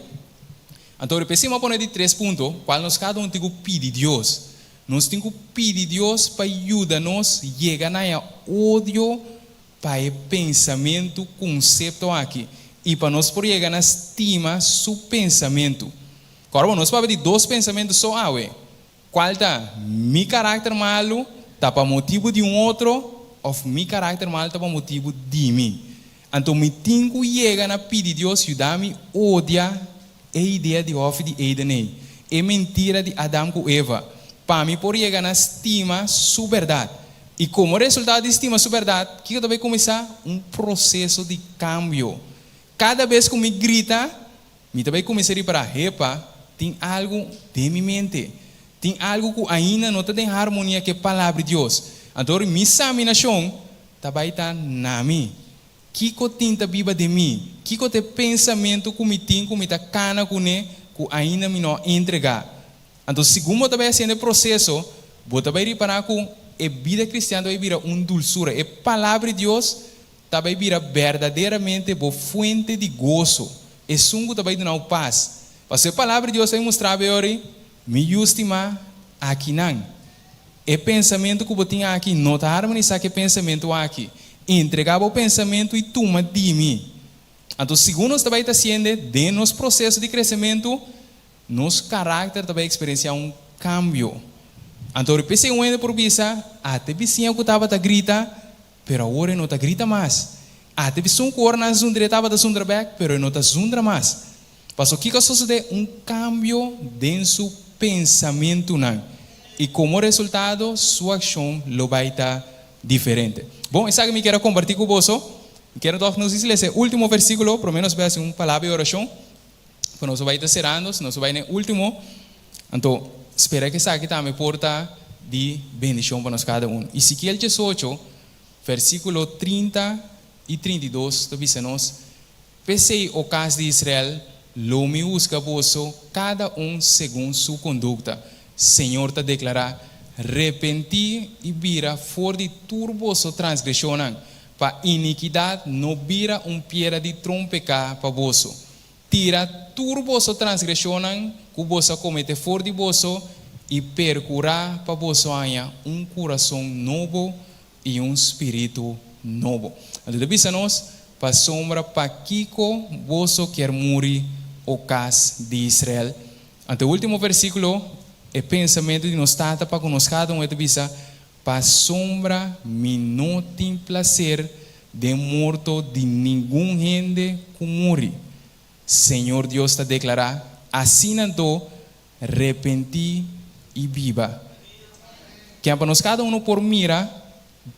Anto riba esei mi a pone di tres punto, kual nos kada un tin ku pidi Dios. Nos tin ku pidi Dios pa yuda nos yega na e odio Pa e pensamentu konsepto aki i pa nos por yega na stima su pensamentu. Kòrda bo, nos papia di dos pensamentu so awe, kual ta, mi karakter malu ta pa motibu di un otro òf mi karakter malu ta pa motibu di mi. Anto mi tin ku yega na pidi Dios yuda mi odia e idea di hòfi di Eden ei, e mentira di Adam ku Eva, pa mi por yega na stima su bèrdat. I komo resultado di stima su bèrdat, kiko ta bai kuminsá? Un proseso di kambio. Kada bes ku mi grita, mi ta bai kuminsá ripará, Hepa, tin algu den mi mente. Tin algu ku ainda no ta den harmonia ku e Palabra di Dios. Anto ora mi saminashon ta bai ta na mi. Kiko tin ta biba den mi? Kiko ta e pensamentu ku mi tin ku mi ta kana kuné ku ainda mi no a entregá? Anto segun bo ta bai hasiendo e proseso, bo ta bai ripará ku e bida kristian ta bai bira un dulsura. E Palabra di Dios ta bai bira berdaderamente bo fuente di goso, esun ku ta bai duna bo pas. Pasobra e Palabra di Dios ta bai mustra bo e ora ei, Mi yu stimá, akinan. E pensamentu ku bo tin aki no ta harmonisá ku e pensamentu aki. Entregá bo pensamentu i tuma di mi. Anto segun nos ta bai ta hasiende den nos proseso di kresementu, nos karakter ta bai eksperensiá un kambio. Anto p'esei un hende por bisa, Ate bisiña ku tabata grita, pero awor e no ta grita mas. Ate esun ku ora nan zundr'é tabata zundra bèk, pero e no ta zundra mas. Paso kiko a sosodé? Un kambio den su pensamentunan i komo resultado su akshon lo bai ta diferente. Bon, esaki mi kier a kompartí ku boso. Mi kier tòg nos lesa e último versíkulo, promé nos bai hasi un palabra di orashon. Ku nos bai ta serando, si nos bai na e último, anto spera ku esaki tambe por ta di bendishon pa nos kada un. Ezekiel diesocho, versíkulo 30 i 32 ta bisa nos, P'esei, o kas di Israel, lo mi husga boso kada un segun su kondukta, Señor ta deklará. Repentí i bira for di tur boso transgreshonnan, pa inikidat no bira un piedra di trompeká pa boso. Tira tur boso transgreshonnan ku boso a kometé for di boso i perkurá pa boso haña un kurason nobo i un spiritu nobo. Anto ta bisa nos, Pasobra pakiko boso kier muri, o kas di Israel? Anto e último versíkulo, e pensamentu di nos Tata pa ku nos kada un, e ta bisa, Pasobra mi no tin plaser den morto di ningun hende ku muri, Señor Dios ta deklará, asina anto repentí i biba. Ken pa nos kada uno por mira,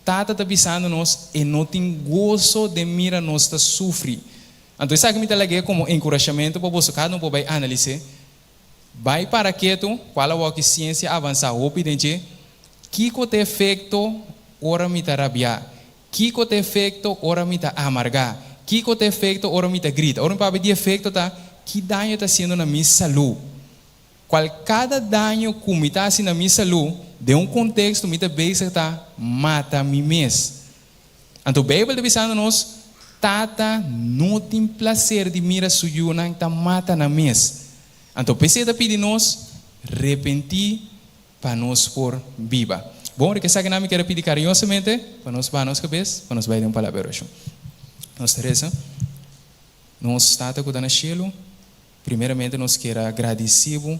Tata ta bisando nos e no tin goso den mira nos ta sufri. Anto esaki mi ta lag'é komo enkurashamentu pa boso kada un por bai analis'é. Bai para ketu, kual awor ki siensia a avansá hopi den dje, kiko ta efekto ora mi ta rabiá? Kiko ta efekto ora mi ta amargá? Kiko ta efekto ora mi ta grita? Ora mi papia di efekto ta, ki daño ta hasiendo na mi salú? Kual kada daño ku mi ta hasi na mi salú, den un konteksto mi ta bezig ta mata mi mes. Anto Beibel ta bisando nos, Tata no tin plaser di mira su yunan ta mata nan mes. Anto p'esei ta pidi nos repentí pa nos por biba. Bon, rica esaki nan mi kier a pidi cariñosamente pa nos baha nos cabes pa nos bai den un palabra di oracion. Nos ta reza, Nos Tata cu ta na cielo, primeramente nos kier a gradici Bo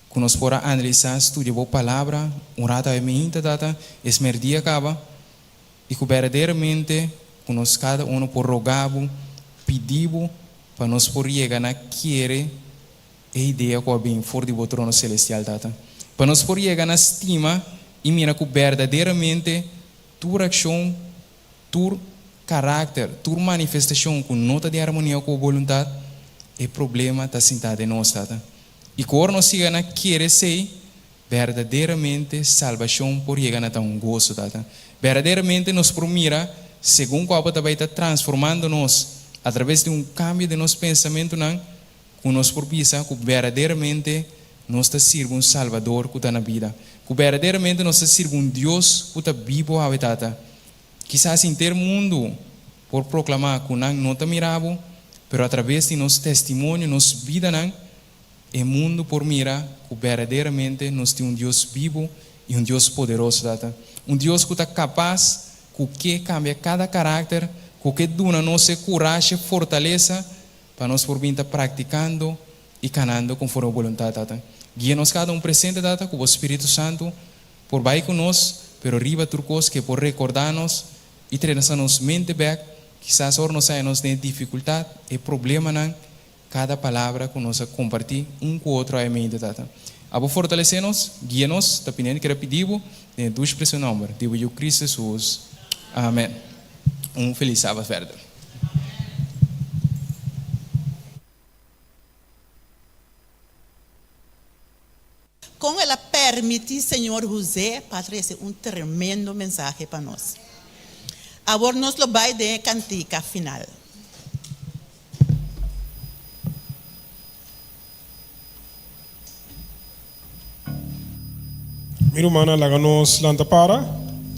cu nos por a analiza, studia Bo Palabra un rato awe mainta, Tata, es merdia caba, y cu berdaderamente cu nos cada uno por roga Bo, pidi Bo pa nos por yega na kere e idea ku a bin for di bo trono selestial, Tata. Pa nos por yega na stima i mira ku berdaderamente tur akshon, tur karakter, tur manifestashon ku no ta di armonia ku bo boluntat, e problema ta sintá den nos, Tata. I ku ora nos yega na kere esei, berdaderamente salbashon por yega na ta un goso, Tata. Berdaderamente nos por mira segun ku abo ta bai ta transformando nos atraves di un kambio den nos pensamentunan, Ku nos por bisa ku berdaderamente nos ta sirbi un Salbador ku ta na bida, ku berdaderamente nos ta sirbi un Dios ku ta bibu awe, Tata. Kisas henter mundu por proklamá ku nan no ta mira bo, pero atraves di nos testimonio, nos bidanan, e mundu por mira ku berdaderamente nos tin un Dios bibu i un Dios poderoso, Tata. Un Dios ku ta kapas ku ke kambia kada karakter, ku ke duna nos e kurashi, fortalesa, Pa nos por bin ta praktikando i kanando konforme bo boluntat, Tata. Guia nos kada un presente, Tata, ku bo Spiritu Santu por bai ku nos, pero riba tur kos ke por rekordá nos i trese nos mente bèk, kisas ora nos haña nos den e difikultat, e problemanan, kada palabra ku nos a kompartí un ku otro awe mente, Tata. Abo fortalesé nos, guia nos, ta pidiendo kere pidi bo den e dushi presioso nòmber di bo Yu Cristo Hesus. Amèn. Un felis sabat verder. Kon el a permití Señor Husé pa trese un tremendo mensahe pa nos? Awor nos lo bai den e kantika final. Mi rumannan, laga nos lanta para.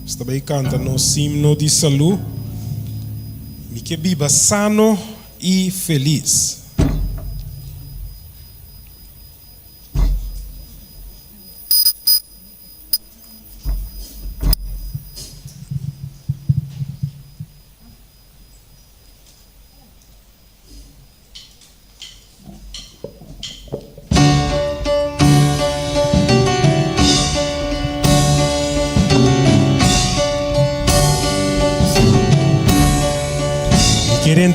Nos ta bai kanta nos himno di salú, Mi ke biba sano i felis.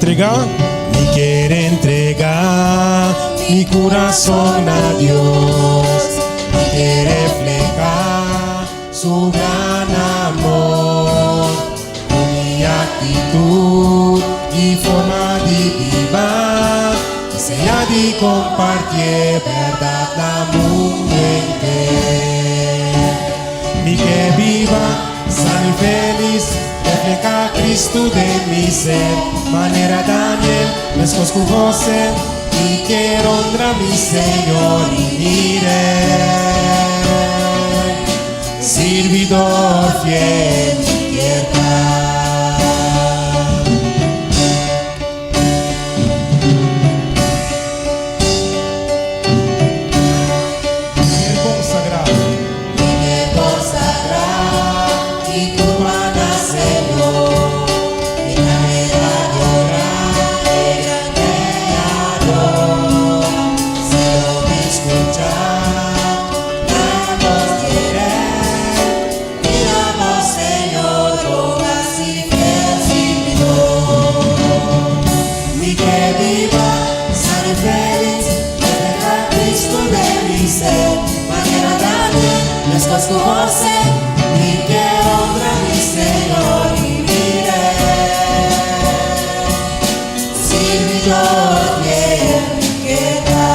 entregá. Mi kier entregá mi kurason na Dios. Mi ke reflehá su gran amor. Ku mi aktitut i forma di biba. Mi sea di kompartí e bèrdat na mundu henter. Mi ke biba sano i felis, reflehá Kristu den mi ser. Manera Daniel, meskos ku José, mi kier honra mi Señor i mi Rey. Sirbidor fiel mi kier ta. Mi kier konsagrá. Mi kier konsagrá mi kurpa na Señor. Mi ta keda adorá e gran Kreador. Si lo mi skucha na bos di e Rei, mira bo Señor por hasi fiel sirbidor. Mi ke biba sano i felis, reflehá Cristo den mi ser. Manera Daniel, meskos ku José, mi ke honra mi Señor i mi Rei. Sirbidor fiel mi ke ta.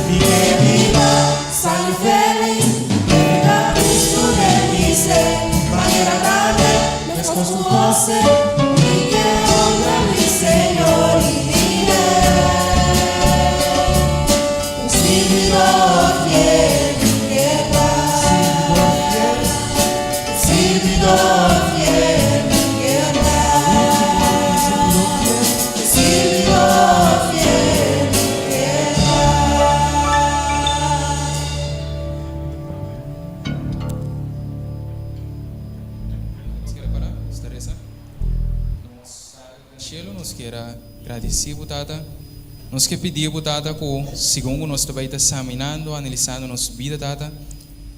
Mi ke biba sano i felis, reflehá Cristo den mi ser. Manera Daniel, meskos ku José, mi ke honra mi Señor i mi Rei. Sirbidor fiel mi ke ta. Sirbidor fiel mi ke ta. Sirbidor fiel mi ke ta. Nos kier a para, nos ta resa. Nos Tata den shelu, nos kier a gradisí bo, Tata. Nos ke pidi bo, Tata, ku segun ku nos ta bai ta saminando, analisando nos bida, Tata,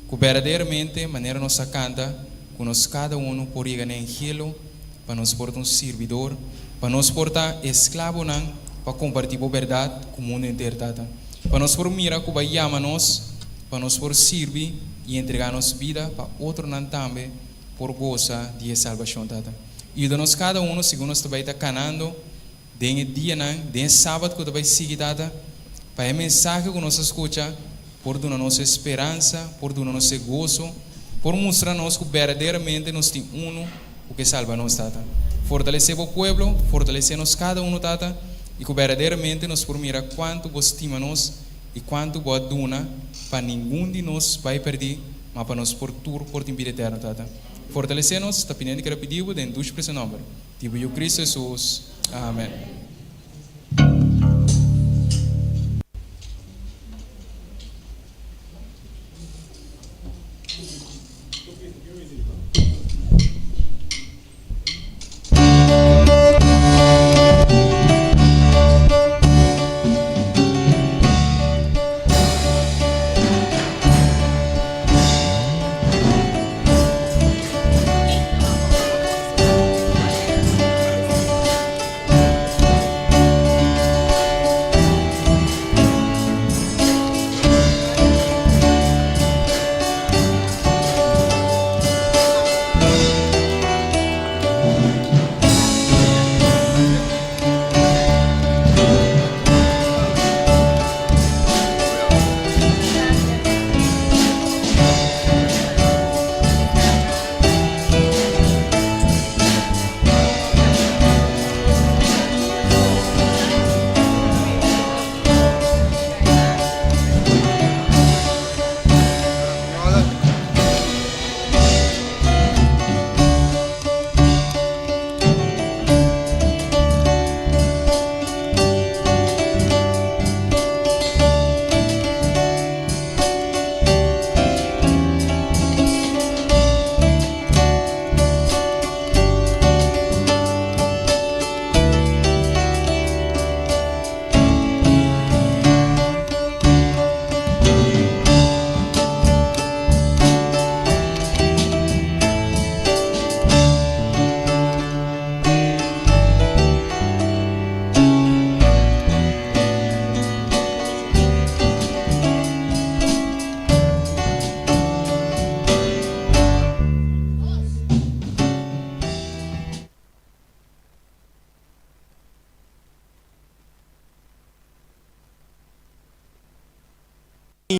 ku berdaderamente, manera nos a kanta, ku nos kada unu por yega na helo pa nos por ta un sirbidor, pa nos por ta esklabonan pa kompartí bo bèrdat ku mundu henter, Tata. Pa nos por mira ku bo a yama nos pa nos por sirbi i entregá nos bida pa otronan tambe por gosa di e salbashon, Tata. Yuda nos kada unu segun nos ta bai ta kanando den e dianan, den e sabat ku ta bai sigui, Tata, pa e mensahe ku nos a skucha por duna nos e speransa, por duna nos e goso, por mustra nos ku berdaderamente nos tin unu ku ke salba nos, Tata. Fortalesé bo pueblo, fortalesé nos kada unu, Tata, i ku berdaderamente nos por mira kuantu bo stima nos i kuantu bo a duna pa ningun di nos bai pèrdí, ma pa nos por tur por tin bida eterno, Tata. Fortalesé nos, ta pidiendo i kere pidi bo den dushi precio nòmber di bo Yu Cristo Hesus. Amen.